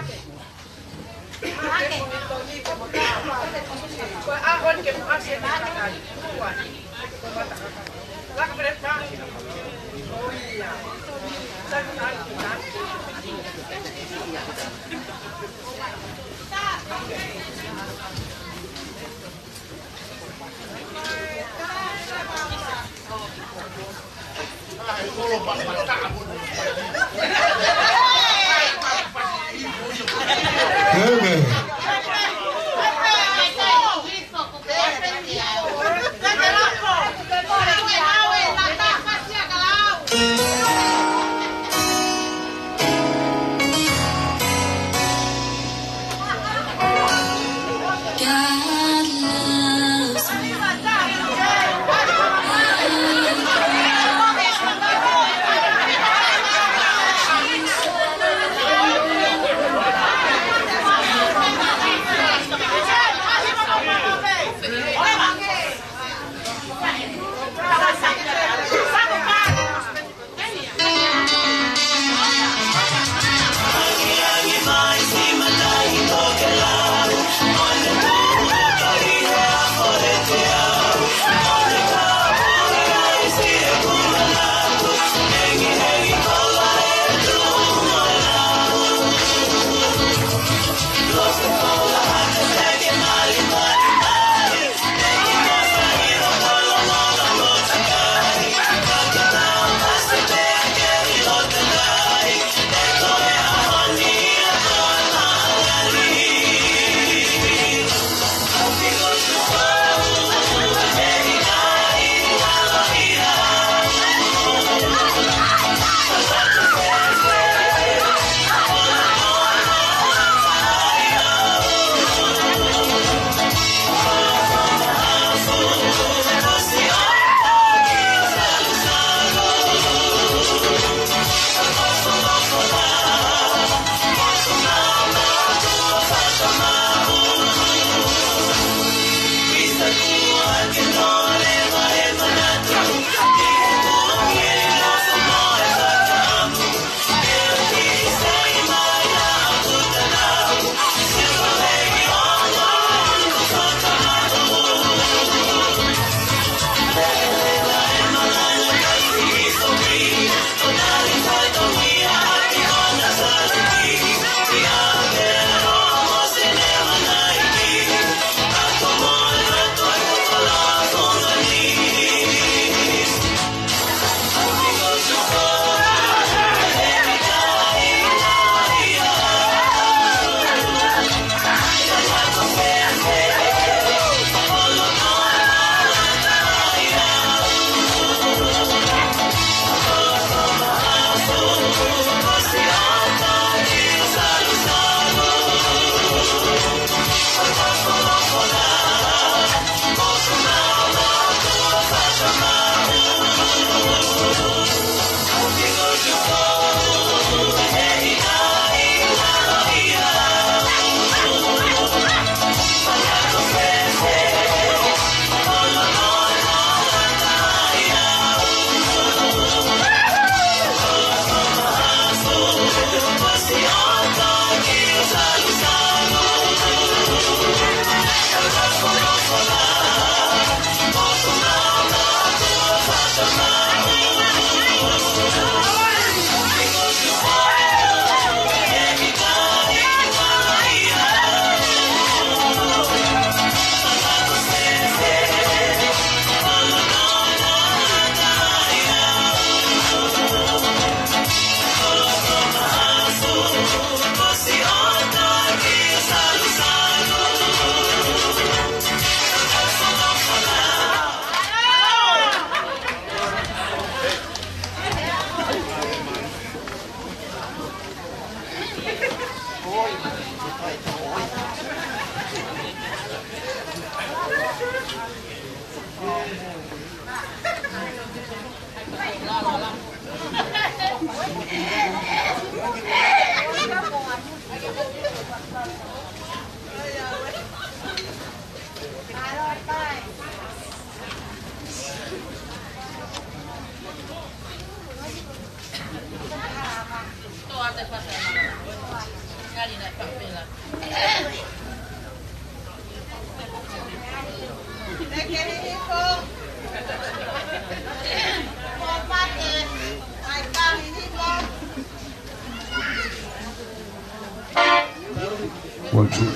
One, two.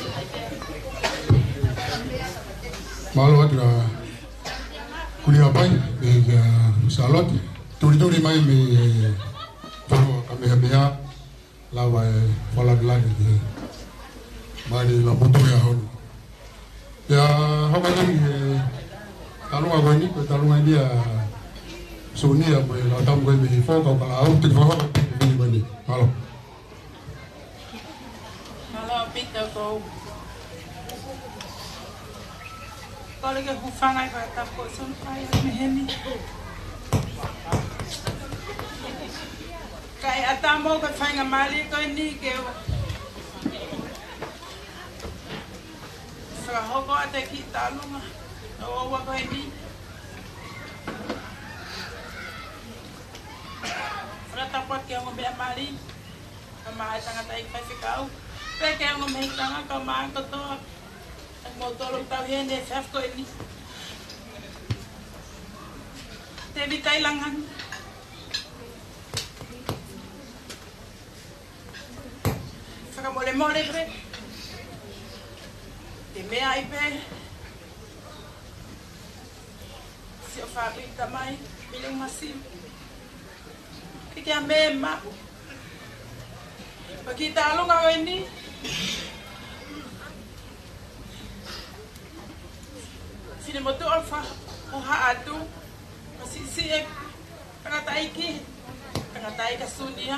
Mālō atu ʻa Kulihapai, mei, ʻa, Sālote. Tulituli mai mei, ʻe, Tolo Kamehameha, lava e fakalāngilangi ki he mali la motu ia honu. Ia, hoko atu ki he talunga ko eni, ko e talunga eni ʻa Sunia mo e Lautamu ko eni mei Hihifo, kau kala au, te fakahoko atu ki he mali ko eni. Mālō. Mālō, Pita, ko. Kole ke u hūfanga ʻi he fakatapu ko Sona pai mei heni. Kae ʻatā mo e faingamālie ko eni ke u fakahoko atu e kiʻi talunga ʻo ua ko eni. Fakatapu atu ki he ongo meʻa mali, kae ʻumaʻā e tangataʻeiki faifekau, pea ki he ongo mehikitanga, kae ʻumaʻā kotoa ʻa kimoutolu ʻoku tau ʻi heni he efiafi ko eni. Tēvita ʻi Langana. Fakamolemole pē. Te u meaʻi pē siʻo fāmili, tamai, Mele Masiva. Ke ke ʻa mei maʻu. Pea ki he talunga ko eni. Finemotuʻa, ʻofa hohaʻa atu. Masiʻi siʻi e tangataʻeiki, tangataʻeiki Sunia.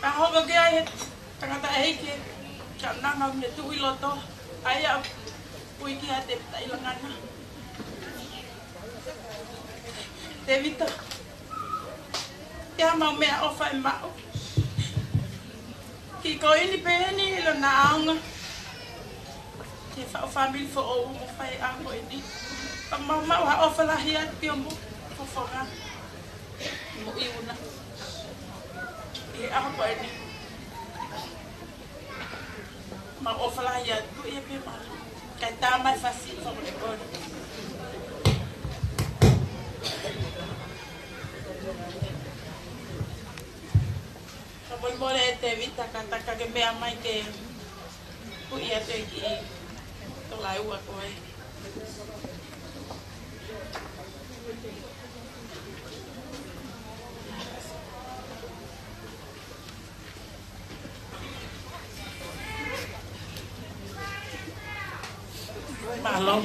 Pea hoko ki ai e tangataʻeiki, ka nanga mei tuʻu ʻi loto, ʻa ia ʻoku ui ki ai Tēvita ʻi Langana. Tēvita, ʻi ai haʻamau meʻaʻofa ʻe maʻu. Kiʻi ko eni pē eni ʻi lona ʻaonga. Ki he fa-, ʻo fāmili foʻou mo fai ʻa ko eni. Ka mau maʻu ha ʻofa lahi atu ki hoʻomou fofonga mo e ʻuhinga ʻi he ʻaho ko eni. Mau ʻofa lahi atu ia pē maʻa. Kae tā mai fasi, fakamolemole. Fakamolemole ʻe Tēvita, ka taka ke meʻa mai ke u ʻai atu e kiʻi tōlaiua ko ē. Mālō.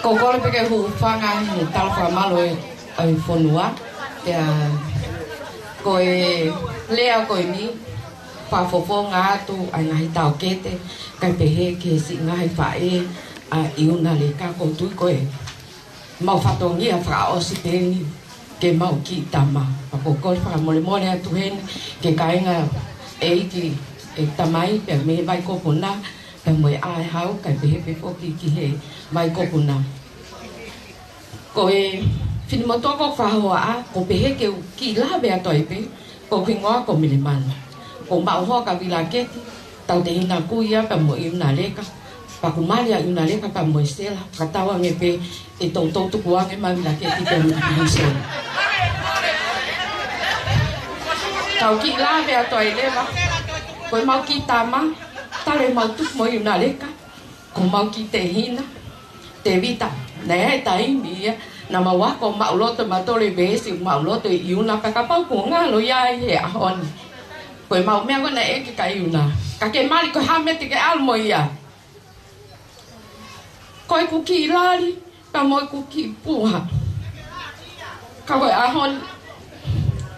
Ko e kole pē ke u hūfanga he tala fakamalu ʻo e fonua. Pea ko e lea ko eni, fakafofonga atu ʻa e ngaahi taʻokete, kae pehē ki he siʻi ngaahi faʻē ʻa ʻIuna Leka, ʻoku ou tui ko e mau fatongia fakaʻosi pē eni ke mau kiʻi tama. Pea ko e kole fakamolemole atu heni ki he kāinga ʻeiki, ʻe tamai, pea mei Vaikopuna, pea mo e ʻae hau, kae pehē pē foki ki he Vaikopuna. Ko e finemotuʻa ko Fahoaʻa, ʻoku pehē ke u kiʻi lave atu ai pē, ko hoku hingoa ko Milimana. ʻOku ou maʻu hoa kia Vilaketi, tautehina kui ia pea mo ʻIuna Leka. Pea ʻoku mali ʻa ʻIuna Leka pea mo e sela, fakatauange pē ʻe toutou tukuange mai Vilaketi pea mei pilīsone. Ka u kiʻi lave atu ai leva, ko ʻemau kiʻi tama, talu ʻemau tupu mo ʻIuna Leka, ko homau kiʻi tehina, Tevita, naʻe ʻi ai e taimi ia naʻa mau ako maʻuloto maʻu tole veesi, maʻuloto ʻi ʻIuna, pea kapau kuo ngalo ia ʻi he ʻaho ni, ko ʻemau meʻa ko ē naʻe ʻeke kia ʻIuna: Ka ke mali, ko e hā e meʻa te ke ʻalu mo ia? Ko ʻeku kiʻi lali pea mo ʻeku kiʻi puha. Ka ko e ʻaho ni,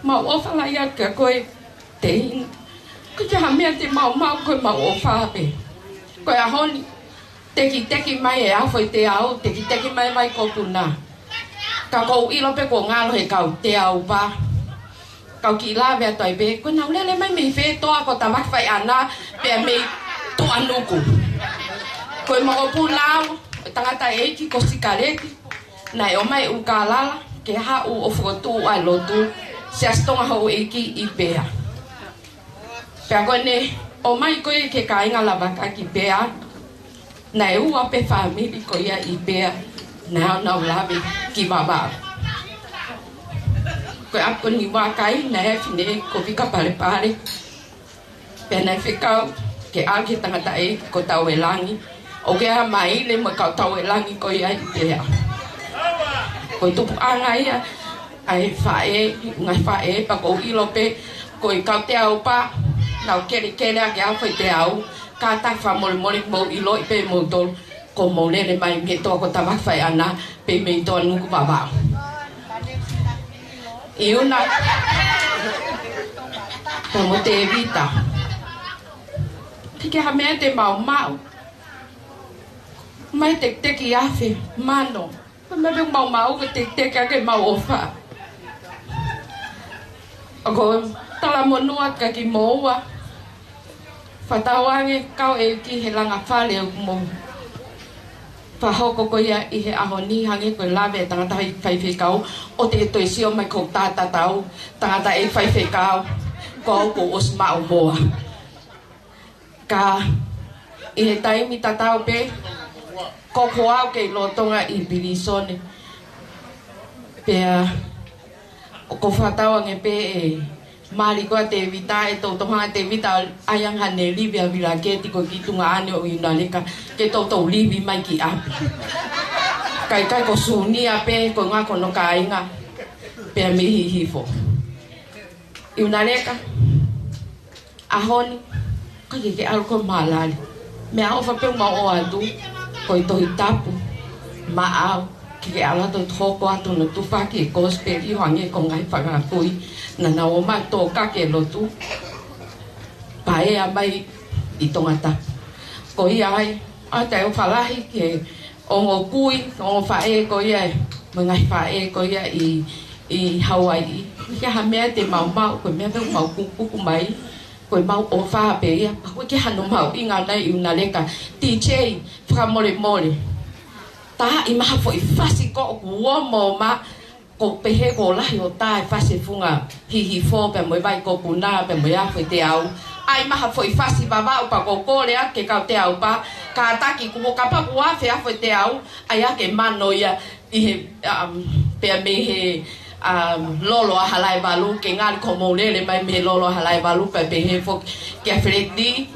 mau ʻofa lahi atu kia koe, tehina. Ko e hā e meʻa te mau maʻu, ko ʻemau ʻofa pē. Ko e ʻaho ni, tekiteki mai e Afoiteau, tekiteki mai Vaikopuna. Ka ʻoku ou ʻilo pē kuo ngalo he kau Teau Pā. Ka u kiʻi lave atu ai pē, ko ʻenau lele mai mei fē? Toa ko Tavaki Faiʻana, pea mei Tuʻanuku. Ko e mokopuna au ʻo e tangataʻeiki ko Sikaleti, naʻe ʻomai ʻi ʻUlukālala ke haʻu ʻo fokotuʻu ʻa e lotu, Siasi Tonga Houʻeiki ʻi Pea. Pea ko ʻene ʻomai ko ia ki he kāinga Lavaka ki Pea, naʻe ua pē fāmili ko ia ʻi Pea naʻa nau lave ki Vavaʻu. Ko e ʻapi ko Niuakai, naʻe ʻi ai e fineʻeiki ko Vika Palepale, pea naʻe fekau ke ʻalu ki he tangataʻeiki ko Tauelangi, ʻo ke ʻa mai le mo e kau Tauelangi ko ia ʻi Pea. Ko e tupuʻanga ia ʻa e faʻē, ngaahi faʻē, pea ʻoku ou ʻilo pē ko e kau Teau Pā, nau kelekele ʻaki ʻa Afoiteau, kātaki fakamolemole, mou ʻiloʻi pē moutolu, kuo mou lele mai mei he toa ko Tavaki Faiʻana, pea mei Tuʻanuku, Vavaʻu. ʻIuna pea mo Tevita. Ko e hā e meʻa te mau maʻu? Mai tekiteki afe, mano. Ko e meʻa pē ʻoku mau maʻu ko e tekiteki ʻaki ʻemau ʻofa. ʻOku ou talamonū atu kia kimoua. Fakatauange kau ʻeiki he langa fale ʻoku mou fakahoko ko ia ʻi he ʻaho ni, hangē ko e lave ʻa e tangataʻeiki faifekau, ʻoua te ke toe sio mai ki hoku taʻataʻu tangataʻeiki faifekau, ko au kuo u ʻosi maʻu hoa. Ka ʻi he taimi tatau pē, ko au kei lolotonga ʻi pilīsone. Pea ʻoku ou fakatauange pē ʻe mali ko ē ʻa Tevita, ʻe toutou hanga ʻe Tevita ʻo ʻai ange haʻane livi ʻa Vilaketi ko ē ki tuʻa ʻaneafi ʻo ʻIuna Leka, ke toutou livi mai ki ʻapi. Ka ʻikai, ko Sunia pē, ko e ngaahi ko hono kāinga, pea mei Hihifo. ʻIuna Leka, ʻaho ni, ʻikai ke ke ʻalu koe ʻo mālali. Meʻaʻofa pē ʻoku mau ʻoatu, ko e Tohi Tapu maʻau, ke ke ʻalu atu ʻo hoko atu hono tufaki e kosipeli ʻo hangē ko e ngaahi fanga kui naʻa nau ō mai ʻo tōkaki e lotu, paea mai ʻi Tongatapu. Ko ia ai, ʻoatu e ʻofa lahi ki he ongo kui, ongo faʻē ko ia, mo e ngaahi faʻē ko ia ʻi, ʻi Hauaiʻi. Ko e hā e meʻa te mau maʻu? Ko e meʻa pē ʻoku mau kukuku mai, ko ʻemau ʻofa pē ia. Pea ʻoku ʻikai hano mahuʻinga ʻona ia ʻIuna Leka. T J, fakamolemole, tā ʻi maha foʻi fasi ko ē ʻoku ō mo ma, ʻoku pehē kuo lahi ʻo tā e fasi funga Hihifo pea mo e Vaikopuna pea mo e Afoiteau. ʻAi maha foʻi fasi Vavaʻu pea ʻoku ou kole atu ki he kau Teau Pā, kātaki, kuo kapau kuo afe Afoiteau, ʻai ake mano ia ʻi he, um, pea mei he, um, lolo ʻa Halaevalu, ke ngali ko hoʻomou lele mai mei he lolo ʻa Halaevalu, pea pehē foki kia Feleti.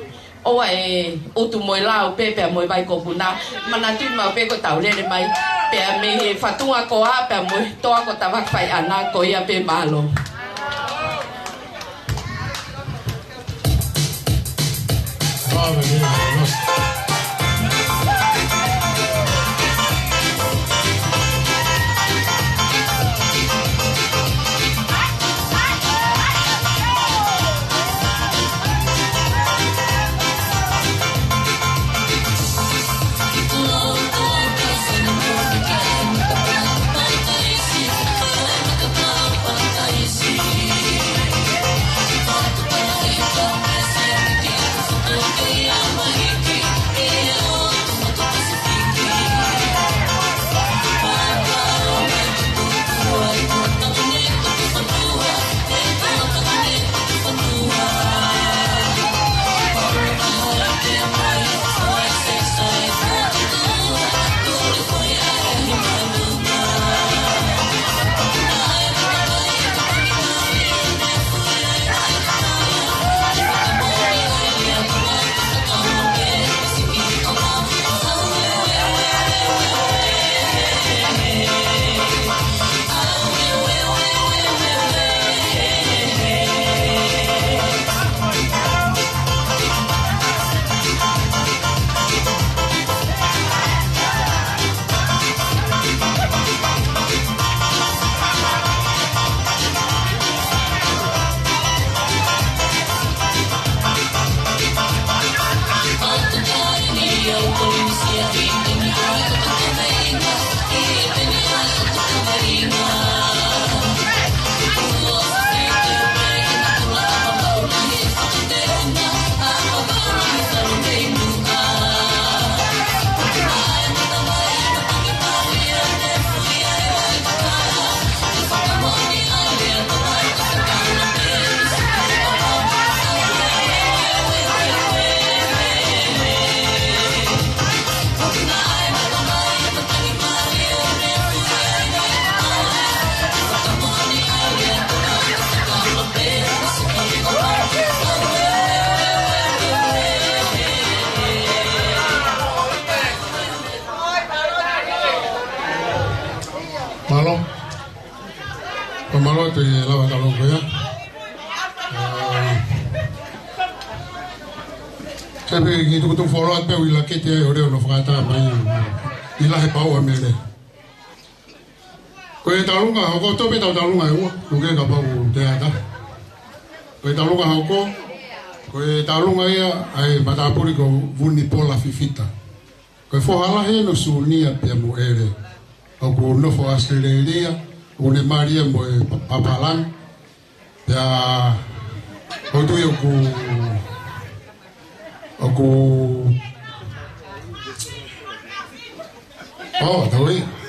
ʻOua ʻe utu mo e lau pē pea mo e Vaikopuna. Manatuʻi maʻu pē ko ʻetau lele mai pea mei he fatunga ko ā pea mo e toa ko Tavaki Faiʻana, ko ia pē, mālō. Mālō atu e lava talonga ia. Ā, sai pē ke tukutuku fuoloa pē ʻo ʻilo ki he ʻū lea ʻoku nau fakaʻatā mai. ʻI he lahi pau ʻa e meʻa lea. Ko e talunga hoko, tō pē ʻetau talunga ʻe ua, ʻoku ke kapau te ata. Ko e talunga hoko, ko e talunga ia ʻa e matāpule ko Vunipola Fifita. Ko e foha lahi ʻo Sūnia pea mo ʻEle. ʻOku nofo ʻAositelēlia, ʻoku ne mali ia mo e pa-, papalangi. Pea, ʻoku ou tui ʻoku, ʻoku, ʻo, tau ʻi.